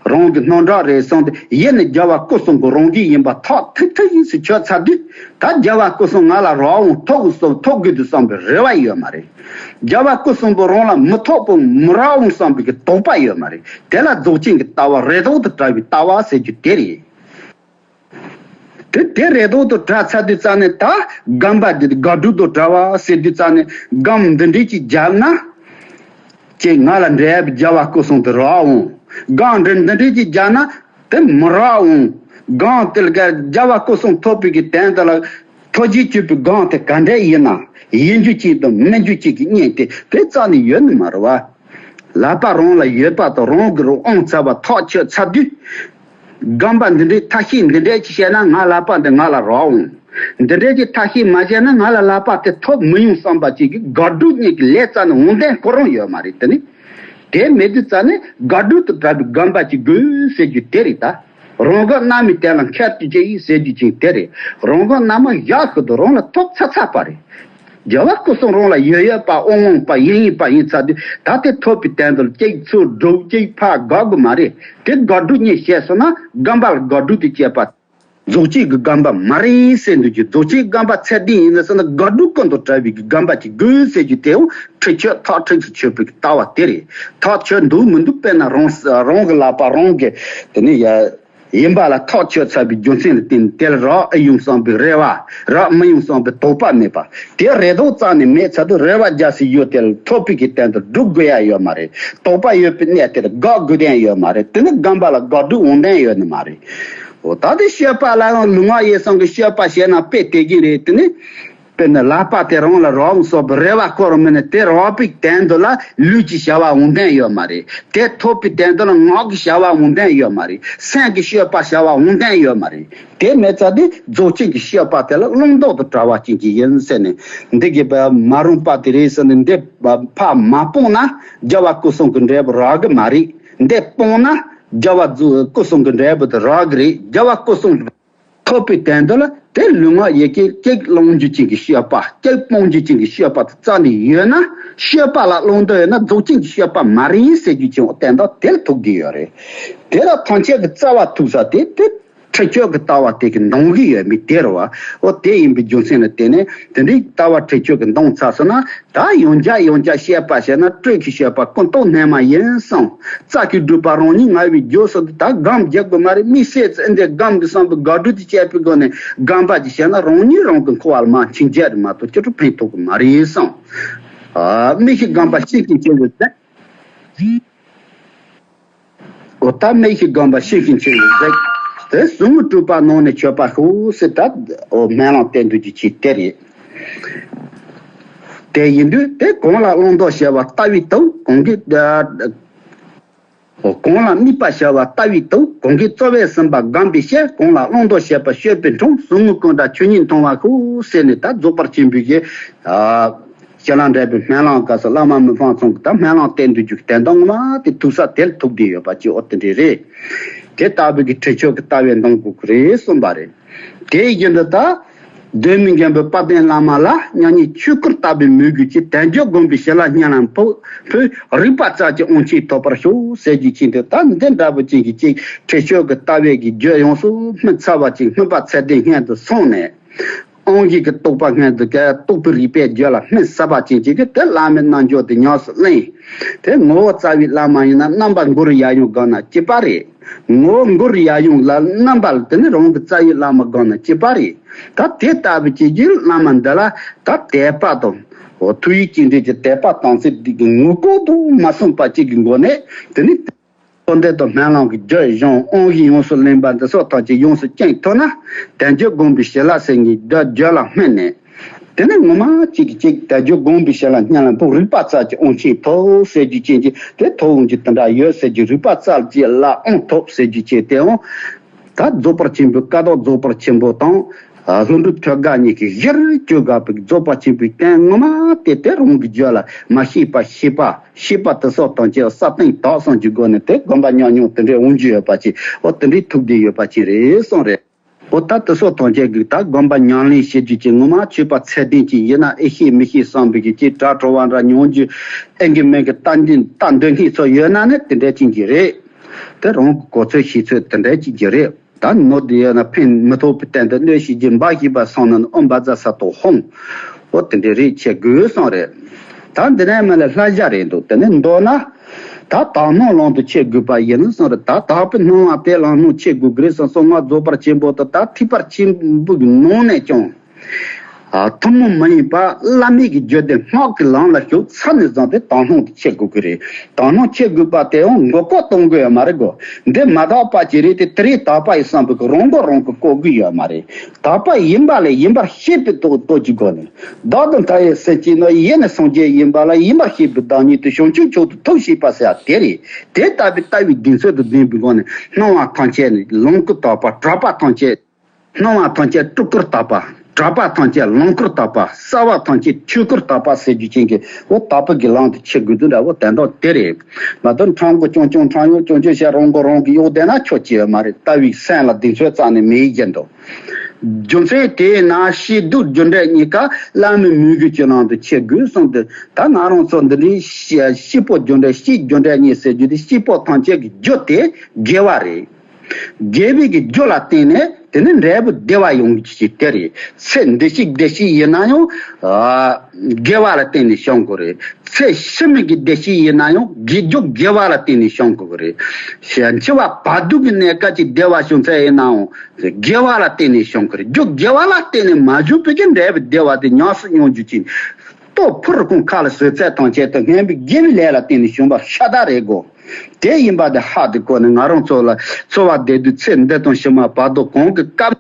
རང་གི་སྣང་གྲགས་རེད་བསམ་སྟེ་ཡེ་ནས་རྒྱལ་བ་སྐུ་གསུམ་གྱི་རང་གི་ཡིན་པ་ཐག་ཐིག་ཐིག་ཡིན་ཟེར་ཆོད་ཚར་དུས། ད་རྒྱལ་བ་སྐུ་གསུམ་ང་ལ་རག་འོང་། ཐོབ་དགོས་སོ་ཐོབ་དགོས་འདུག་བསམ་པའི་རེ་བ་ཡོད་མ་རེད། རྒྱལ་བ་སྐུ་གསུམ་པོ་རང་ལ་མི་ཐོབ་པོ་མི་རག་འོང་བསམ་པའི་གི་དོགས་པ་ཡོད་མ་རེད། དེ་ལ་རྫོགས་ཆེན་གྱི་ལྟ་བ་རེ་དོགས་དང་བྲལ་བའི་ལྟ་བ་ཟེར་རྒྱུ་དེ་རེད། དེ་དེ་རེ་དོགས་དང་བྲལ་ཚར་དུས་ཙ་ནས་ད་སྒོམ་པ་འདི་དགག་སྒྲུབ་དང་བྲལ་བ་ཟེར་དུས་ཙ་ནས་སྒོམ་འདི་འདྲས་ཅིག་བརྒྱབ་ན། ཅེས་ང་ལ་འབྲས་བུ་རྒྱལ་བ་སྐུ་གསུམ་དུ་རག་འོང་། སྒོམ་འདི་འདི་འདྲས་ཅིག་བརྒྱབ་ན་དེ་མི་རག་འོང་། སྒོམ་དེ་ལ་རྒྱལ་བ་སྐུ་གསུམ་ཐོབ་པའི་གི་དོན་དེ་ལ་ཐོབ་བྱེད་གཅིག་པུའི་སྒོམ་དེ་ག་འདྲས་ཡིན་ན་ཡིན་རྒྱུ་གཅིག་དང་མིན་རྒྱུ་གཅིག་གི་གཉེན་དེ་དེ་རྩ་ནས་ཡོད་ནི་མ་རེད་བ། ལག་པ་རང་ལ་ཡོད་པ་དང་རང་གི་རང་དབང་ཚར་བ་ཐག་ཆོད་ཚར་དུས། སྒོམ་པ་འདི་འདྲའི་ཐབས་ཤེས་འདི་འདྲས་ཅིག་བྱས་ན་ང་ལག་པ་འདི་ང་ལ་རག་འོང་། འདི་འདྲས་ཀྱི་ཐབས་ཤེས་མ་བྱས་ན་ང་ལ་ལག་པ་དེ་ཐོབ་མི་ཡོང་བསམ་པ་ཅིག་གི་དགག་སྒྲུབ་གཉིས་ཀྱི་ལས་རྩ་ནས་འོང་དོན་ཁོ་རང་ཡོད་མ་རེད། དེ་ནི་དེ་མེད་དུས་རྩ་ནས་དགག་སྒྲུབ་དང་བྲལ་བའི་སྒོམ་པ་ཅིག་དགོས་ཟེར་རྒྱུ་དེ་རེད་ད། རང་སྒོམ་རྣལ་མའི་དོན་ལ་མཁས་པར་གྱིས་ཟེར་རྒྱུ་ཅིག་དེ་རེད། རང་སྒོམ་རྣལ་མ་བཞག་ཤུལ་དུ་རང་ལ་ཐོབ་ཚར་ཚར་བ་རེད། རྒྱལ་བ་སྐུ་གསུམ་རང་ལ་ཡོད་ཡོད་པ་དབང་དབང་པ་ཡིན་ཡིན་པ་ཡིན་ཚར་དུས་ད་དེ་ཐོབ་པའི་དོན་དུ་གཅིག་ཚུར་སྒྲུབ་གཅིག་ཕར་དགག་དགོས་མ་རེད། དེ་དགག་སྒྲུབ་གཉིས་བྱས་སོང་ན་སྒོམ་པ་ལ་དགག་སྒྲུབ་དེ་བྱས་པ། རྫོགས་བྱེད་ཀྱི་སྒོམ་པ་མ་རེད་ཟེར་འདུག་རྒྱུ། རྫོགས་བྱེད་སྒོམ་པ་ཚད་ལྡན་ཡིན་ན་ཟེར་ན་དགག་སྒྲུབ་ཀུན་ཏུ་བྲལ་བའི་གི་སྒོམ་པ་ཅིག་དགོས་ཟེར་རྒྱུ་དེའང་ཁྲིག་ཆོད་ཐག་ཁྲིག་ཏུ་ཆོད་པའི་ལྟ་བ་དེ་རེད། ཐག་ཆོད་འདུག་མི་འདུག་དཔེར་ན་རང་རང་གི་ལག་པ་རང་གི་དེ་ནི་ཡ། ཡིན་པ་ལ་ཐག་ཆོད་ཚར་བའི་རྒྱུ་མཚན་ལ་བརྟེན་ནས་དེ་ལ་རག་ཨེ་ཡོང་བསམ་པའི་རེ་བ། རག་མི་ཡོང་བསམ་པའི་དོགས་པ་མེད་པ། དེ་རེ་དོགས་རྩ་ནས་མེད་ཚར་དུས་རེ་བ་རྒྱག་སའི་ཡུལ་དེ་ལ་ཐོབ་པའི་གི་སྟེང་དུ་སྒྲུབ་དགོས་ཡ་ཡོད་མ་རེད། དོགས་པ་ཡོད་པའི་གནས་དེ་ལ་དགག་དགོས་དོན་ཡོད་མ་རེད། དེ་ནི་སྒོམ་པ་ལ་དགག་སྒྲུབ་འོང་དོན་ཡོད་ནི་མ་རེད། འོ་ད་དེ་སྤྱོད་པ་ལ་ཡང་ལུས་ངག་ཡིད་གསུམ་གི་སྤྱོད་པ་བྱས་ན་དཔེ་དེ་གི་རེད། དེ་ནི། དཔེར་ན་ལག་པ་དེ་རང་ལ་རག་འོང་བསམ་པའི་རེ་བ་ཁོ་རང་མེད་ན་དེ་རག་པའི་དོན་དུ་ལ་ལུས་ཀྱི་བྱ་བ་འོང་དོན་ཡོད་མ་རེད། དེ་ཐོབ་པའི་དོན་དུ་ལ་ངག་གི་བྱ་བ་འོང་དོན་ཡོད་མ་རེད། སེམས་ཀྱི་སྤྱོད་པ་བྱ་བ་འོང་དོན་ཡོད་མ་རེད། དེ་མེད་ཙང་དེ་རྫོགས་བྱེད་ཀྱི་སྤྱོད་པ་དེ་ལ་བླང་དོར་དང་བྲལ་བ་ཅན་གྱི་ཡིན་ཟེར་ནས་འདི་གི་མ་རུངས་པ་དེ་རེད་ཟེར་ནས་འདི་ཕར་མ་སྤོང་ན་རྒྱལ་བ་སྐུ་གསུམ་གྱི་འབྲས་བུ་རག་གི་མ་རེད། འདི་སྤོང་ན་རྒྱལ་བ་སྐུ་གསུམ་གྱི་འབྲས་བུ་དེ་རག་གི་རེད། རྒྱལ་བ་སྐུ་གསུམ། ཐོབ་པའི་དོན་དུ་ལ་དེ་ལུས་ངག་ཡིད་གཅིག་གཅིག་བླང་རྒྱུ་ཅན་གྱི་སྤྱོད་པ། གཅིག་སྤོང་རྒྱུ་ཅན་གྱི་སྤྱོད་པ་དེ་རྩ་ནས་ཡོད་ན་སྤྱོད་པ་ལ་བླང་དོར་ཡོད་ན་རྫོགས་ཆེན་གྱི་སྤྱོད་པ་མ་རེད་ཟེར་རྒྱུ་ཅན་འོ་དོན་དག་དེ་ལ་ཐུག་གི་ཡོད་རེད། དེ་ལ་ཐམས་ཅད་ཀྱི་རྩ་བ་ཐུག་ས་དེ་དེ་ཁྲིག་ཆོད་ཀྱི་ལྟ་བ་དེ་གི་འདང་གི་ཡོད་མེད་དེ་རེད་བ། འོ་དེ་ཡིན་པའི་རྒྱུ་མཚན་ལ་བརྟེན་ནས་དེ་འདྲའི་ལྟ་བ་ཁྲིག་ཆོད་ཀྱི་འདང་ཚར་སོང་ན། ད་ཡང་བསྐྱར་ཡང་བསྐྱར་བཤད་པ་བྱས་ན་སྤྲོས་ཀྱི་བཤད་པ་ཀུན་རྟོག་རྣལ་མ་ཡིན་གསུངས། རྩ་ཀྱི་སྒྲུབ་པ་རང་ཉིད་ངལ་བའི་རྒྱུ་སོགས་ད་སྒོམ་རྒྱག་དགོས་མ་རེད། དམིགས་བསལ་ཙི་འདི་སྒོམ་འདི་བསམ་པའི་དགག་སྒྲུབ་དེ་བྱས་པའི་སྒོ་ནས་སྒོམ་པ་ཅིག་བྱས་ན་རང་ཉིད་རང་གི་འཁོར་བ་ལ་མར་འཆིང་རྒྱག་རེད་མ་གཏོགས་ཅི་ཕན་ཐོགས་ཀྱི་མ་རེད་གསུངས། དམིགས་ཤིང་སྒོམ་པ་ཤེས་ཤིང་བྱེད་པའི་ཟེར། འོ་ད་དམིགས་ཤིང་སྒོམ་པ་ཤེས་ཤིང་བྱེད་པའི་ཟེར། དེ་ཟུང་འཇུག་གྲུབ་པ་ནང་ནས་ཆོད་པ་ཤོག་ཟེར་ད་འོ་སྨོན་ལམ་བསྟན་འདུག་རྒྱུ་ཅིག་དེ་རེད། དེ་ཡིན་དུས་དེ་གང་ལ་བླང་དོར་བྱ་བ་ལྟ་བའི་དུག་གང་གིས། གང་ལ་དམིགས་པ་བྱ་བ་ལྟ་བའི་དུག་གང་གིས་རྩོལ་བས་ཟིན་པ་སྒོམ་པའི་ཕྱིར། གང་ལ་བླང་དོར་བྱེད་པ་སྤྱོད་པའི་འཕྲང་། ཟུག་རྔུ་ཀུན་བྲལ་ཆོས་ཉིད་མཐོང་བ་ཤོག་ཟེར་ནས་ད་རྫོགས་པར་ཆེན་པོའི་གི་ཞལ་ལག་འབྲས་བུའི་སྨོན་ལམ་སྐབས་སུ་བླ་མ་མི་ཕམ་ཚང་གི་ད་སྨོན་ལམ་བསྟན་འདུག་རྒྱུ་དོན་དག་ངོ་མ་དེ་ཐུག་ས་དེར་ཐུག་བསྡད་ཡོད་པ་ཅིག་འོ་དེ་འདྲ་རེད། དེ་ལྟ་བུའི་གི་ཁྲིག་ཆོད་ཀྱི་ལྟ་བའི་འདང་དགོས་ཀྱི་རེད་གསུངས་པ་རེད། དེའི་རྒྱུན་དུ་ད། གདོད་མའི་མགོན་པོ་དཔལ་ལྡན་བླ་མ་ལ་མྱ་ངན་ཆོས་སྐུར་བལྟ་བའི་མོས་གུས་ཀྱིས་དལ་འབྱོར་བསྒོམ་པའི་ཞི་ལ་སྙན་ལམ་ཕུལ། ཕུལ། རིག་པ་རྩལ་གྱི་དབང་ཆེན་ཐོབ་པར་ཤོག་ཟེར་རྒྱུ་ཅིག་འདུག་ད་འདི་འདྲ་བོ་ཅིག་གི་ཅིག་ཁྲིག་ཆོད་ཀྱི་ལྟ་བའི་གི་རྒྱུ་ཡོངས་སུ་སྨིན་ཚར་བ་ཅིག་སྨིན་པ་ཚད་ལྡན་སྔོན་དུ་སོང་ནས། དབང་བཞི་གི་རྟོགས་པ་སྔོན་དུ་ག་རྟོགས་པའི་རིགས་པའི་རྒྱུད་ལ་སྨིན་ཚར་བ་ཅིག་ཅིག་གིས་དེ་བླ་མའི་རྣལ་འབྱོར་དེ་ཉམས་སུ་ལེན། དེ་ངོ་བོ་རྩ་བའི་བླ་མ་ཡིན་ན་རྣམ་པ་མགོ་རུ་ཡར་ཡོང་དགོས་ན་སྐྱིད་པ་རེད། ངོ་བོ་མགུར་ཡར་ཡོང་ལ་རྣམ་པ་ལ་དེ་ནི་རང་གི་རྩ་བའི་བླ་མ་སྒང་ནས་སྐྱེས་པ་རེད། ད་དེ་ལྟ་བུ་བྱེད་རྒྱུའི་བླ་མ་འདི་ལ་ད་དད་པ་དང་། འོ་ཐུགས་ཡིད་གཅིག་འདྲེས་ཀྱི་དད་པ་དམ་ཚིག་འདི་གི་ངོ་ལྐོག་ཏུ་མ་སོང་པ་གཅིག་གི་སྒོ་ནས་དེ་ནི། འཁོར་འདས་དང་སྨོན་ལམ་གྱི་རྒྱུ་གཞུང་དབང་བཞི་ཡོངས་སུ་ལེན་པ་འདི་སོགས་ཐམས་ཅད་ཡོངས་སུ་བཅིངས་ཐུབ་ན། དལ་འབྱོར་བསྒོམ་པའི་བྱིན་རླབས་ཟེར་མཁན་འདི་རྒྱུད་ལ་སྨིན་ནས། དེ་ནི་ངོ་མ་གཅིག་གིས་གཅིག་དལ་འབྱོར་བསྒོམ་པའི་བྱིན་རླབས་སྙིང་ལ་འབུག་རིག་པ་རྩལ་གྱི་དབང་ཆེན་ཐོབ་ཟེར་རྒྱུ་ཅན་གྱི་དེ་ཐོབ་འོང་རྒྱུ་དེ་འདྲ་ཡོད་ཟེར་རྒྱུ། རིག་པ་རྩལ་གྱི་ལ་དབང་ཐོབ་ཟེར་རྒྱུ་ཅན་དེའང་། ད་རྫོགས་པ་ཆེན་པོའི་བཀའ་བརྟགས་རྫོགས་པ་ཆེན་པོ་དང་། ལྷུན་གྲུབ་ཐོད་རྒལ་གཉིས་ཀྱི་གཞིར་གྱུར་དགོས་པའི་རྫོགས་པ་ཆེན་པོའི་རྟེན་ངོ་མ་དེ་དེ་རང་གི་རྒྱུད་ལ་མ་ཤེས་པ་ཤེས་པ་ཤེས་པ་དེ་སོགས་དང་བཅས་ས་སྟེང་དག་སོང་རྒྱུ་སྒོ་ནས་དེ་སྒོམ་པ་ཉམས་མྱོང་དེ་འདྲའི་འོང་རྒྱུ་ཡོད་པ་ཅིག་འོ་དེ་འདྲའི་ཐུགས་བདེ་ཡོད་པ་ཅིག་རེད་གསུངས་རེད། འོ་ད་དེ་སོགས་དང་བཅས་ཀྱི་ད་སྒོམ་པ་ཉམས་ལེན་བྱེད་རྒྱུ་ཅིག་ངོ་མ་ཆོས་པ་ཚད་ལྡན་ཅིག་ཡིན་ན་ཨེ་ཤེས་མི་ཤེས་བསམ་པའི་གི་ཅིག་དྲ་བྲོ་བ་འདྲ་མྱོང་རྒྱུ་ཨེ་གི་མེད་གི་ལྟ་འདི་ལྟ་འདོད་མཁན་ཚོ་ཡོད་ན་ནི་དེ་འདྲའི་ཅན་གྱི་རེད། དེ་རང་གི་གོ་ཚོད་ཤེས་ཚོད་དེ་འདྲའི་ཅིག་གི་རེད། ད་ནོར་འདི་ཡོད་ན་ཕན་མི་ཐོགས་པའི་སྟེང་དུ་གནོད་བྱེད་ཀྱི་འབའ་ཞིག་པ་སོང་ན་ནི་ཨོ་འབའ་ཛ་ས་ཐོག་ཧོང་། ཨོ་དེ་འདྲའི་རིགས་བྱེད་དགོས་སོང་རེད། ད་འདི་ནས་མ་ལས་ལྷ་བཞག་རེད་འདུག་དེ་ནས་མདོར་ན། ད་དག་སྣང་ལམ་དུ་ཆས་དགོས་པ་ཡིན་ནི་སོང་རེད། ད་དག་པའི་སྣང་བ་དེ་ལམ་སྣང་ཆས་དགོས་ཀྱི་རེད་སོང་སོང་ང་རྫོགས་པར་ཆེན་པོ་དང་ད་ཐེག་པར་ཆེན་པོ་གི་ནང་ནས་ཀྱང་། ཐུན་མོང་མ་ཡིན་པ་བླ་མེད་ཀྱི་རྒྱུད་སྡེ་སྔགས་ཀྱི་ལམ་ལ་ཞུགས་ཚར་ནས་བཟུང་སྟེ་དག་སྣང་དུ་ཆས་དགོས་ཀྱི་རེད། དག་སྣང་ཆས་དགོས་པ་དེའང་མགོ་སྐོར་གཏོང་དགོས་ཡོད་མ་རེད་གོ། འདི་མ་དག་པ་ཅིག་རེད་དེ་དེ་རིང་དག་པ་ཡིན་བསམ་པའི་རང་མགོ་རང་གིས་སྐོར་གི་ཡོད་མ་རེད། དག་པ་ཡིན་པ་ལས་ཡིན་པར་ཤེས་པའི་ཐོག་ལྟོས་ཀྱི་སྒོ་ནས་བདག་ཏུ་མཐའ་ཡས་སེམས་ཅན་ནི་ཡེ་ནས་སངས་རྒྱས་ཡིན་པ་ལ་ཡིན་པར་ཤེས་པའི་བདག་ཉིད་དུ་བྱང་ཆུབ་མཆོག་ཏུ་ཐུགས་བསྐྱེད་པ་ཟེར་བ་དེ་རེད། དེ་ལྟ་བུའི་ལྟ་བའི་གདེང་ཚོད་དུ་ལྡན་པའི་སྒོ་ནས་སྣང་བ་ཐམས་ཅད་ནི་ལོངས་སྐུར་དག་པ་གྲགས་པ་ཐམས་ཅད། སྣང་བ་ཐམས་ཅད་སྤྲུལ་སྐུར་དག་པ། གྲགས་པ་ཐམས་ཅད་ལོངས་སྐུར་དག་པ། གསལ་བ་ཐམས་ཅད་ཆོས་སྐུར་དག་པ་ཟེར་རྒྱུ་ཅན་གྱི་འོ་དག་པའི་གི་ལམ་དུ་ཆས་དགོས་དོན་འདྲ་བོ་དོན་དག་དེ་རེད། མ་གཏོགས་འཕྲང་སྒོ་རྐྱང་རྐྱང་འཕྲང་གཡོག་རྐྱང་རྐྱང་བྱས་རང་མགོ་རང་གིས་གཡོག་བསྡད་ན་ཆོག་ཅི་ཡོད་མ་རེད། ལྟ་བའི་སེམས་ལ་གདེང་ཚོད་རྩ་ནས་མེད་ཀྱི་འདུག་རྒྱུ་མཚན་དེས་ན་བཤད་སྡུག་རྒྱུ་འབྲས་གཉིས་ཀ་བླ་མའི་མོས་གུས་ཀྱི་ནང་དུ་ཆས་དགོས་གསུངས་ཏེ། ད་ང་རང་ཚོ་འདི་འདྲའི་བཤད་པོ་རྒྱུ་འབྲས་བཤད་རྒྱུ་འབྲས་གཉིས་ཟེར་རྒྱུ་དེ་བཤད་པོ་ཐམས་ཅད་ཀྱི་རྒྱུ་དེ་དགེ་བ་རེད། དགེ་བའི་གི་རྒྱུ་ལ་བརྟེན་ནས་དེ་ནི་འབྲས་བུ་བདེ་བ་ཡོང་གི་ཅིག་དེ་རེད། ཚེ་འདི་ཕྱི་བདེ་སྐྱིད་ཡིན་ན་ཡང་དགེ་བ་ལ་བརྟེན་ནས་བྱུང་དགོས་རེད། ཚེ་ཕྱི་མའི་གི་བདེ་སྐྱིད་ཡིན་ན་ཡང་དགེ་རྒྱུ་དགེ་བ་ལ་བརྟེན་ནས་བྱུང་དགོས་རེད། འཆི་བ་བར་དོ་གི་གནས་སྐབས་ཀྱི་བདེ་བ་བྱུང་ཚད་ཡིན་ནའང་དགེ་བ་ལ་བརྟེན་ནས་བྱུང་དགོས་རེད། རྒྱུ་དགེ་བ་ལ་བརྟེན་ནས་མ་བྱུང་བའི་གི་འབྲས་བུ་བདེ་བ་དེ་ཉམས་སུ་མྱོང་རྒྱུ་ཅིག་ལྟོ་ཕོར་ཁུང་ཁ་ལ་ཟོས་ཚད་ཐམས་ཅད་དེ་སྔོན་པའི་དགེ་བའི་ལས་ལ་བརྟེན་ནས་བྱུང་བ་ཤ་སྟག་རེད་གོ། དེ་ཡིན་པ་དེ་ཧ་དེ་གོ་ནས་ང་རང་ཚོ་ལ་འཚོ་བ་བདེ་སྡུག་ཚེ་འདི་དང་ཕྱི་མ་བར་དོ་གང་གི་སྐབས།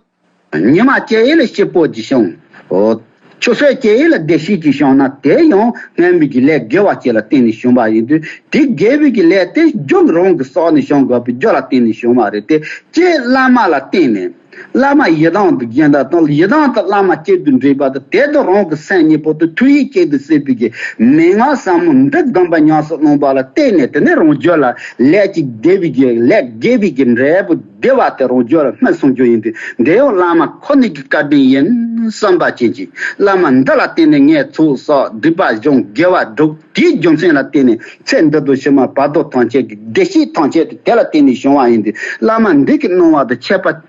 ཉི་མ་སྐྱེ་ཡས་ལ་སྐྱིད་པོ་ཅིག་བྱུང་། འོ། ཆུ་ཚོད་སྐྱེ་ཡས་ལ་བདེ་སྐྱིད་ཅིག་བྱུང་ན་དེ་ཡང་སྔོན་མའི་གི་ལས་དགེ་བ་ཅིག་ལ་བརྟེན་ནས་བྱུང་བ་ཡིན་དུས་དེ་དགེ་བའི་གི་ལས་དེ་རྒྱུ་རང་གི་བསགས་ནས་བྱུང་དགོས་པའི་རྒྱུ་ལ་བརྟེན་ནས་བྱུང་བ་རེད་དེ་ཅེས་བླ་མ་ལ་བརྟེན་ནས། བླ་མ་ཡི་དམ་དུ་བརྒྱན་པ་དང་ཡི་དམ་དུ་བླ་མ་གཅིག་ཏུ་འདྲེས་པ་དང་དེ་དང་རང་གི་སེམས་གཉིས་པོ་དེ་ཐུགས་ཡིད་གཅིག་ཏུ་བསྲེས་པའི་གི་མན་ངག་ཟབ་མོ་འདི་སྒོམ་པ་ཉམས་སུ་བླངས་པ་ལ་བརྟེན་ནས་དེ་ནས་རང་རྒྱུད་ལ་ལས་ཀྱི་བདེ་བའི་གི་ལས་དགེ་བའི་གི་འབྲས་བུ་བདེ་བ་དེ་རང་རྒྱུད་ལ་སྨིན་སོང་རྒྱུ་ཡིན་དུས་འདི་ཡང་བླ་མ་ཁོ་ནའི་གི་བཀའ་དྲིན་ཡིན་བསམ་པ་ཅན་གྱིས་བླ་མ་འདི་ལ་བརྟེན་ནས་ངས་ཚོགས་བསགས་སྒྲིབ་པ་སྦྱོང་དགེ་བ་སྒྲུབ། དེའི་རྒྱུ་མཚན་ལ་བརྟེན་ནས་ཚེ་འདི་དང་ཕྱི་མ་བར་དོ་ཐམས་ཅད་ཀྱི་བདེ་སྐྱིད་ཐམས་ཅད་དེ་དེ་ལ་བརྟེན་ནས་བྱུང་བ་ཡིན་ཏེ། བླ་མ་འདི་གི་གནང་བ་དང་ཁྱད་པར།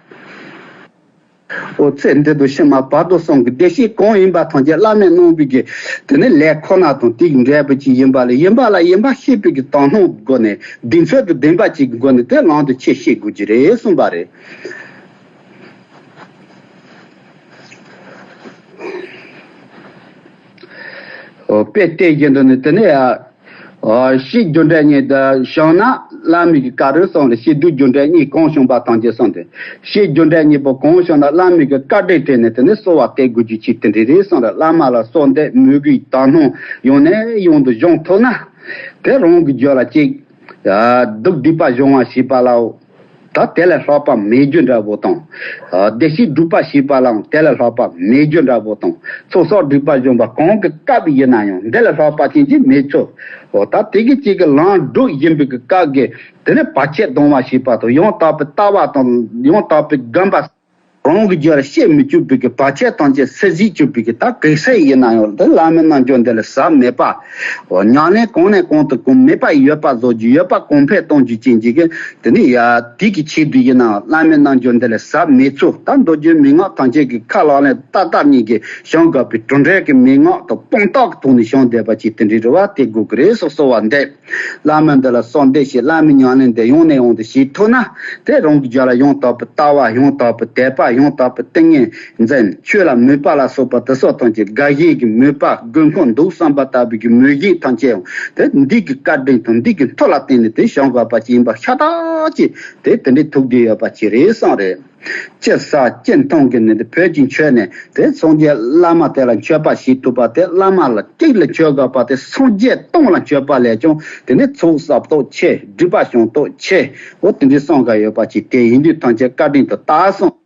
འོ་ཚེ་འདི་དང་ཕྱི་མ་བར་དོ་གསུམ་གྱི་བདེ་སྐྱིད་གང་ཡིན་པ་ཐམས་ཅད་བླ་མས་གནང་བའི་གི་དེ་ནི་ལས་ཁོ་ན་དང་དེ་གི་འབྲས་བུ་ཅིག་ཡིན་པ་ལས་ཡིན་པ་ལ་ཡིན་པ་ཤེས་པའི་གི་དག་སྣང་གི་སྒོ་ནས་གདེང་ཚོད་དང་ལྡན་པ་ཅིག་གི་སྒོ་ནས་དེ་ལམ་དུ་ཆས་ཤེས་དགོས་ཀྱི་རེད་གསུངས་པ་རེད། འོ་དཔེ་དེ་བཞིན་དུ་ནི་དེ་ནས་ཨ། ཨ་བཤད་རྒྱུ་འབྲས་གཉིས་དེ་བྱུང་ན་བླ་མའི་གི་བཀའ་དྲིན་སོང་རེད། བཤད་སྡུག་རྒྱུ་འབྲས་གཉིས་གང་བྱུང་པ་ཐམས་ཅད་སོང་སྟེ། བཤད་རྒྱུ་འབྲས་གཉིས་པོ་གང་བྱུང་ན་བླ་མའི་གི་བཀའ་དྲིན་དྲན་ནས་དེ་ནས་གསོལ་བ་འདེབས་དགོས་རྒྱུ་ཅིག་དེ་འདྲ་རེད་གསུངས་རེད། བླ་མ་ལ་གསོལ་འདེབས་མོས་གུས་དག་སྣང་ཡང་ནས་ཡང་དུ་སྦྱོང་ཐུབ་ན། དེ་རང་གི་རྒྱུད་ལ་ཅིག་ཨ་སྡུག་སྡིག་པ་སྦྱོང་བ་ཞེས་པ་ལའོ། ད་དེ་ལས་ལྷག་པ་མེད་རྒྱུ་འདྲ་བོ་དང་། ཨ་བདེ་སྐྱིད་སྒྲུབ་པ་ཞེས་པ་ལའང་དེ་ལས་ལྷག་པ་མེད་རྒྱུ་འདྲ་བོ་དང་། ཚོགས་བསགས་སྒྲིབ་པ་སྦྱོང་བ་གང་གི་སྐབས་ཡིན་ན་ཡང་འདི་ལས་ལྷག་པ་ཅན་ཅིག་མེད་ཚུལ། འོ་ད་དེ་གི་ཅིག་གི་ལམ་སྒྲུབ་བཞིན་པའི་གི་སྐབས་ཀྱི་དེ་ནས་བར་ཆད་སྡང་བ་ཞེས་པ་དང་ཡང་དག་པའི་ལྟ་བ་དང་ཡང་དག་པའི་སྒོམ་པ། གང་གི་རྒྱུ་ལ་བཤད་མི་བཅུག་པའི་གི་བར་ཆད་ཐམས་ཅད་སེལ་བྱེད་བཅུག་པའི་གི་ད་གེགས་སེལ་ཡིན་ན་ཡང་དེ་བླ་མའི་རྣལ་འབྱོར་འདི་ལ་ཟབ་མེད་པ། འོ་ཉམས་ལེན་གང་ནས་གང་དུ་གང་མེད་པ་ཡོད་པ་བཟོ་རྒྱུ་ཡོད་པ་གོང་འཕེལ་གཏོང་རྒྱུ་ཅན་གྱི་གི་དེ་ནི་ཡ་དེ་གི་ཆེད་དུ་ཡིན་ན་བླ་མའི་རྣལ་འབྱོར་འདི་ལ་ཟབ་མེད་ཚུལ་ད་མདོ་རྒྱུད་མན་ངག་ཐམས་ཅད་ཀྱི་ཁ་ལག་ལེན་ཏག་ཏག་གཉིས་ཀྱི་བྱང་དགོས་པའི་གྲུབ་འབྲས་ཀྱི་མན་ངག་དང་དཔང་རྟགས་ཀྱི་ཐོག་ནས་བྱུང་བསྡད་པ་ཅིག་དེ་འདྲའི་རེ་བ་དེ་དགོས་ཀྱི་རེད་སོགས་གསོལ་བ་འདེབས། བླ་མ་འདི་ལ་གསོལ་འདེབས་ཞེས་བླ་མའི་ཉམས་ལེན་འདི་ཡང་ནས་ཡང་དུ་བྱེད་ཐུབ་ན། དེ་རང་གི་རྒྱུད་ལ་ཡང་དག་པའི་ལྟ་བ་ཡང་དག་པའི་དད་པ་ཡང་དག་པའི་ཏིང་ངེ་འཛིན་ཆོས་ལ་མོས་པ་ལ་སོགས་པ་དེ་སོགས་ཐམས་ཅད་དགའ་བཞིན་གྱི་མོས་པ་དགོས་མཁོ་འདུག་བསམ་པ་ལྟ་བུའི་གི་མོས་བཞིན་ཐམས་ཅད་ཡང་དེ་འདི་གི་བཀའ་དྲིན་དང་འདི་གི་མཐུ་ལ་བརྟེན་ནས་དེ་བྱང་དགོས་པ་ཅིག་ཡིན་པ་ཤ་སྟག་ཅིག་དེ་དེ་འདྲའི་ཐུགས་བདེ་ཡོད་པ་ཅིག་རེད་བསམ་རེད། ཅི་ཟ་ཅི་འཐུང་གི་ནི་འདི་བོད་ཀྱི་ཆོས་ནས་དེ་སངས་རྒྱས་བླ་མ་དེ་ལ་མཆོད་པ་བྱེད་ཐུབ་པ་དེ་བླ་མ་ལ་གཅིག་ལ་མཆོད་དགོས་པ་དེ་སངས་རྒྱས་སྟོང་ལ་མཆོད་པ་ལས་ཀྱང་དེ་ནི་ཚོགས་བསགས་སྟོབས་ཆེ་སྒྲིབ་པ་སྦྱང་སྟོབས་ཆེ་འོ་དེ་འདྲའི་བསམ་ག་ཡོད་པ་ཅིག་དེ་ཡིན་དུས་ཐམས་ཅད་བཀའ་དྲིན་དུ་ལྟ་སོང་།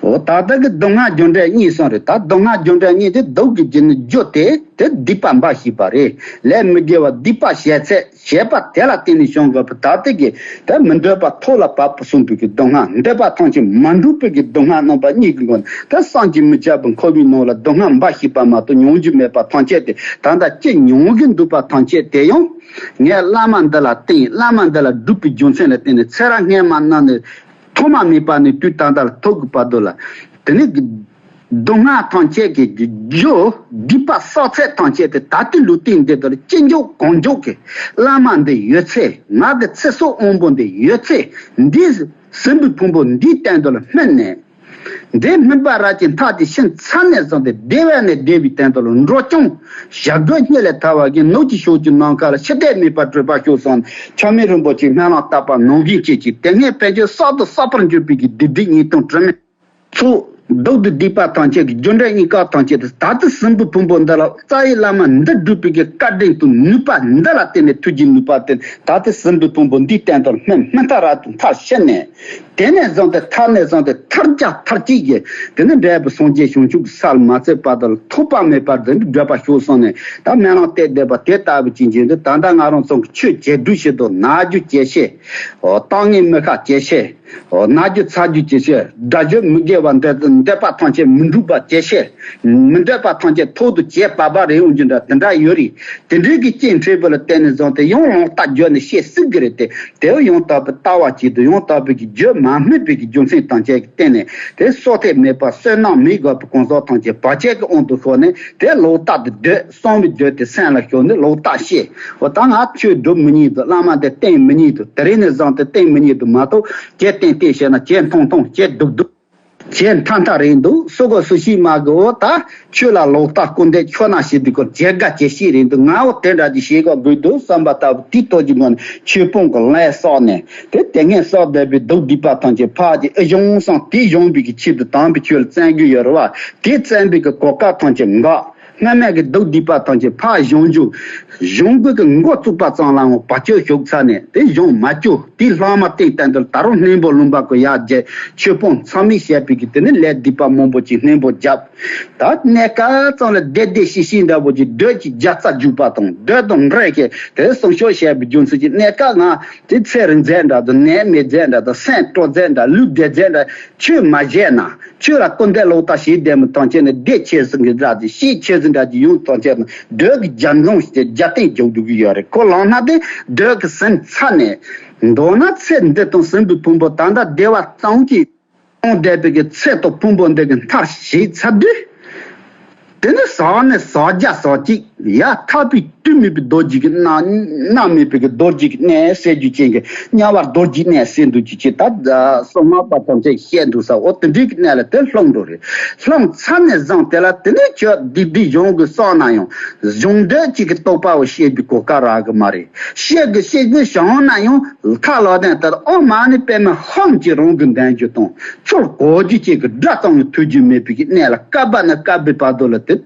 འོ་ད་ལྟ་གི་སྡུག་བསྔལ་རྒྱུ་འབྲས་གཉིས་སོང་རེད། ད་སྡུག་བསྔལ་རྒྱུ་འབྲས་གཉིས་དེ་སྡུག་གི་རྒྱུ་ནི་རྒྱུ་དེ་དེ་སྡིག་པ་འབའ་ཞིག་པ་རེད། ལས་མི་དགེ་བ་སྡིག་པ་བྱས་ཚད་བྱས་པ་དེ་ལ་བརྟེན་ནས་བྱུང་དགོས་པ་ད་ལྟ་གི་དེ་མི་འདོད་པ་ཐོག་ལ་བབས་པ་གསུངས་པའི་གི་སྡུག་བསྔལ་འདོད་པ་ཐམས་ཅད་མ་འགྲུབ་པའི་གི་སྡུག་བསྔལ་རྣམ་པ་གཉིས་ཀྱི་སྒོ་ནས་དེ་བསམ་གྱིས་མི་ཁྱབ་པའི་འཁོར་བའི་ནང་ལ་སྡུག་བསྔལ་འབའ་ཞིག་པ་མ་གཏོགས་མྱོང་རྒྱུ་མེད་པ་ཐམས་ཅད་དེ་ད་ལྟ་ཅི་མྱོང་གི་འདུག་པ་ཐམས་ཅད་དེ་ཡང་ངས་བླ་མ་འདི་ལ་བརྟེན་བླ་མ་འདི་ལ་སྒྲུབ་པའི་རྒྱུ་མཚན་ལ་བརྟེན་ནས་ཚེ་རབས་སྔ་མ་རྣམས་ནས། ཐོག་མ་མེད་པ་ནས་དུས་ད་ལྟ་ལ་ཐུག་གི་བར་དུ་ལ། དེ་ནི་སྡུག་བསྔལ་ཐམས་ཅད་ཀྱི་རྒྱུ་སྡིག་པ་བསགས་ཚད་ཐམས་ཅད་དེ་ད་ལྟའི་ལུས་རྟེན་འདི་དག་ལ་ཅི་མགྱོགས་གང་མགྱོགས་ཀྱི་བླ་མ་འདི་ཡོད་ཚེ་ང་གི་ཚེ་སྲོག་དབང་པོ་འདི་ཡོད་ཚེ་འདི་སྲིན་པོའི་ཕུང་པོ་འདིའི་སྟེང་དུ་ལ་སྨིན་ནས། འདི་སྨིན་པ་རབ་ཀྱི་མཐའ་དེ་ཕྱིན་ཚར་ནས་བཟུང་སྟེ་བདེ་བ་ནས་བདེ་བའི་སྟེང་དུ་ལ་འགྲོ་སྐྱོང་བྱ་རྒོད་གཉིད་ལས་ཐར་བ་གི་ནུབ་ཀྱི་ཕྱོགས་ཀྱི་ནམ་མཁའ་ལ་འཆི་བལྟས་མེད་པར་གྲོལ་བར་ཤོག་གསུངས་ནས་ཆགས་མེད་རིན་པོ་ཆེའི་སྨོན་ལམ་བཏབ་པ་ནང་བཞིན་བྱེད་ཅིག་དེ་སྔའི་ཕན་ཆད་གསར་དུ་གསར་པར་འགྱུར་བའི་གི་སྡིག་སྒྲིབ་ཉེས་ལྟུང་དྲི་མ་ཚོགས་སྡུག་ཏུ་སྡིག་པ་ཐམས་ཅད་ཀྱི་རྒྱུ་འབྲས་གཉིས་ཀ་ཐམས་ཅད་དུ་ད་ལྟ་སྲིན་པོའི་ཕུང་པོ་འདི་ལ་རྩ་བའི་བླ་མ་འདི་སྒྲུབ་པའི་གི་བཀའ་དྲིན་དང་ནུས་པ་འདི་ལ་བརྟེན་ནས་ཐུགས་ཀྱི་ནུས་པ་བརྟེན་ད་ལྟ་སྲིན་པོའི་ཕུང་པོ་འདིའི་སྟེང་དུ་སྨིན་སྨིན་མཐའ་རབ་ཏུ་མཐར་ཕྱིན་ནས། དེ་ནས་བཟུང་སྟེ་ཐར་ནས་བཟུང་སྟེ་ཐར་རྒྱ་ཐར་གྱིས་ཀྱི་དེ་ནས་འབྲས་བུ་སངས་རྒྱས་བྱང་ཆུབ་ཀྱི་ས་ལ་མ་ཚད་པ་དང་ཐོགས་པ་མེད་པར་དེ་འདྲ་བགྲོད་པ་ཤོག་གསུངས་ནས་ད་སྨོན་ལམ་གཏད་བསྡད་པ་དེ་ལྟ་བུ་ཅན་གྱི་འདི་ད་ལྟ་ང་རང་ཚོ་གི་ཆོས་བྱེད་སྒྲུབ་བྱེད་དུ་ན་རྒྱུ་བྱེད་ཤེས། ཨོ་ཏང་ངེ་མི་ཁ་བྱེད་ཤེས། ཨོ་ན་རྒྱུ་ཚ་རྒྱུ་བྱེད་ཤེས། དགྲ་བཅོམ་མི་དགེ་བ་འདོད་འདོད་པ་ཐམས་ཅད་མི་འགྲུབ་པ་བྱེད་ཤེས། མི་འདོད་པ་ཐམས་ཅད་ཐོག་ཏུ་བྱེད་པ་པ་རེད་འོང་རྒྱུ་འདྲ་དེ་འདྲ་ཡོད་རེད། དེ་འདྲའི་གི་སྐྱེ་འཕྲད་པ་ལ་བརྟེན་ནས་བཟུང་སྟེ་ཡང་ལོང་རྟགས་བརྗོད་ནས་བཤད་སྲིད་ཀྱི་རེད་དེ། དེ་བས་ཡང་དག་པའི་ལྟ་བ་གཅིག་ཏུ་ཡང་དག་པའི་གི་རྒྱུ་མ་སྨིན་པའི་གི་རྒྱུ་མཚན་ཐམས་ཅད་ཀྱི་སྟེང་ནས་དེ་སྲོག་ཐེག་མེད་པ་བསོད་ནམས་མི་དགོས་པའི་གང་ཟག་ཐམས་ཅད་བར་ཆད་ཀྱི་དབང་དུ་ཤོར་ནས་དེ་ལོག་ལྟ་དུ་སྡོད་བསམ་པའི་སྡོད་དེ་སེམས་ལ་ཤོར་ནས་ལོག་ལྟ་བཤད། འོ་ད་ང་ཆོས་སྒྲུབ་མི་ཉན་དུ་བླ་མ་འདི་བསྟེན་མི་ཉན་དུ་དེ་རིང་ནས་བཟུང་སྟེ་བསྟེན་མི་ཉན་དུ་མ་གཏོགས་ཇེ་བསྟེན་བསྟེན་བྱས་ན་ཇེ་མཐོང་མཐོང་ཇེ་སྡུག་སྡུག་ཇེ་མཐའ་མཐའ་རེད་འདུག་སུ་གོ་སུ་ཤི་མ་གི་འོ་ད་ཆོས་ལ་ལོག་ལྟ་སྐུར་འདེབས་ཆོས་ནང་བཤད་དུས་སྐོར་ཇེ་དགའ་ཇེ་ཤི་རེད་འདུག་ང་འོ་དེ་འདྲ་ཅིག་བྱེད་དགོས་དགོས་འདུག་བསམ་པ་ལྟ་བུ་དེའི་ཐོག་གི་ངོས་ནས་ཆོས་སྤོང་གི་ལས་བསགས་ནས་དེ་དེ་སྔས་བསགས་བསྡད་པའི་སྡུག་སྡིག་པ་ཐམས་ཅད་ཕར་གྱི་ཨེ་གཞུང་སང་དེ་གཞུང་པའི་གི་ཆེད་དུ་དམ་པའི་ཆོས་ལ་བཙན་རྒོལ་ཡོད་རེད་བ། དེ་བཙན་པའི་གི་གོ་སྐབས་ཐམས་ཅད་འགག་སྔ་མའི་གི་སྡུག་སྡིག་པ་ཐམས་ཅད་ཕར་གཞུང་རྒྱུ། གཞུང་རྒོལ་གྱི་འགོ་བཙུགས་པ་ཙམ་ལའང་བར་ཆད་ཞུགས་ཚར་ནས་དེ་གཞུང་མ་བཅུ་དེའི་ལྷག་མ་སྟེང་བསྟན་དུ་ད་རུང་སྙིང་པོ་ལུང་པ་ཀུན་ཡར་རྒྱས་ཆོས་སྤོང་མཚམས་མེད་བྱས་པའི་གི་དེ་ནི་ལས་སྡིག་པ་མང་པོ་ཅིག་སྙིང་པོ་བརྒྱབ། ད་གནས་སྐབས་ཙམ་ལ་བདེ་བདེ་ཤི་ཤི་འདྲ་པོ་ཅིག་འདོད་ཀྱི་རྒྱ་རྩ་རྒྱུག་པ་དང་འདོད་དང་འབྲལ་གྱི་དེ་སྲུང་སྐྱོབ་བྱས་པའི་རྒྱུ་མཚན་གྱིས་གནས་སྐབས་ང་དེ་ཚེ་རིང་མཛད་འདྲ་དང་ནད་མེད་མཛད་འདྲ་དང་སེམས་སྤྲོ་མཛད་འདྲ་ལུས་བདེ་མཛད་འདྲ། ཆོས་མ་བྱས་ན། ཆོས་ལ་སྐུར་འདེབས་ལོག་ལྟ་བྱེད་བདེ་མོ་ཐམས་ཅད་ནི་བདེ་ཆེ་ཟིན་གྱི་འདྲ་དེ་ཤེས་ཆེ་ཟིན་འདྲ་གྱི་ཡོང་ཐམས་ཅད་ནི་འདོད་ཀྱི་རྒྱ་འཛོམས་ཤིག་རྒྱ་སྟེང་རྒྱུག་འགྲོ་གི་ཡོད་རེད། ཁོ་ལངས་ན་དེ་འདོད་ཀྱི་ཟིན་ཚར་ནས། མདོར་ན་ཚེ་འདི་དང་སྲིན་པོའི་ཕུང་པོ་ད་ལྟ་བདེ་བ་ཙམ་གྱིས་སྟོང་བསྡད་པའི་གི་ཚེ་དང་ཕུང་པོ་འདི་གི་མཐར་ཞིག་ཚར་དུས། དེ་ནི་ཟག་ནི་ཟག་བརྒྱ་ཟག་གཅིག་ཡ་ཐག་པའི་དུས་མེད་པའི་རྡོ་རྗེ་གི་སྣང་སྣང་མེད་པའི་གི་རྡོ་རྗེ་གི་གནས་སད་རྒྱུ་ཅན་གྱི་དམྱལ་བ་རྡོ་རྗེ་གནས་སད་འདུག་ཅི་ཅི་ད་གསང་སྔགས་པ་ཐམས་ཅད་བཤད་འདུག་ས་འོ་དེ་འདྲའི་གི་གནས་ལ་དེ་ལྷུང་འགྲོ་རེད། ལྷུང་ཚར་ནས་བཟུང་དེ་ལ་དེ་ནས་ཁྱོད་སྡིག་སྡིག་གཞུང་གི་བསགས་ན་ཡང་གཞུང་འདོད་ཅིག་གི་རྟོགས་པ་བོ་བཤད་རྒྱུ་གོ་སྐབས་རག་གི་མ་རེད། བཤད་གི་བཤད་གི་བྱུང་ན་ཡང་ཁ་ལག་ལྡན་ལྟར་ཨོ་མ་ནི་པད་མ་ཧམ་གྱི་རང་གི་འདོན་རྒྱུ་དང་ཚུར་གོ་རྒྱུ་ཅིག་གི་སྒྲ་ཙམ་ཡང་ཐོས་རྒྱུ་མེད་པའི་གི་གནས་ལ་བསྐལ་པ་ནས་བསྐལ་པའི་བར་དུ་ལ་དེ།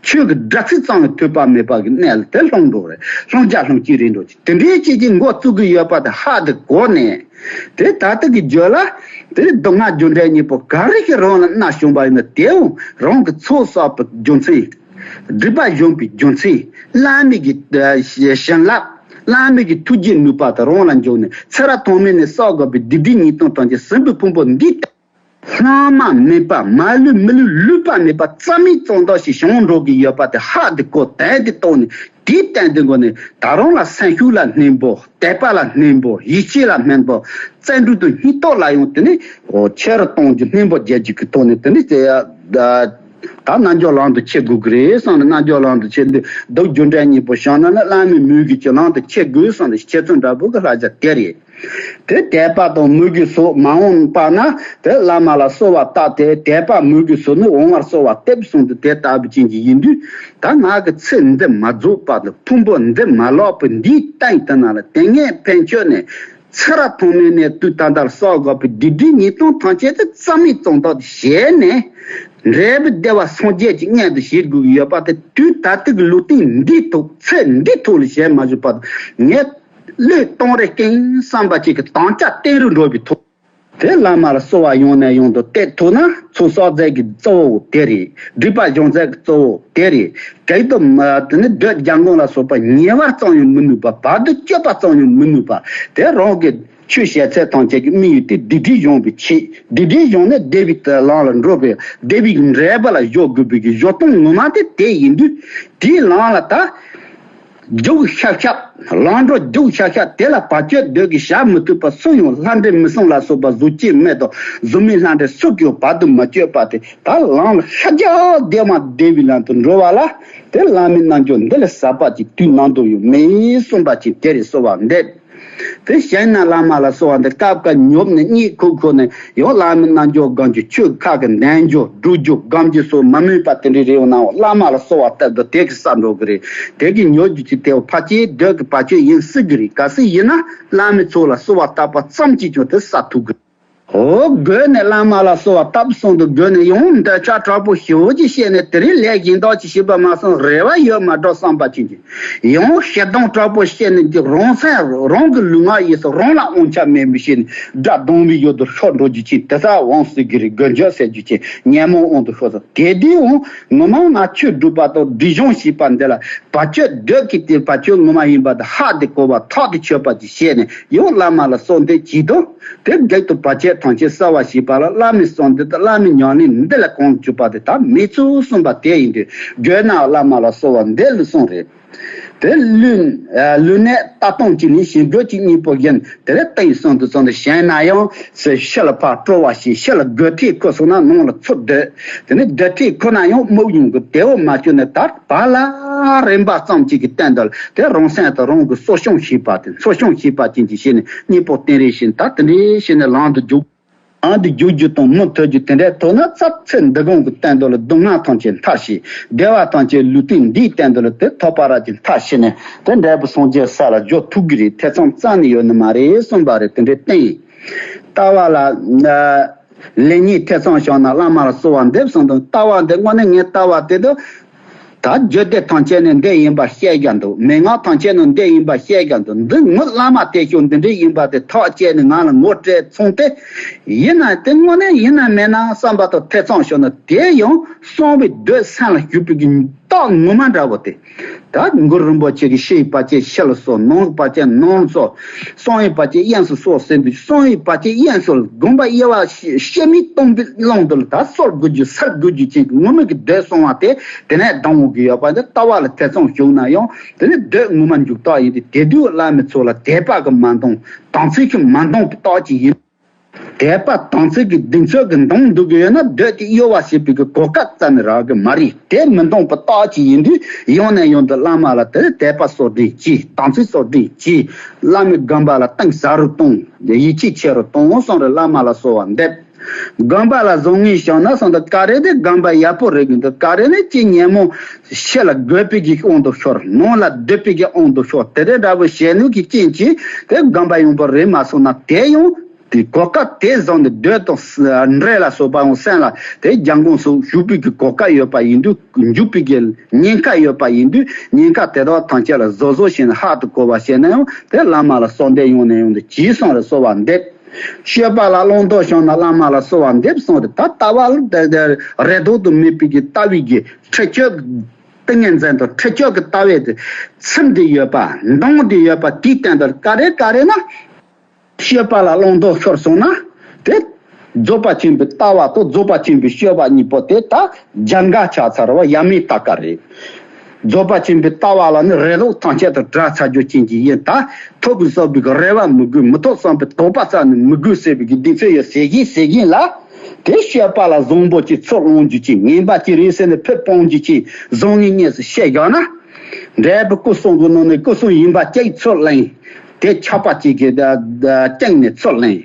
ཆོས་ཀྱི་སྒྲ་ཚིག་ཙམ་ཡང་ཐོས་པ་མེད་པ་གི་གནས་ལ་དེ་ལྷུང་འགྲོ་རེད། ལྷུང་བྱ་ལྷུང་གཅིག་རེད་འགྲོ་གི་དེ་འདྲའི་ཅིག་གི་འགོ་བཙུགས་གི་ཡོད་པ་དེ་ཧ་དེ་གོ་ནས། དེ་ད་ལྟ་གི་རྒྱུད་ལ་དེ་སྡུག་བསྔལ་རྒྱུ་འབྲས་གཉིས་པོ་ག་རེ་ཞིག་རང་ལ་མནར་བྱུང་བ་ཡིན་ན་དེའང་རང་གི་ཚོགས་བསགས་པའི་རྒྱུ་མཚན། སྒྲིབ་པ་གཞོམ་པའི་རྒྱུ་མཚན། བླ་མའི་གི་བྱིན་རླབས། བླ་མའི་གི་ཐུགས་རྗེའི་ནུས་པ་དེ་རང་ལ་འཇོག་ནས་ཚེ་རབས་ཐོག་མེད་ནས་བསགས་དགོས་པའི་སྡིག་སྒྲིབ་ཉེས་ལྟུང་ཐམས་ཅད་སྲིན་པོའི་ཕུང་པོ་འདི་ལྟ། ལྷག་མ་མེད་པ། མ་ལུས་མི་ལུས་ལུས་པ་མེད་པ་རྩ་མེད་ཙམ་ཟིག་བྱུང་འགྲོ་གི་ཡོད་པ་དེ་ཧ་དེ་གོ། དོན་དེ་རྟོགས་ནས་དེའི་སྟེང་དེ་མགོ་ནས་ད་རུང་ལ་སེམས་ཤུགས་ལ་སྣེ་འབོར། དད་པ་ལ་སྣེ་འབོར། ཡིད་ཆེས་ལ་སྣེ་འབོར། བརྩོན་འགྲུས་དང་སྙིང་སྟོབས་ལ་ཡང་དེ་ནས་ཆེ་རུ་གཏོང་རྒྱུ། སྣེ་འབོར་རྒྱག་རྒྱུ་གི་ཐོག་ནས་དེ་ནས་ད་རྣལ་འབྱོར་ལམ་དུ་ཁྱེར་དགོས་ཀྱི་རེད་བསམ་ནས། རྣལ་འབྱོར་ལམ་དུ་ཁྱེར་དུས་སྡུག་རྒྱུ་འབྲས་གཉིས་པོ་བྱུང་ན་ནི་བླ་མའི་མོས་གུས་ཀྱི་ལམ་དུ་ཁྱེར་དགོས་བསམ་ནས་ཁྱེད་ཚོ་འདྲ་པོ་གི་བསླབ་བྱ་དེ་རེད། དེ་དད་པ་དང་མོས་གུས་སོགས་མ་འོངས་པ་ན་དེ་བླ་མ་ལ་གསོལ་བ་བཏབ་སྟེ། དད་པ་མོས་གུས་སོགས་ནི་འོང་བར་གསོལ་བ་འདེབས་གསུངས་ཏེ། དེ་ལྟ་བུ་ཅན་གྱི་ཡིན་དུས། ད་ང་གི་ཚེ་འདི་མ་རྫོགས་བར་དུ་ཕུང་པོ་འདི་མ་ལོག་པའི་འདིའི་སྟེང་དུ་ན་ལ་དེ་སྔའི་ཕན་ཆོད་ནས་ཚེ་རབས་ཐོག་མའི་ནས་དུས་ད་ལྟར་བསགས་དགོས་པའི་སྡིག་སྒྲིབ་ཉེས་ལྟུང་ཐམས་ཅད་དེ་རྩ་མེད་ཙམ་དག་བྱས་ནས། འབྲས་བུ་བདེ་བ་སངས་རྒྱས་ཀྱི་མངོན་དུ་བྱེད་དགོས་ཀྱི་ཡོད་པ་དེ་དུས་ད་ལྟའི་གི་ལུས་རྟེན་འདིའི་ཐོག་ཚེ་འདིའི་ཐོག་ལ་བྱས་མ་བཞག་པར་ངས་བློས་གཏོང་རེ་སྐྱེན་བསམ་པ་ཅིག་གི་དམ་བཅའ་བརྟན་རུ་འགྲོ་བའི་ཐོག་དེ་བླ་མ་ལ་གསོལ་བ་ཡང་ནས་ཡང་དུ་གཏད་ཐུབ་ན། ཚོགས་བསགས་རྫས་ཀྱི་གཙོ་བོ་དེ་རེད། སྒྲིབ་པ་སྦྱང་རྫས་ཀྱི་གཙོ་བོ་དེ་རེད། གལ་ཏེ་དེ་ནི་འདོད་རྒྱལ་འགོང་ལ་སོགས་པ་ཉེ་བར་བརྩམས་ཡང་མི་ནུས་པ། བར་དུ་གཅོད་པ་བརྩམས་ཡང་མི་ནུས་པ། དེ་རང་གི་ཆོས་བཤད་ཚད་ཐམས་ཅད་ཀྱི་དམིགས་ཡུལ་དེ་སྡིག་སྒྲིབ་སྦྱོང་བའི་ཆེད། སྡིག་སྒྲིབ་སྦྱོང་ནས་བདེ་བའི་ལམ་ལ་འགྲོ་བའི་བདེ་བའི་འབྲས་བུ་ལ་འཇུག་དགོས་པའི་གི་གཞུང་དོན་ངོ་མ་དེ་དེ་ཡིན་དུས། དེའི་ལམ་ལ་ད་རྒྱུག་ཤག་ཤག་ལམ་འགྲོ་རྒྱུག་ཤག་ཤག་དེ་ལ་བར་ཆད་འདོད་ཀྱིས་བྱ་མི་ཐུབ་པ་སུ་ཡང་། ལྷ་འདྲེ་མི་གསུམ་ལ་སོགས་པ་གཟུགས་ཅན་མེད་དོ། གཟུགས་མེད་ལྷ་འདྲེ་སུ་གིས་བར་དུ་མ་གཅོད་པ་དེ། ད་ལམ་ལ་ཤར་རྒྱག་བདེ་མ་བདེ་བའི་ལམ་དུ་འགྲོ་བ་ལ། དེ་བླ་མའི་རྣལ་འབྱོར་འདི་ལས་ཟབ་པ་ཅིག་དུས་ནམ་དུ་ཡང་མེད་གསུངས་པ་ཅིག་དེ་རེད། གསོལ་བ་འདེབས། དེ་གཞན་ན་བླ་མ་ལ་གསོལ་བ་འདེབས། སྐབས་འགའ་ཉོབ་ནས་གཉིད་ཁུག་ཁུག་ནས་ཡང་བླ་མའི་རྣལ་འབྱོར་སྒོམ་རྒྱུ། ཆོས་ཁ་གི་འདོན་རྒྱུ་སྒྲུབ་རྒྱུ་སྒོམ་རྒྱུ་སོགས་མ་མོས་པ་དེ་འདྲའི་རེ་བ་ནའང་བླ་མ་ལ་གསོལ་བ་བཏབ་དུས་དེ་གི་ས་འགྲོ་གི་རེད། དེ་གི་ཉོབ་རྒྱུ་ཅིག་དེ་ཕལ་ཆེར་འདོད་ཀྱི་བར་ཆད་ཡིན་སྲིད་གི་རེད། གལ་སྲིད་ཡིན་ན་བླ་མའི་ཚོགས་ལ་གསོལ་བ་བཏབ་པ་ཙམ་གྱིས་ཀྱང་དེ་ས་ཐུབ་གི་རེད། འོ། དགོས་ནས་བླ་མ་ལ་གསོལ་བ་བཏབ་སོང་དུས་དགོས་ནས་ཡང་འདོད་ཆགས་དྲག་པོ་ཞེ་པོ་ཅིག་བཤད་ནས་དེ་རིང་ལས་གཞན་དག་ཅིག་བྱེད་པ་མ་སོང་རེ་བ་ཡོད་མ་འགྲོ་བསམ་པ་ཅན་གྱི། ཡང་ཞེ་སྡང་དྲག་པོ་བཤད་ནས་ཀྱི་རང་སེམས་རང་གི་ལུས་ངག་ཡིད་གསུམ་རང་ལ་དབང་ཆ་མེད་པའི་ཕྱིར་དགྲ་སྡང་བའི་ཡུལ་དུ་ཤོར་འགྲོ་རྒྱུ་ཅིག་དེ་ས་འོང་སྲིད་ཀྱི་རེད། དགོས་འཇོག་ཟེར་རྒྱུ་ཅིག་ཉོན་མོངས་དབང་དུ་ཤོར་སོང་། དེ་དུས་འོང་ངོ་མ་ང་ཆོས་སྒྲུབ་པ་དང་སྒྲིབ་སྦྱོང་བྱེད་པ་འདི་ལ་བར་ཆད་འདོད་ཀྱི་དེ་བར་ཆད་ངོ་མ་ཡིན་པ་དེ་ཧ་དེ་གོ་བ་ཐག་དེ་ཆོད་པ་ཅིག་བྱས་ནས་ཡང་བླ་མ་ལ་གསོལ་འདེབས་བྱེད་དོ། དེ་རྒྱུད་དུ་བར་ཆད་ཐམས་ཅད་བསལ་བར་བྱེད་པ་ལ་བླ་མའི་གསོལ་འདེབས་དང་བླ་མའི་ཉམས་ལེན་འདི་ལ་གང་གྱུར་པ་དེ་དག་མི་ཚུགས་གསུངས་པ་དེ་ཡིན་དུས། དགོས་ན་བླ་མ་ལ་གསོལ་བ་འདེབས་ལ་གསུངས་རེད། དེ་ལུས་ལུས་གནད་ལྟ་སྟངས་གཅིག་ནི་ཞིང་རྒོད་ཀྱི་གཉེན་པོ་བཞིན་དེ་ལས་བསྟན་གསུངས་དུ་གསུངས་ཏེ། གཞན་ན་ཡང་ཕྱི་ལ་ཕར་སྤྲོ་བ་ཞིག་ཕྱི་ལ་དགོད་ཁྲིད་ཁུར་སོང་ན་ནང་ལ་ཚུར་སྡོད། དེ་ནི་སྡོད་ཁྲིད་ཁུར་ན་ཡང་སྨུག་ཉུང་གི་དེའོ་མ་བཅོས་ནས་ད་བར་ལ་རིམ་པ་ཙམ་གཅིག་གི་སྟེང་དུ་དེ་རང་སེམས་དང་རང་གི་གསོ་སྐྱོང་བྱེད་པ་དེ་འཚོ་སྐྱོང་བྱེད་པ་ཅན་གྱི་བྱས་ནས་གཉེན་པོ་བསྟེན་རེས་བྱས་ནས་ད་དེ་འདྲའི་བྱས་ནས་ལམ་དུ་འཇུག་ཨང་དུ་རྒྱུག་རྒྱུ་དང་མུ་མཐུད་རྒྱུ་དེ་འདྲའི་ཐོག་ན་ཚར་ཚེ་འདི་གོང་གི་སྟེང་དུ་ལ་སྡུག་བསྔལ་ཐམས་ཅད་མཐར་ཕྱིན། བདེ་བ་ཐམས་ཅད་ལུས་རྟེན་འདིའི་སྟེང་དུ་ལ་དེ་ཐོབ་པ་ར་ཅིག་མཐར་ཕྱིན་ནས་དེ་འབྲས་བུ་སངས་རྒྱས་ས་ལ་འཇོག་ཐུབ་ཀྱི་རེད། ཐེ་ཚོམ་རྩ་ནས་ཡོད་ནི་མ་རེད་གསུངས་པ་རེད། དེ་འདྲའི་སྟེང་ལྟ་བ་ལ་ལེགས་ཉེས་ཐེ་ཚོམ་བྱུང་ན་བླ་མ་ལ་གསོལ་བ་འདེབས་གསུངས་དང་། ལྟ་བ་འདི་དངོས་གནས་ངའི་ལྟ་བ་དེ་དུ། ད་རྒྱུ་དེ་ཐམས་ཅད་ནི་འདི་ཡིན་པ་ཤེས་ཀྱང་འདུག་མན་ངག་ཐམས་ཅད་ནི་འདི་ཡིན་པ་ཤེས་ཀྱང་འདུག་འདི་ངོ་བླ་མ་དེ་ཤོག་འདི་འདྲ་ཡིན་པ་དེ་ཐག་བཅད་ནས་ང་ལ་ངོ་སྤྲད་སོང་སྟེ། ཡིན་ན་དེ་དངོས་གནས་ཡིན་ན་མིན་ན་བསམ་པ་དང་ཐེ་ཚོམ་ཤོར་ན་དེ་ཡང་གསང་བའི་འདོད་སེམས་ལ་ཞུགས་པའི་གི་རྟགས་ངོ་མ་འདྲ་བོ་དེ། ད་གུ་རུ་རིན་པོ་ཆེ་གི་ཕྱི་ཡི་བར་ཆད་ཕྱི་ལ་སོལ། ནང་གི་བར་ཆད་ནང་ལ་སོལ། གསང་བའི་བར་ཆད་དབྱིངས་སུ་སོལ་ཟེར་འདུག་གསང་བའི་བར་ཆད་དབྱིངས་སུ་དགོངས་པ་དབྱེ་བ་ཕྱེ་མའི་སྟོང་པའི་ཀློང་དུ་ལ་ད་སོལ་དགོས་རྒྱུ་སེལ་དགོས་རྒྱུ་ཅན་གྱི་ངོ་མ་གི་འདོད་གསང་བ་དེ། དེ་ནས་ལྡང་འོང་གི་ཡོད་པ་འདི་ལྟ་བ་ལ་ཐེ་ཚོམ་ཞུགས་ན་ཡང་དེ་ནི་འདོད་ངོ་མ་འཇུག་རྟགས་ཡིན་ཏེ། དེ་དུས་བླ་མའི་ཚོགས་ལ་དད་པ་གིས་མ་འདང་། དམ་ཚིག་གིས་མ་འདང་བའི་རྟགས་ཅིག་ཡིན། དད་པ་དམ་ཚིག་གི་གདེང་ཚོད་ཀྱིས་འདང་འདུག་གི་ཡོད་ན་འདོད་དེ་གཡོ་བ་བྱེད་པའི་གི་གོ་སྐབས་རྩ་ནས་རག་གི་མ་རེད། དེ་མི་འདང་བའི་རྟགས་ཅིག་ཡིན་དུས་ཡང་ནས་ཡང་དུ་བླ་མ་ལ་དེ་དད་པ་གསོག་སྒྲིམ་གྱིས། དམ་ཚིག་གསོག་སྒྲིམ་གྱིས། བླ་མའི་དགོངས་པ་ལ་གཏིང་ཟབ་རུ་གཏོང་། ཡིད་ཆེས་ཆེ་རུ་གཏོང་གསུངས་རེད། བླ་མ་ལ་གསོལ་བ་འདེབས། དགོངས་པ་ལ་བཟང་ངན་བྱུང་ན་གསུངས་འདུག་ག་རེ་དེ་དགོངས་པ་ཡག་པོ་རེད་གི་འདུག་ག་རེ་ནི་ཅི་ཉོན་མོངས་ཕྱི་ལ་རྒོད་པའི་གི་དབང་དུ་ཤོར། ནང་ལ་སྡུག་པའི་གི་དབང་དུ་ཤོར། དེ་འདྲ་འདྲ་བོ་བྱས་ནོ་གི་རྐྱེན་གྱིས་དེ་དགོངས་པ་ཡོང་པ་རེད་མ་སོང་ན། དེ་ཡང་དེ་གོ་སྐབས་དེ་བཟུང་ནས་འདོད་དང་འབྲས་ལ་སོགས་པའང་སེམས་ལ་དེ་རྒྱལ་འགོང་སོགས་ཞུགས་པའི་གི་གོ་སྐབས་ཡོད་པ་ཡིན་དུས། འཇུག་པའི་གི་ཉེན་ཁ་ཡོད་པ་ཡིན་དུས། ཉེན་ཁ་དེ་དག་ཐམས་ཅད་ལ་གཟབ་གཟབ་བྱས་ནས་ཧ་ཏུ་གོ་བ་བྱས་ན་ཡང་དེ་བླ་མ་ལ་གསོལ་འདེབས་ཡང་ནས་ཡང་དུ་གྱིས་གསུངས་རེད། གསོལ་བ་འདེབས། སྤྱོད་པ་ལ་བླང་དོར་བྱུང་ན་བླ་མ་ལ་གསོལ་བ་འདེབས་གསུངས་རེད། ད་ལྟ་བ་ལ་དེ་དེ་རེ་དོགས་དུ་མེད་པའི་གི་ལྟ་བའི་གི་ཁྲེགས་ཆོད་ཏིང་ངེ་འཛིན་དང་ཁྲེགས་ཆོད་ཀྱི་ལྟ་བའི་དེ་ཚིམ་དེ་ཡོད་པ། འདང་དེ་ཡོད་པ། དེའི་སྟེང་དུ་ག་རེ་ག་རེ་ན། སྤྱོད་པ་ལ་བླང་དོར་ཤོར་སོང་ན་དེ་ རྫོགས་པ་ཆེན་པོའི་ལྟ་བ་དང་རྫོགས་པ་ཆེན་པོའི་སྤྱོད་པ་གཉིས་པོ་དེ་ད་རྒྱ་འགལ་ཆགས་ཚར་བ་ཡ་མེད་ད་ག་རེད། རྫོགས་པ་ཆེན་པོའི་ལྟ་བ་ལ་ནི་རེ་དོགས་ཐམས་ཅད་དུ་བྲལ་ཚར་རྒྱུ་ཅན་གྱི་ཡིན། ད་ཐོབ་དགོས་བསམ་པའི་རེ་བ་མི་དགོས། མི་ཐོབ་བསམ་པའི་དོགས་པ་རྩ་ནས་མི་དགོས་ཟེར་བའི་གི་འདི་ཚོ་ཡོད་ཟེར་གྱིན་ཟེར་གྱིན་ལ། དེ་སྤྱོད་པ་ལ་བཟང་པོ་ཅིག་ཚུར་བླང་རྒྱུ་ཅིག་ངན་པ་ཅིག་རེད་ཟེར་ནས་ཕུད་སྤོང་རྒྱུ་ཅིག་བཟང་ངན་གཉིས་སུ་བཤད་བཞག་ན། འབྲས་བུ་སྐུ་གསུང་གི་ནང་ནས་སྐུ་གསུང་ཡིན་པ་གཅིག་ཚུར་ལེན། དེ་ཆགས་པ་གཅིག་གི་རྐྱེན་ནས་ཚུར་ལེན།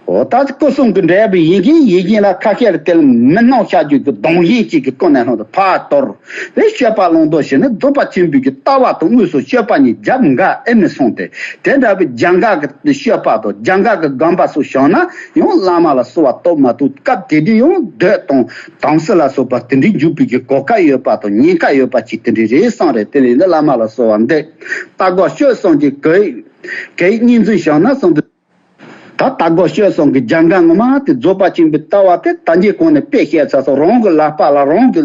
འོ་ད་སྐུ་གསུང་གི་འབྲས་བུ་ཡིན་གྱིན་ཡིན་གྱིན་ལ་ཁ་ཤས་ལ་དེ་ལ་མི་སྣང་བྱ་རྒྱུ་གི་གདོང་ཡིན་གཅིག་གི་ཀུན་ནས་ལྷུང་དུ་ཕར་དོར། དེ་སྤྱོད་པ་བླང་དོར་བྱས་ནས་རྫོགས་པ་ཆེན་པོའི་གི་ལྟ་བ་དང་དངོས་སུ་སྤྱོད་པ་གཉིས་རྒྱབ་འགལ་ཨེ་མི་སོང་སྟེ། དེ་འདྲ་བའི་རྒྱ་འགལ་གྱི་སྤྱོད་པ་དང་རྒྱ་འགལ་གྱི་སྒོམ་པ་སོགས་བྱུང་ན་ཡང་བླ་མ་ལ་གསོལ་བ་བཏབ་མ་ཐུབ། སྐབས་དེ་དུས་ཡང་འདོད་དང་དམ་ཚིག་ལ་སོགས་པ་དེ་འདྲའི་འཇུག་པའི་གི་གོ་སྐབས་ཡོད་པ་དང་ཉེན་ཁ་ཡོད་པ་ཅིག་དེ་འདྲའི་རེད་བསམ་རེད། དེ་ལས་ནི་བླ་མ་ལ་གསོལ་བ་འདེབས། རྟ་སྒོ་སྤྱོད་གསུམ་གྱི་གོས་གོས་གཉིས་འཛིན་བྱུང་ན་གསུངས་འདུག་ད་རྟ་སྒོ་སྤྱོད་གསུམ་གྱི་རྒྱ་འགལ་ངོ་མ་དེ་རྫོགས་པ་ཆེན་པོའི་ལྟ་བ་དེ་ད་གིན་གོང་ནས་དཔེ་བཤད་ཚར་སོང་། རང་གི་ལག་པ་ལ་རང་གི་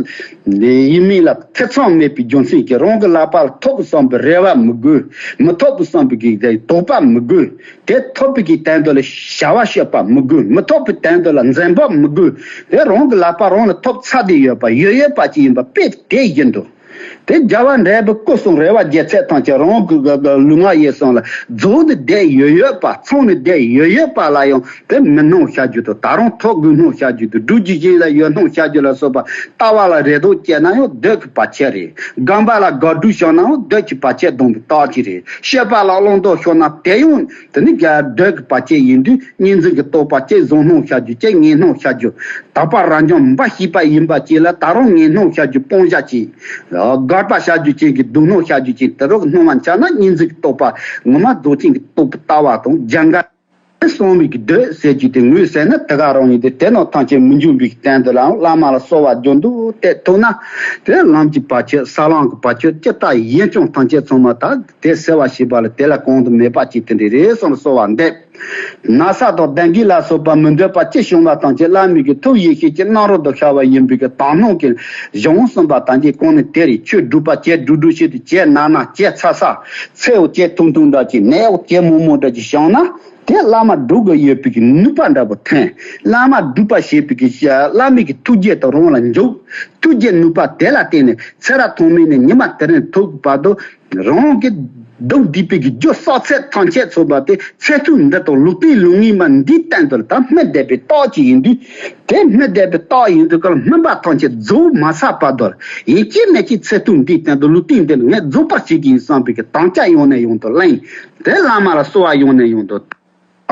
ཡིན་མིན་ལ་ཐེ་ཚོམ་མེད་པའི་རྒྱུ་མཚན་གྱིས་རང་གི་ལག་པ་ལ་ཐོབ་བསམ་པའི་རེ་བ་མི་དགོས། མི་ཐོབ་བསམ་པའི་གི་དོགས་པ་མི་དགོས། དེ་ཐོབ་པའི་གི་དོན་དུ་ལ་བྱ་བ་སྤྱོད་པ་མི་དགོས། མི་ཐོབ་པའི་དོན་དུ་ལ་འཛེམ་བག་མི་དགོས། དེ་རང་གི་ལག་པ་རང་ལ་ཐོབ་ཚར་དེ་ཡོད་པ་ཡོད་ཡོད་པ་ཅིག་ཡིན་པ་དཔེ་དེ་བཞིན་དུ། དེ་རྒྱལ་བ་འབྲས་བུ་སྐུ་གསུང་རེ་བ་རྒྱལ་ཚད་ཐམས་ཅད་རང་གི་ལུས་ངག་ཡིད་གསུམ་ལ་རྫོགས་ནས་བསྡད་ཡོད་ཡོད་པ། ཚང་ནས་བསྡད་ཡོད་ཡོད་པ་ལ་ཡང་དེ་མི་སྣང་བྱ་རྒྱུ་དང་ད་རུང་ཐོབ་དགོས་སྣང་བྱ་རྒྱུ་དང་སྒྲུབ་རྒྱུ་གཞན་ལ་ཡོད་སྣང་བྱ་རྒྱུ་ལ་སོགས་པ་ལྟ་བ་ལ་རེ་དོགས་སྐྱེས་ན་ཡང་འདོད་ཀྱི་བར་ཆད་རེད། སྒོམ་པ་ལ་དགག་སྒྲུབ་བྱུང་ན་ཡང་འདོད་ཀྱི་བར་ཆད་སྡོམ་པའི་རྟགས་ཅིག་རེད། སྤྱོད་པ་ལ་བླང་དོར་བྱུང་ན་དེ་ཡང་དེ་ནི་འདོད་ཀྱི་བར་ཆད་ཡིན་དུས་གཉིས་འཛིན་གྱི་རྟོག་པ་གཅིག་བཟང་སྣང་བྱ་རྒྱུ་གཅིག་ངན་སྣང་བྱ་རྒྱུ། དག་པ་རང་བྱུང་འབའ་ཞིག་པ་ཡིན་པ་ཅིག་ལ་ད་རུང་ངན་སྣང་བྱ་རྒྱུ་སྤང་བྱ་ཅིག་དགག་པ་བྱ་རྒྱུ་ཅན་གྱི་སྡུག་སྣང་བྱ་རྒྱུ་ཅན་དེ་རུ་སྣང་བ་འཆར་ན་གཉིས་འཛིན་གྱི་རྟོག་པ་ངོ་མ་རྫོགས་ཆེན་གྱི་རྟོག་པའི་ལྟ་བ་དང་རྒྱ་འགལ་གསུང་མི་གི་འདོད་ཟེར་རྒྱུ་དེ་ངོས་ཟིན་ན་དེ་ག་རང་ཡིན་ཏེ། དེ་རྣམས་ཐམས་ཅད་མི་འབྱུང་བའི་གི་དོན་དུ་ལའང་བླ་མ་ལ་གསོལ་བ་རྒྱུན་དུ་གཏད་ཐུབ་ན། དེ་ལམ་གྱི་བར་ཆད་ས་ལམ་གྱི་བར་ཆད་ཇི་ལྟར་ཡིན་ཀྱང་ཐམས་ཅད་ཚང་མ་དག་དེ་སེལ་བ་ཞེས་པ་ལ་དེ་ལ་གོང་དུ་མེད་པ་ཅིག་དེ་འདྲ་རེད་གསུངས་ནས་གསོལ་བ་འདེབས། ན་ཚ་དང་གདོན་བགེགས་ལ་སོགས་པ་མི་འདོད་པ་ཅི་བྱུང་བ་ཐམས་ཅད་བླ་མའི་གི་ཐུགས་ཡེ་ཤེས་ཀྱི་སྣང་རུང་དུ་ཤར་བ་ཡིན་པའི་གི་དག་སྣང་གི་གཞུང་གསུངས་པ་དང་གཅིག་གོང་ནས་དེ་རེད། ཆོས་སྒྲུབ་པ་བྱེད་འགྲོ་འགྲོ་བྱེད་དུ་བྱེད་ན་ན་བྱེད་ཚ་ཚ་ཚེའུ་བྱེད་ཐུང་ཐུང་འདྲ་ཅིག་ནད་འོ་བྱེད་མོ་མོ་འདྲ་ཅིག་བྱུང་ན་དེ་བླ་མ་སྒྲུབ་དགོས་ཡོད་པའི་གི་ནུས་པ་འདྲ་པོ་ཐོན། བླ་མ་སྒྲུབ་པ་བྱེད་པའི་གི་བླ་མའི་གི་ཐུགས་རྗེ་དང་རང་ལ་འཇུག་ཐུགས་རྗེ་ནུས་པ་དེ་ལ་བརྟེན་ནས་ཚེ་རབས་ཐོག་མེད་ནས་ཉི་མ་དེ་རིང་ཐུག་བར་དུ། རང་གི་སྡུག་བསྡུས་པའི་གི་རྒྱུ་བསགས་ཚད་ཐམས་ཅད་ཚོགས་པ་དེ་ཚད་ཐུབ་འདི་དང་ལུགས་མཐུན་ལུགས་ངེས་མ་འདིའི་སྟེང་དུ་ད་སྨིན་བསྡད་པའི་རྟགས་ཅིག་ཡིན་དུས། དེ་སྨིན་བསྡད་པའི་རྟགས་ཡིན་དུས་ཀར་སྨིན་པ་ཐམས་ཅད་རྫོགས་མ་ཚར་བར་དུ་ཡིན་གཅིག་མིན་གཅིག་ཚད་ཐུབ་འདིའི་སྟེང་དུ་ལུགས་མཐུན་འདི་ལ་ངས་རྫོགས་པར་བྱེད་ཀྱི་ཡིན་བསམ་པའི་གི་དམ་བཅའ་ཡང་ནས་ཡང་དུ་ལེན། དེ་བླ་མ་ལ་གསོལ་བ་ཡང་ནས་ཡང་དུ།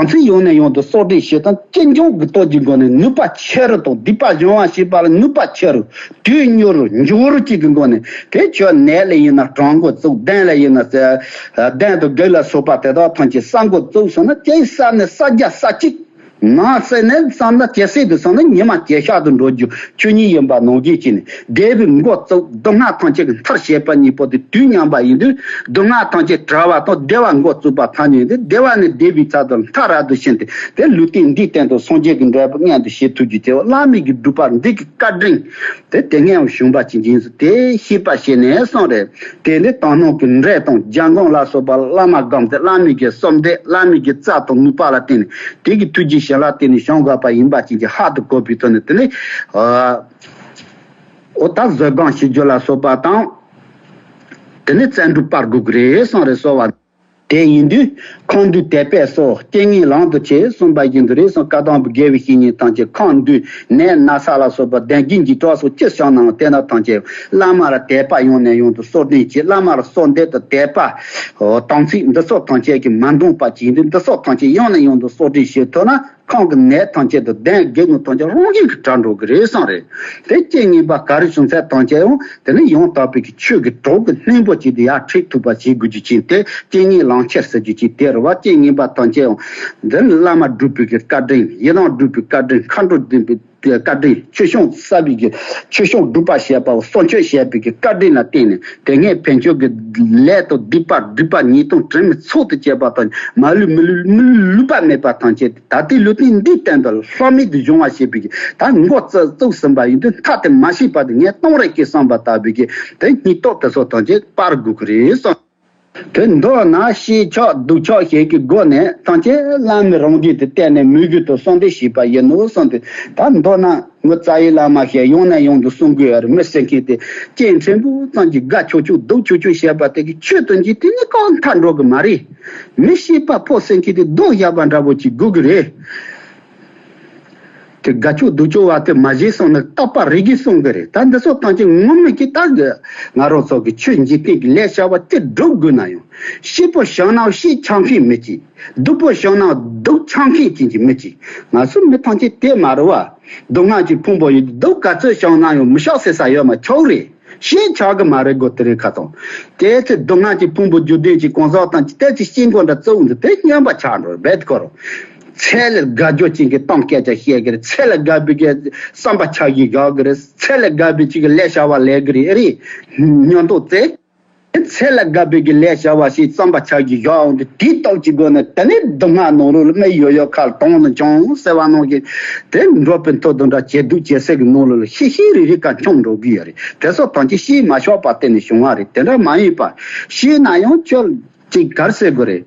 དམ་ཚིག་ཡང་ནས་ཡང་དུ་གསོག་སྒྲིག་བྱེད་སྟངས་ཅི་འབྱུང་གི་སྟོབས་ཀྱི་སྒོ་ནས་ནུས་པ་ཆེ་རུ་དང་སྡིག་པ་སྦྱོང་བ་བྱེད་པ་ལ་ནུས་པ་ཆེ་རུ་དུས་མྱུར་རུ་མགྱོགས་རུ་གཅིག་གི་སྒོ་ནས་དེ་ཆོས་ནད་ལ་ཡིན་ན་གྲང་འགོ་བཙུགས། གདོན་ལ་ཡིན་ན་གདོན་དང་བགེགས་ལ་སོགས་པ་དེ་དག་ཐམས་ཅད་ས་འགོ་བཙུགས་སོང་ན་ཇེ་ས་ནས་ས་རྒྱ་ས་གཅིག་ནང་གསེས་ནས་བསམ་ན་ཇེ་གསེས་དུ་སོང་ན་ཉི་མ་ཇེ་ཤར་དུ་འགྲོ་རྒྱུ། ཆོས་ཉིད་ཡིན་པ་ནང་བཞིན་བྱས་ནས་བདེ་བའི་མགོ་བཙུགས། སྡུག་བསྔལ་ཐམས་ཅད་ཀྱི་མཐར་བྱེད་པ་གཉིས་པོ་དེ་དུས་མཉམ་པ་ཡིན་དུས་སྡུག་བསྔལ་ཐམས་ཅད་བྲལ་བ་དང་བདེ་བ་མགོ་བཙུགས་པ་ཐམས་ཅད་ཡིན་ཏེ་བདེ་བ་ནི་བདེ་བའི་ཚབ་ཏུ་མཐའ་རབ་ཏུ་ཕྱིན་ཏེ་དེ་ལུས་རྟེན་འདིའི་སྟེང་དུ་སངས་རྒྱས་ཀྱི་འབྲས་བུ་མངོན་དུ་བྱེད་ཐུབ་རྒྱུ་དེ་བླ་མའི་གི་སྒྲུབ་པ་འདི་གི་བཀའ་དྲིན་དེ་དེ་སྔོན་བྱུང་བ་ཅིག་ཡིན་ཟེར་དེ་ཤེས་པ་བྱས་ནས་གསུངས་རེད། དེ་ནི་དག་སྣང་གི་འབྲས་དང་རྒྱལ་འགོང་ལ་སོགས་པ་བླ་མ་སྒོམ་སྟེ་བླ་མའི་གི་གསོལ་འདེབས་བླ་མའི་གི་རྩལ་དང་ནུས་པ་ལ་བརྟེན་ནས་དེ་གི་ཐུགས་རྗེ་བྱིན་རླབས་བརྟེན་ནས་བྱུང་དགོས་པ་ཡིན་པ་ཅིག་གི་ཧ་ཏུ་གོ་བའི་ཐོག་ནས་དེ་ནི། འོ་ད་བཟོད་སྒོམ་བྱེད་རྒྱུ་ལ་སོགས་པ་དང་། དེ་ནི་བརྩོན་འགྲུས་སྤར་དགོས་ཀྱི་རེད་གསུངས་རེད་གསོལ་བ། དེ་ཡིན་དུས་ཁམས་འདུས་དད་པས་སོ་རྐྱེན་ངན་ལམ་དུ་ཆས་གསུངས་པ་བཞིན་དུ་རེད་གསུངས། བཀའ་དང་པོ་དགེ་བའི་བཤེས་གཉེན་ཐམས་ཅད་ཁམས་འདུས་ནད་ན་ཚ་ལ་སོགས་པ་གདོན་བགེགས་འཇིགས་སྐྲག་སོགས་ཅི་བྱུང་ནའང་དེ་རྣམས་ཐམས་ཅད་བླ་མ་ལ་དད་པ་ཡང་ནས་ཡང་དུ་གསོལ་འདེབས་བྱས། བླ་མ་ལ་གསོལ་འདེབས་དང་དད་པ། དམ་ཚིག་འདི་ཚོ་ཐམས་ཅད་ཀྱིས་མ་འདང་བ་ཅིག་ཡིན་དུས་འདི་ཚོ་ཐམས་ཅད་ཡང་ནས་ཡང་དུ་གསོལ་འདེབས་བྱེད་ཐུབ་ན། ཁམས་ཀྱི་ནད་ཐམས་ཅད་དང་གདོན་བགེགས་ཀྱི་ཐམས་ཅད་རང་བཞིན་གྱིས་དྲག་འགྲོ་གི་རེད་གསུངས་རེད། དེ་རྐྱེན་ངན་པ་ག་རེ་བྱུང་ཚད་ཐམས་ཅད་ཡང་དེ་ནི་ཡང་དག་པའི་གི་ཆོས་ཀྱི་གྲོགས་ཀྱི་སྙིང་པོ་ཅིག་ཏུ་ཡར་ཁྲིད་ཐུབ་པ་བྱེད་དགོས་རྒྱུ་ཅིག་དེ་རྐྱེན་ངན་ལམ་ཁྱེར་ཟེར་རྒྱུ་ཅིག་དེ་རེད་བ། རྐྱེན་ངན་པ་ཐམས་ཅད་ཡང་འདི་ནི་བླ་མ་སྒྲུབ་པའི་གི་བཀའ་དྲིན། ཡི་དམ་སྒྲུབ་པའི་བཀའ་དྲིན། མཁའ་འགྲོ་སྡིངས་པའི་བཀའ་དྲིན། ཆོས་སྐྱོང་བསགས་པའི་གི་ཆོས་སྐྱོང་སྒྲུབ་པ་བྱེད་པ་བསོད་ཆོས་བྱེད་པའི་གི་བཀའ་དྲིན་ལ་བརྟེན་ནས་དེ་སྔའི་ཕན་ཆོད་ཀྱི་ལས་དང་སྡིག་པ་སྒྲིབ་པ་ཉེས་ལྟུང་དྲི་མའི་ཚོགས་དང་བཅས་པ་དང་མ་ལུས་མི་ལུས་མི་ལུས་ལུས་པ་མེད་པ་ཐམས་ཅད་ད་ལྟའི་ལུས་རྟེན་འདིའི་སྟེང་དུ་ལྷག་མེད་དུ་སྦྱོང་བ་བྱེད་པའི་གི་ད་མགོ་བཙུགས་བཙུགས་ཟིན་པ་ཡིན་དུས་མཐའ་དེ་མ་ཤེས་པ་དེ་ངས་གཏོང་རེ་སྐྱེ་བསམ་པ་ལྟ་བུའི་གི་དེ་སྙིང་སྟོབས་དེ་ཚོ་ཐམས་ཅད་སྤར་དགོས་ཀྱི་རེད་གསུངས། དེ་མདོར་ན་ཤེས་ཆོག་སྡུག་ཆོག་ཞིག་གི་སྒོ་ནས་ཐམས་ཅད་བླ་མའི་རང་བཞིན་དུ་བལྟས་ནས་མོས་གུས་དང་གསོལ་འདེབས་བྱས་པ་ཡིན་ནོ་གསུངས་ཏེ། ད་མདོར་ན་ངོ་རྩ་བའི་བླ་མ་ཞིག་ཡང་ནས་ཡང་དུ་གསུང་དགོས་ཡ་རེད། མི་ཟེར་མཁན་དེ་སྐྱེ་ཕྲན་བུ་ཙམ་གྱིས་དགའ་ཆོག་ཆོག་སྡུག་ཆོག་ཆོག་བྱས་པ་དེ་གི་ཆོས་དང་འཇིག་རྟེན་གཉིས་ཀ་མཐར་འགྲོ་གི་མ་རེད། མི་ཤེས་པ་ཕོ་ཟེར་མཁན་དེ་རྡོག་བཞག་པ་འདྲ་པོ་ཅིག་དགོས་གི་རེད། དེ་དགའ་ཆོག་སྡུག་ཆོག་བ་དེ་མ་བྱེད་གསུངས་ན་རྟག་པ་རིག་གི་གསུང་གི་རེད། ད་འདི་ཚོ་ཐམས་ཅད་ངོ་མ་གི་ད་གི་ང་རང་ཚོ་གི་ཆོས་འཇིག་རྟེན་གི་ལས་བྱ་བ་ཅི་སྒྲུབ་དགོས་ན་ཡང་། སྐྱིད་པོ་བྱུང་ན་སྐྱིད་ཆགས་མཁན་མི་གཅིག་སྡུག་པོ་བྱུང་ན་སྡུག་ཆགས་མཁན་ཅན་གྱི་མི་གཅིག་ང་ཚོ་མི་ཐམས་ཅད་དེ་མ་རེད་བ། སྡུག་བསྔལ་གྱི་ཕུང་པོ་ཡིན། སྡུག་ག་ཚོད་བྱུང་ན་ཡང་མི་ཤོག་ཟེར་ས་ཡོད་མ། ཆོག་རེད། ཤེས་ཆགས་གི་མ་རེད་གོ། དེ་རིང་ཁ་སང་དེ་ཚེ་སྡུག་བསྔལ་གྱི་ཕུང་པོ་རྒྱུ་ལྡན་གྱི་གང་ཟག་དང་ཅི་ལྟར་གྱི་ཤེས་མགོ་འདྲ་གཙོ་བོ་འདི་དེ་སྨྱོན་པ་ཆགས་འགྲོ་རེད་དེ་ཁོ་རང་། ཚེ་ལས་དགའ་རྒྱུ་ཅན་གྱི་གཏམ་སྐད་ཆ་བཤད་གི་རེད། ཚེ་ལས་དགའ་བའི་གི་བསམ་པ་འཆར་གི་ཡོད་གི་རེད། ཚེ་ལས་དགའ་བའི་ཅིག་གི་ལས་བྱ་བ་ལས་གི་རེད། ཨེ་རེད། སྨྱོན་རྡོག་རྩེ། ཚེ་ལས་དགའ་བའི་གི་ལས་བྱ་བ་ཞིག་བསམ་པ་འཆར་གི་ཡོད་འོང་དུས་དེའི་སྟོབས་ཀྱི་སྒོ་ནས་དེ་ནས་སྡུག་བསྔལ་ནང་ལོགས་ལ་མི་ཡོད་ཡོད་ཁར་དོང་ལ་མཆོང་ཟེར་བ་ནང་བཞིན་དེ་འགྲོ་བའི་མཐོ་དང་འདྲ་ཇེ་སྡུག་ཇེ་སེར་གི་ནང་ལོགས་ལ་ཤི་ཤི་རི་རི་ཁར་མཆོང་འགྲོ་གི་ཡོད་རེད། དེ་ཚོ་ཐམས་ཅད་ཤེས་མ་ཤོག་པ་གཏན་ནས་བྱུང་བ་རེད། དེ་འདྲ་མ་ཡིན་པ་ཤེས་ན་ཡང་ཁྱོད་ཅིག་གར་ཟེར་དགོས་རེད།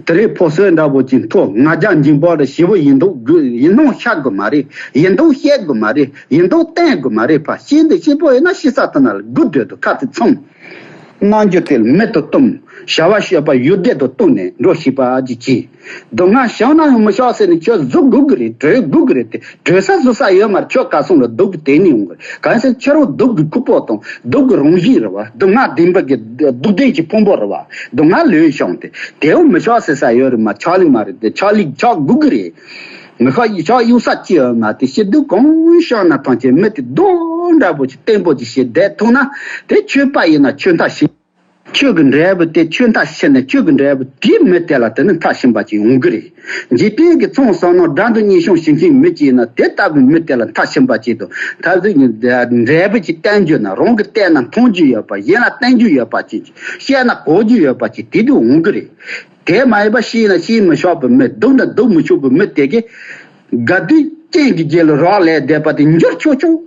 དེ་རིང་ཕོ་གསོས་འདྲ་པོ་ཅིག་མཐོ་ང་རྒྱལ་འཇིགས་པ་རེ་ཞེ་པོ་ཡིན་མདོག་དགོས་ཡིན་མདོག་བཤད་དགོས་མ་རེད། ཡིན་མདོག་བཤད་དགོས་མ་རེད། ཡིན་མདོག་བསྟན་དགོས་མ་རེད། ཕ་ཤེས་འདི་ཤེས་པོ་ཡིན་ན་ཤེས་ས་དེ་ན་ལ་སྒུག་སྡོད་དུ་ཁ་ཚིག་ཚོམ། རྣམ་འགྱུར་དེ་ལ་མེད་དུ་གཏོང་། བྱ་བ་སྤྱོད་པ་ཡུལ་བདེ་དུ་གཏོང་ནས་འགྲོ་ཤེས་པ་ཅིག་གྱིས། སྡུག་བསྔལ་བྱུང་ན་ཡང་མི་ཤོག་ཟེར་ནས་ཁྱོད་བཟོ་དགོས་ཀྱི་རེད། གྲོལ་དགོས་ཀྱི་རེད། དེ་གྲོལ་ས་བཟོ་ས་ཡོད་མ་རེད། ཁྱོད་ག་སོང་ལ་སྡུག་གི་དེ་ནས་ཡོང་གི་རེད། གང་ཟེར་ཁྱོད་རང་སྡུག་གི་ཁུག་པོ་དང་སྡུག་གི་རང་བཞིན་རེད་བ། སྡུག་བསྔལ་བདེན་པ་གི་སྡུག་བདེན་གྱི་ཕུང་པོ་རེད་བ། སྡུག་བསྔལ་ལོས་བྱུང་སྟེ་དེའོ་མི་ཤོག་ཟེར་ས་ཡོད་རེད་མ། ཆགས་ལུགས་མ་རེད། དེ་ཆགས་ལུགས་ཆགས་དགོས་ཀྱི་རེད། མི་ཤོག་ཡི་ཆགས་གཡུག་ས་ཅི་ཡོད་མ། དེ་ཤི་སྡུག་གང་བྱུང་ན་ཐམས་ཅད་མི་དེ་རྡོ་འདྲ་པོ་ཅིག་བརྟན་པོ་ཅིག་བྱས་བསྡད་ཐུབ་ན་དེ་ཆོས་པ་ཡིན་ན་ཆོས་མཐའ་ཞིག་ཆོས་ཀྱི་འབྲས་བུ་དེ་ཆོས་མཐའ་ཕྱིན་ནས་ཆོས་ཀྱི་འབྲས་བུ་དེའི་མི་དེ་ལ་དེ་ནི་མཐའ་ཕྱིན་པ་ཅིག་ཡོང་གི་རེད། འཇིག་རྟེན་གྱི་ཚོང་ཟོག་ནང་དགྲ་འདུལ་གཉེན་སྐྱོང་བྱེད་མཁན་མི་གཅིག་ཡིན་ན་དེ་ལྟ་བུའི་མི་དེ་ལ་མཐའ་ཕྱིན་པ་ཅིག་དང་མཐའ་གཟིགས་ཀྱི་འབྲས་བུ་ཅིག་བསྟན་རྒྱུ་ན་རང་གིས་བལྟས་ན་མཐོང་རྒྱུ་ཡོད་པ། གཞན་ལ་བསྟན་རྒྱུ་ཡོད་པ་ཅིག་བཤད་ན་གོ་རྒྱུ་ཡོད་པ་ཅིག་དེ་དུས་འོང་གི་རེད། དེ་མ་ཡིན་པ་ཤེས་ན་ཤེས་མི་ཆོག་པའི་མི། སྡུག་ན་སྡུག་མི་ཆོག་པའི་མི་དེ་གིས་དགའ་དུས་སྤྱན་གྱི་རྗེས་ལ་རོགས་ལས་བསྡད་པ་དེ་འགྱུར་ཆོག་ཆོག་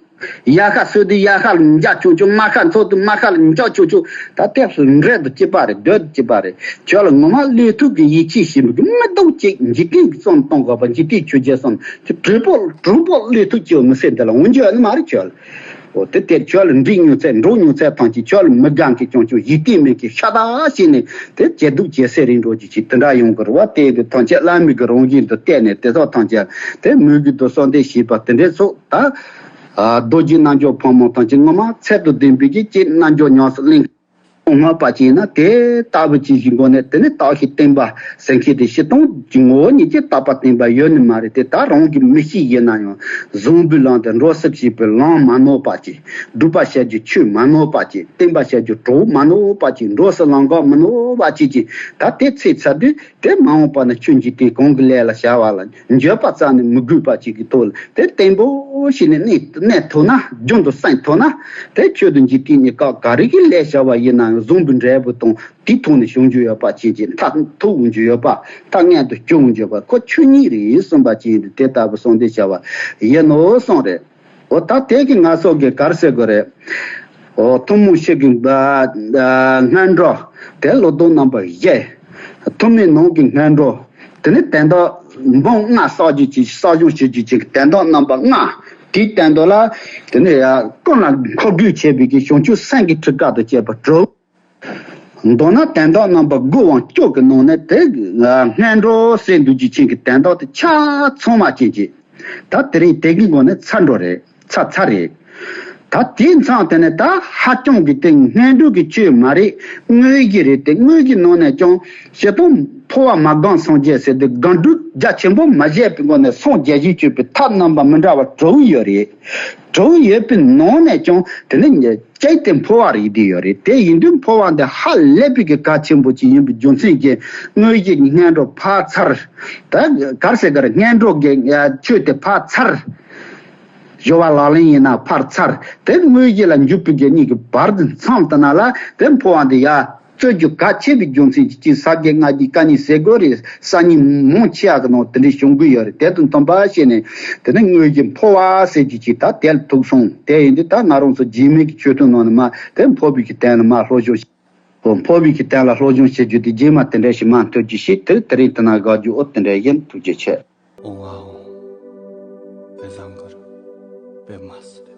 ཡར་ཤ་གསོས་དུས་ཡར་ཤ་ལ་འཇག་ཆོག་ཆོག་མར་ཤ་འཚོ་དུས་མར་ཤ་ལ་འཇག་ཆོག་ཆོག་ད་ལྟས་སུ་འདྲེ་དང་གཅིག་པ་རེད། སྡོད་དུས་གཅིག་པ་རེད། ཁྱོད་ལ་ངོ་མ་བློས་ཐུབ་ཀྱི་ཡིད་ཆེས་བྱེད་མི་གི་མི་སྡུག་ཅིག་འཇིག་རྟེན་གྱི་བསམ་གཏོང་དགོས་པ། འཇིག་རྟེན་ཆོས་བརྒྱད་གསུམ་གྱི་གྲོགས་པོ་གྲོགས་པོ་བློས་ཐུབ་ཀྱི་མི་སེམས་འདི་ལ་འོང་རྒྱུ་ཡོད་ནི་མ་རེད་ཁྱོད་ལ། འོ་དེ་དེར་ཁྱོད་ལ་འགྲིག་མྱོང་ཚད་འགྲོ་མྱོང་ཚད་ཐམས་ཅད་ཁྱོད་ལ་མི་དགའ་མཁན་ཀྱང་ཀྱང་ཡིད་བརྟན་མེད་མཁན་ཤ་སྟག་བྱས་ནས་དེ་ཇེ་སྡུག་ཇེ་སེར་རིང་འགྲོ་རྒྱུ་ཅིག་དེ་འདྲ་ཡོང་གི་རེད་བ། དེ་དེ་ཐམས་ཅད་བླ་མའི་གི་རང་བཞིན་དུ་བལྟས་ནས་དེ་དག་ཐམས་ཅད་དེ་མོས་གུས་དང་གསོལ་འདེབས་བྱས་པ་དེ་འདྲའི་ཚོགས་ད། རྡོ་རྗེ་རྣལ་འབྱོར་ཕོ་མོ་ཐམས་ཅད་ངོ་མ་ཚད་དང་ལྡན་པའི་གི་ཅིག་རྣལ་འབྱོར་ཉམས་སུ་ལེན་མཁན་པ་ཅིག་ཡིན་ན་དེ་ལྟ་བུ་ཅིག་གི་སྒོ་ནས་དེ་ནི་བརྟག་ཤིང་བསྟན་པ་ཟེར་མཁན་དེ་སྤྱིར་བཏང་གི་ངོ་བོ་ཉིད་ཀྱི་བརྟག་པ་བསྟན་པ་ཡོད་ནི་མ་རེད། དེ་ད་རང་གི་མི་གཤིས་ཡིན་ན་ཡང་བཟང་པོའི་ལམ་དེ་འགྲོ་སེམས་བྱེད་པའི་ལམ་མ་ནོར་བ་ཅིག་སྒྲུབ་པ་བྱ་རྒྱུ་ཆོས་མ་ནོར་བ་ཅིག་བསྟན་པ་བྱ་རྒྱུ་གྲོགས་མ་ནོར་བ་ཅིག་འགྲོ་སེམས་ལམ་འགག་མ་ནོར་བ་ཅིག་ཅིག་ད་དེ་ཚེ་ཚར་དུས། དེ་མ་འོངས་པ་ན་ཆོས་འཇིག་རྟེན་གང་གི་ལས་ལ་བྱ་བ་ལ་འགྱོད་པ་རྩ་ནས་མི་དགོས་པ་ཅིག་གི་ཐོག་ལ་དེ་བརྟན་པོ་ཞིག་ནས་གནས་གནས་ཐུབ་ན། རྒྱུན་དུ་གསན་ཐུབ་ན། དེ་ཆོས་དང་འཇིག་རྟེན་གཉིས་ཀ་ག་རེ་གི་ལས་བྱ་བ་ཡིན་ན་ཡང་བཟང་པོའི་འབྲས་བུ་དང་དེའི་ཐོག་ནས་བྱུང་རྒྱུ་ཡོད་པ་ཅིག་ཅིག་མཐར་ཐུག་འོང་རྒྱུ་ཡོད་པ། མཐའ་མངོན་དུ་སྐྱོང་འོང་རྒྱུ་ཡོད་པ་ཁོ་ཆོས་ཉིད་རེད་གསུངས་པ་ཅིག་ཡིན་དུས་དེ་ལྟ་བུ་གསུངས་ཏེ་བྱ་བ་ཡིན་ནོ་གསུངས་རེད། འོ་ད་དེ་གི་ང་ཚོ་གི་ག་རེ་ཟེར་དགོས་རེད། འོ་ཐུན་མོང་ཕྱི་གི་ཨ་ཨ་སྔོན་འགྲོ། དེ་ལོ་ཏོག་རྣམ་པ་བཞི། ཐུན་མོང་ནང་གི་སྔོན་འགྲོ། དེ་ནི་དོན་དག་འབུམ་ལྔ་བསགས་རྒྱུ་ཅིག་བསགས་སྦྱོང་བྱེད་རྒྱུ་ཅིག་གི་དོན་དག་རྣམ་པ་ལྔ། དེའི་དོན་དག་ལ་དེ་ནི་ཡ་ཀུན་ལ་འཁོར་དགོས་བྱེད་པའི་གི་བྱང་ཆུབ་སེམས་ཀྱི་ཁྲིད་ཀ་དང་བཅས་པ་དྲུག་མདོར་ན་དོན་དག་རྣམ་པ་དགུ་དབང་སྐྱོ་གི་ནང་ནས་དེ་སྔོན་འགྲོ་ཟེར་འདུག་རྒྱུ་ཅན་གྱི་དོན་དག་དེ་ཆ་ཚང་མ་ཅན་གྱི། ད་དེ་རིང་དེ་གི་ངོ་ནས་ཚར་འགྲོ་རེད། ཚར་ཚར་རེད། ད་དེའི་མཚམས་དེ་ནས་ད་ཧ་ཅང་གི་དེ་སྔོན་འགྲོ་གི་ཆོས་མ་རེད། དངོས་གཞི་རེད། དེ་དངོས་གཞི་ནང་ནས་ཀྱང་སྤྱིར་བཏང་འཕོ་བ་མ་སྒོམ་སངས་རྒྱས་ཟེར་དེ་སྒོམ་སྒྲུབ་རྒྱ་ཆེན་པོ་མ་བྱས་པའི་སྒོ་ནས་སངས་རྒྱས་ཞིང་སྤྱོད་པའི་ཐབས་རྣམ་པ་མི་འདྲ་བ་དྲུག་ཡོད་རེད། དྲུག་ཡོད་པའི་ནང་ནས་ཀྱང་དེ་ནི་ཅིག་དེ་འཕོ་བ་རེད་དེ་ཡོད་རེད། དེ་ཡིན་དུས་འཕོ་བ་འདི་ཧ་ལས་པའི་གི་གལ་ཆེན་པོ་ཅིག་ཡིན་པའི་རྒྱུ་མཚན་གྱིས་དངོས་གཞི་གི་སྔོན་འགྲོ་ཕར་ཚར། ད་ག་རེ་ཟེར་གི་རེད། སྔོན་འགྲོ་གི་ཆོས་དེ་ཕར་ཚར། སྦྱོར་བ་ལག་ལེན་ཡིན་ན་ཕར་ཚར། དེ་དངོས་གཞི་ལ་འཇུག་པའི་གི་གཉིས་ཀྱི་བར་དུ་མཚམས་དེ་ན་ལ་དེ་འཕོ་བ་འདི་ཡ་རྩོད་རྒྱུ་གལ་ཆེ་བའི་རྒྱུ་མཚན་གྱིས་ཅིག་ཟབ་རྒྱས་སྔགས་ཀྱི་བཀའ་རྙིང་ཟེར་དགོས་རེད། གསར་རྙིང་མང་ཆེ་བ་གི་ནང་དེ་འདྲའི་བྱུང་གི་ཡོད་རེད། དེ་དང་མཐུན་པ་བྱས་ནས་དེ་ནི་དངོས་གཞི་འཕོ་བ་ཟེར་རྒྱུ་ཅིག་ད་དེ་ལ་ཐུག་སོང་། དེ་ཡིན་དུས་ད་ང་རང་ཚོ་རྗེས་མའི་གི་ཆོས་ཐུན་ནང་ནས་མ་དེ་འཕོ་བའི་གི་དོན་ལ་མ་སློབ་སྦྱོང་བྱེད། འཕོ་བའི་གི་རྟེན་ལ་སློབ་སྦྱོང་བྱེད་རྒྱུ་དེ་རྗེས་མ་དེ་འདྲ་ཞིག་མ་ཐོན་རྒྱུ་ཞིག་དེ་དེ་རིང་དེ་ན་དགའ་རྒྱུ་ཨོ་དེ་འདྲ་ཡིན། ཐུགས་རྗེ་ཆེ། ཨོང་ཨ་ཨོང་། པད་བཟང་གུ་རུ་པདྨ་སིདྡྷི།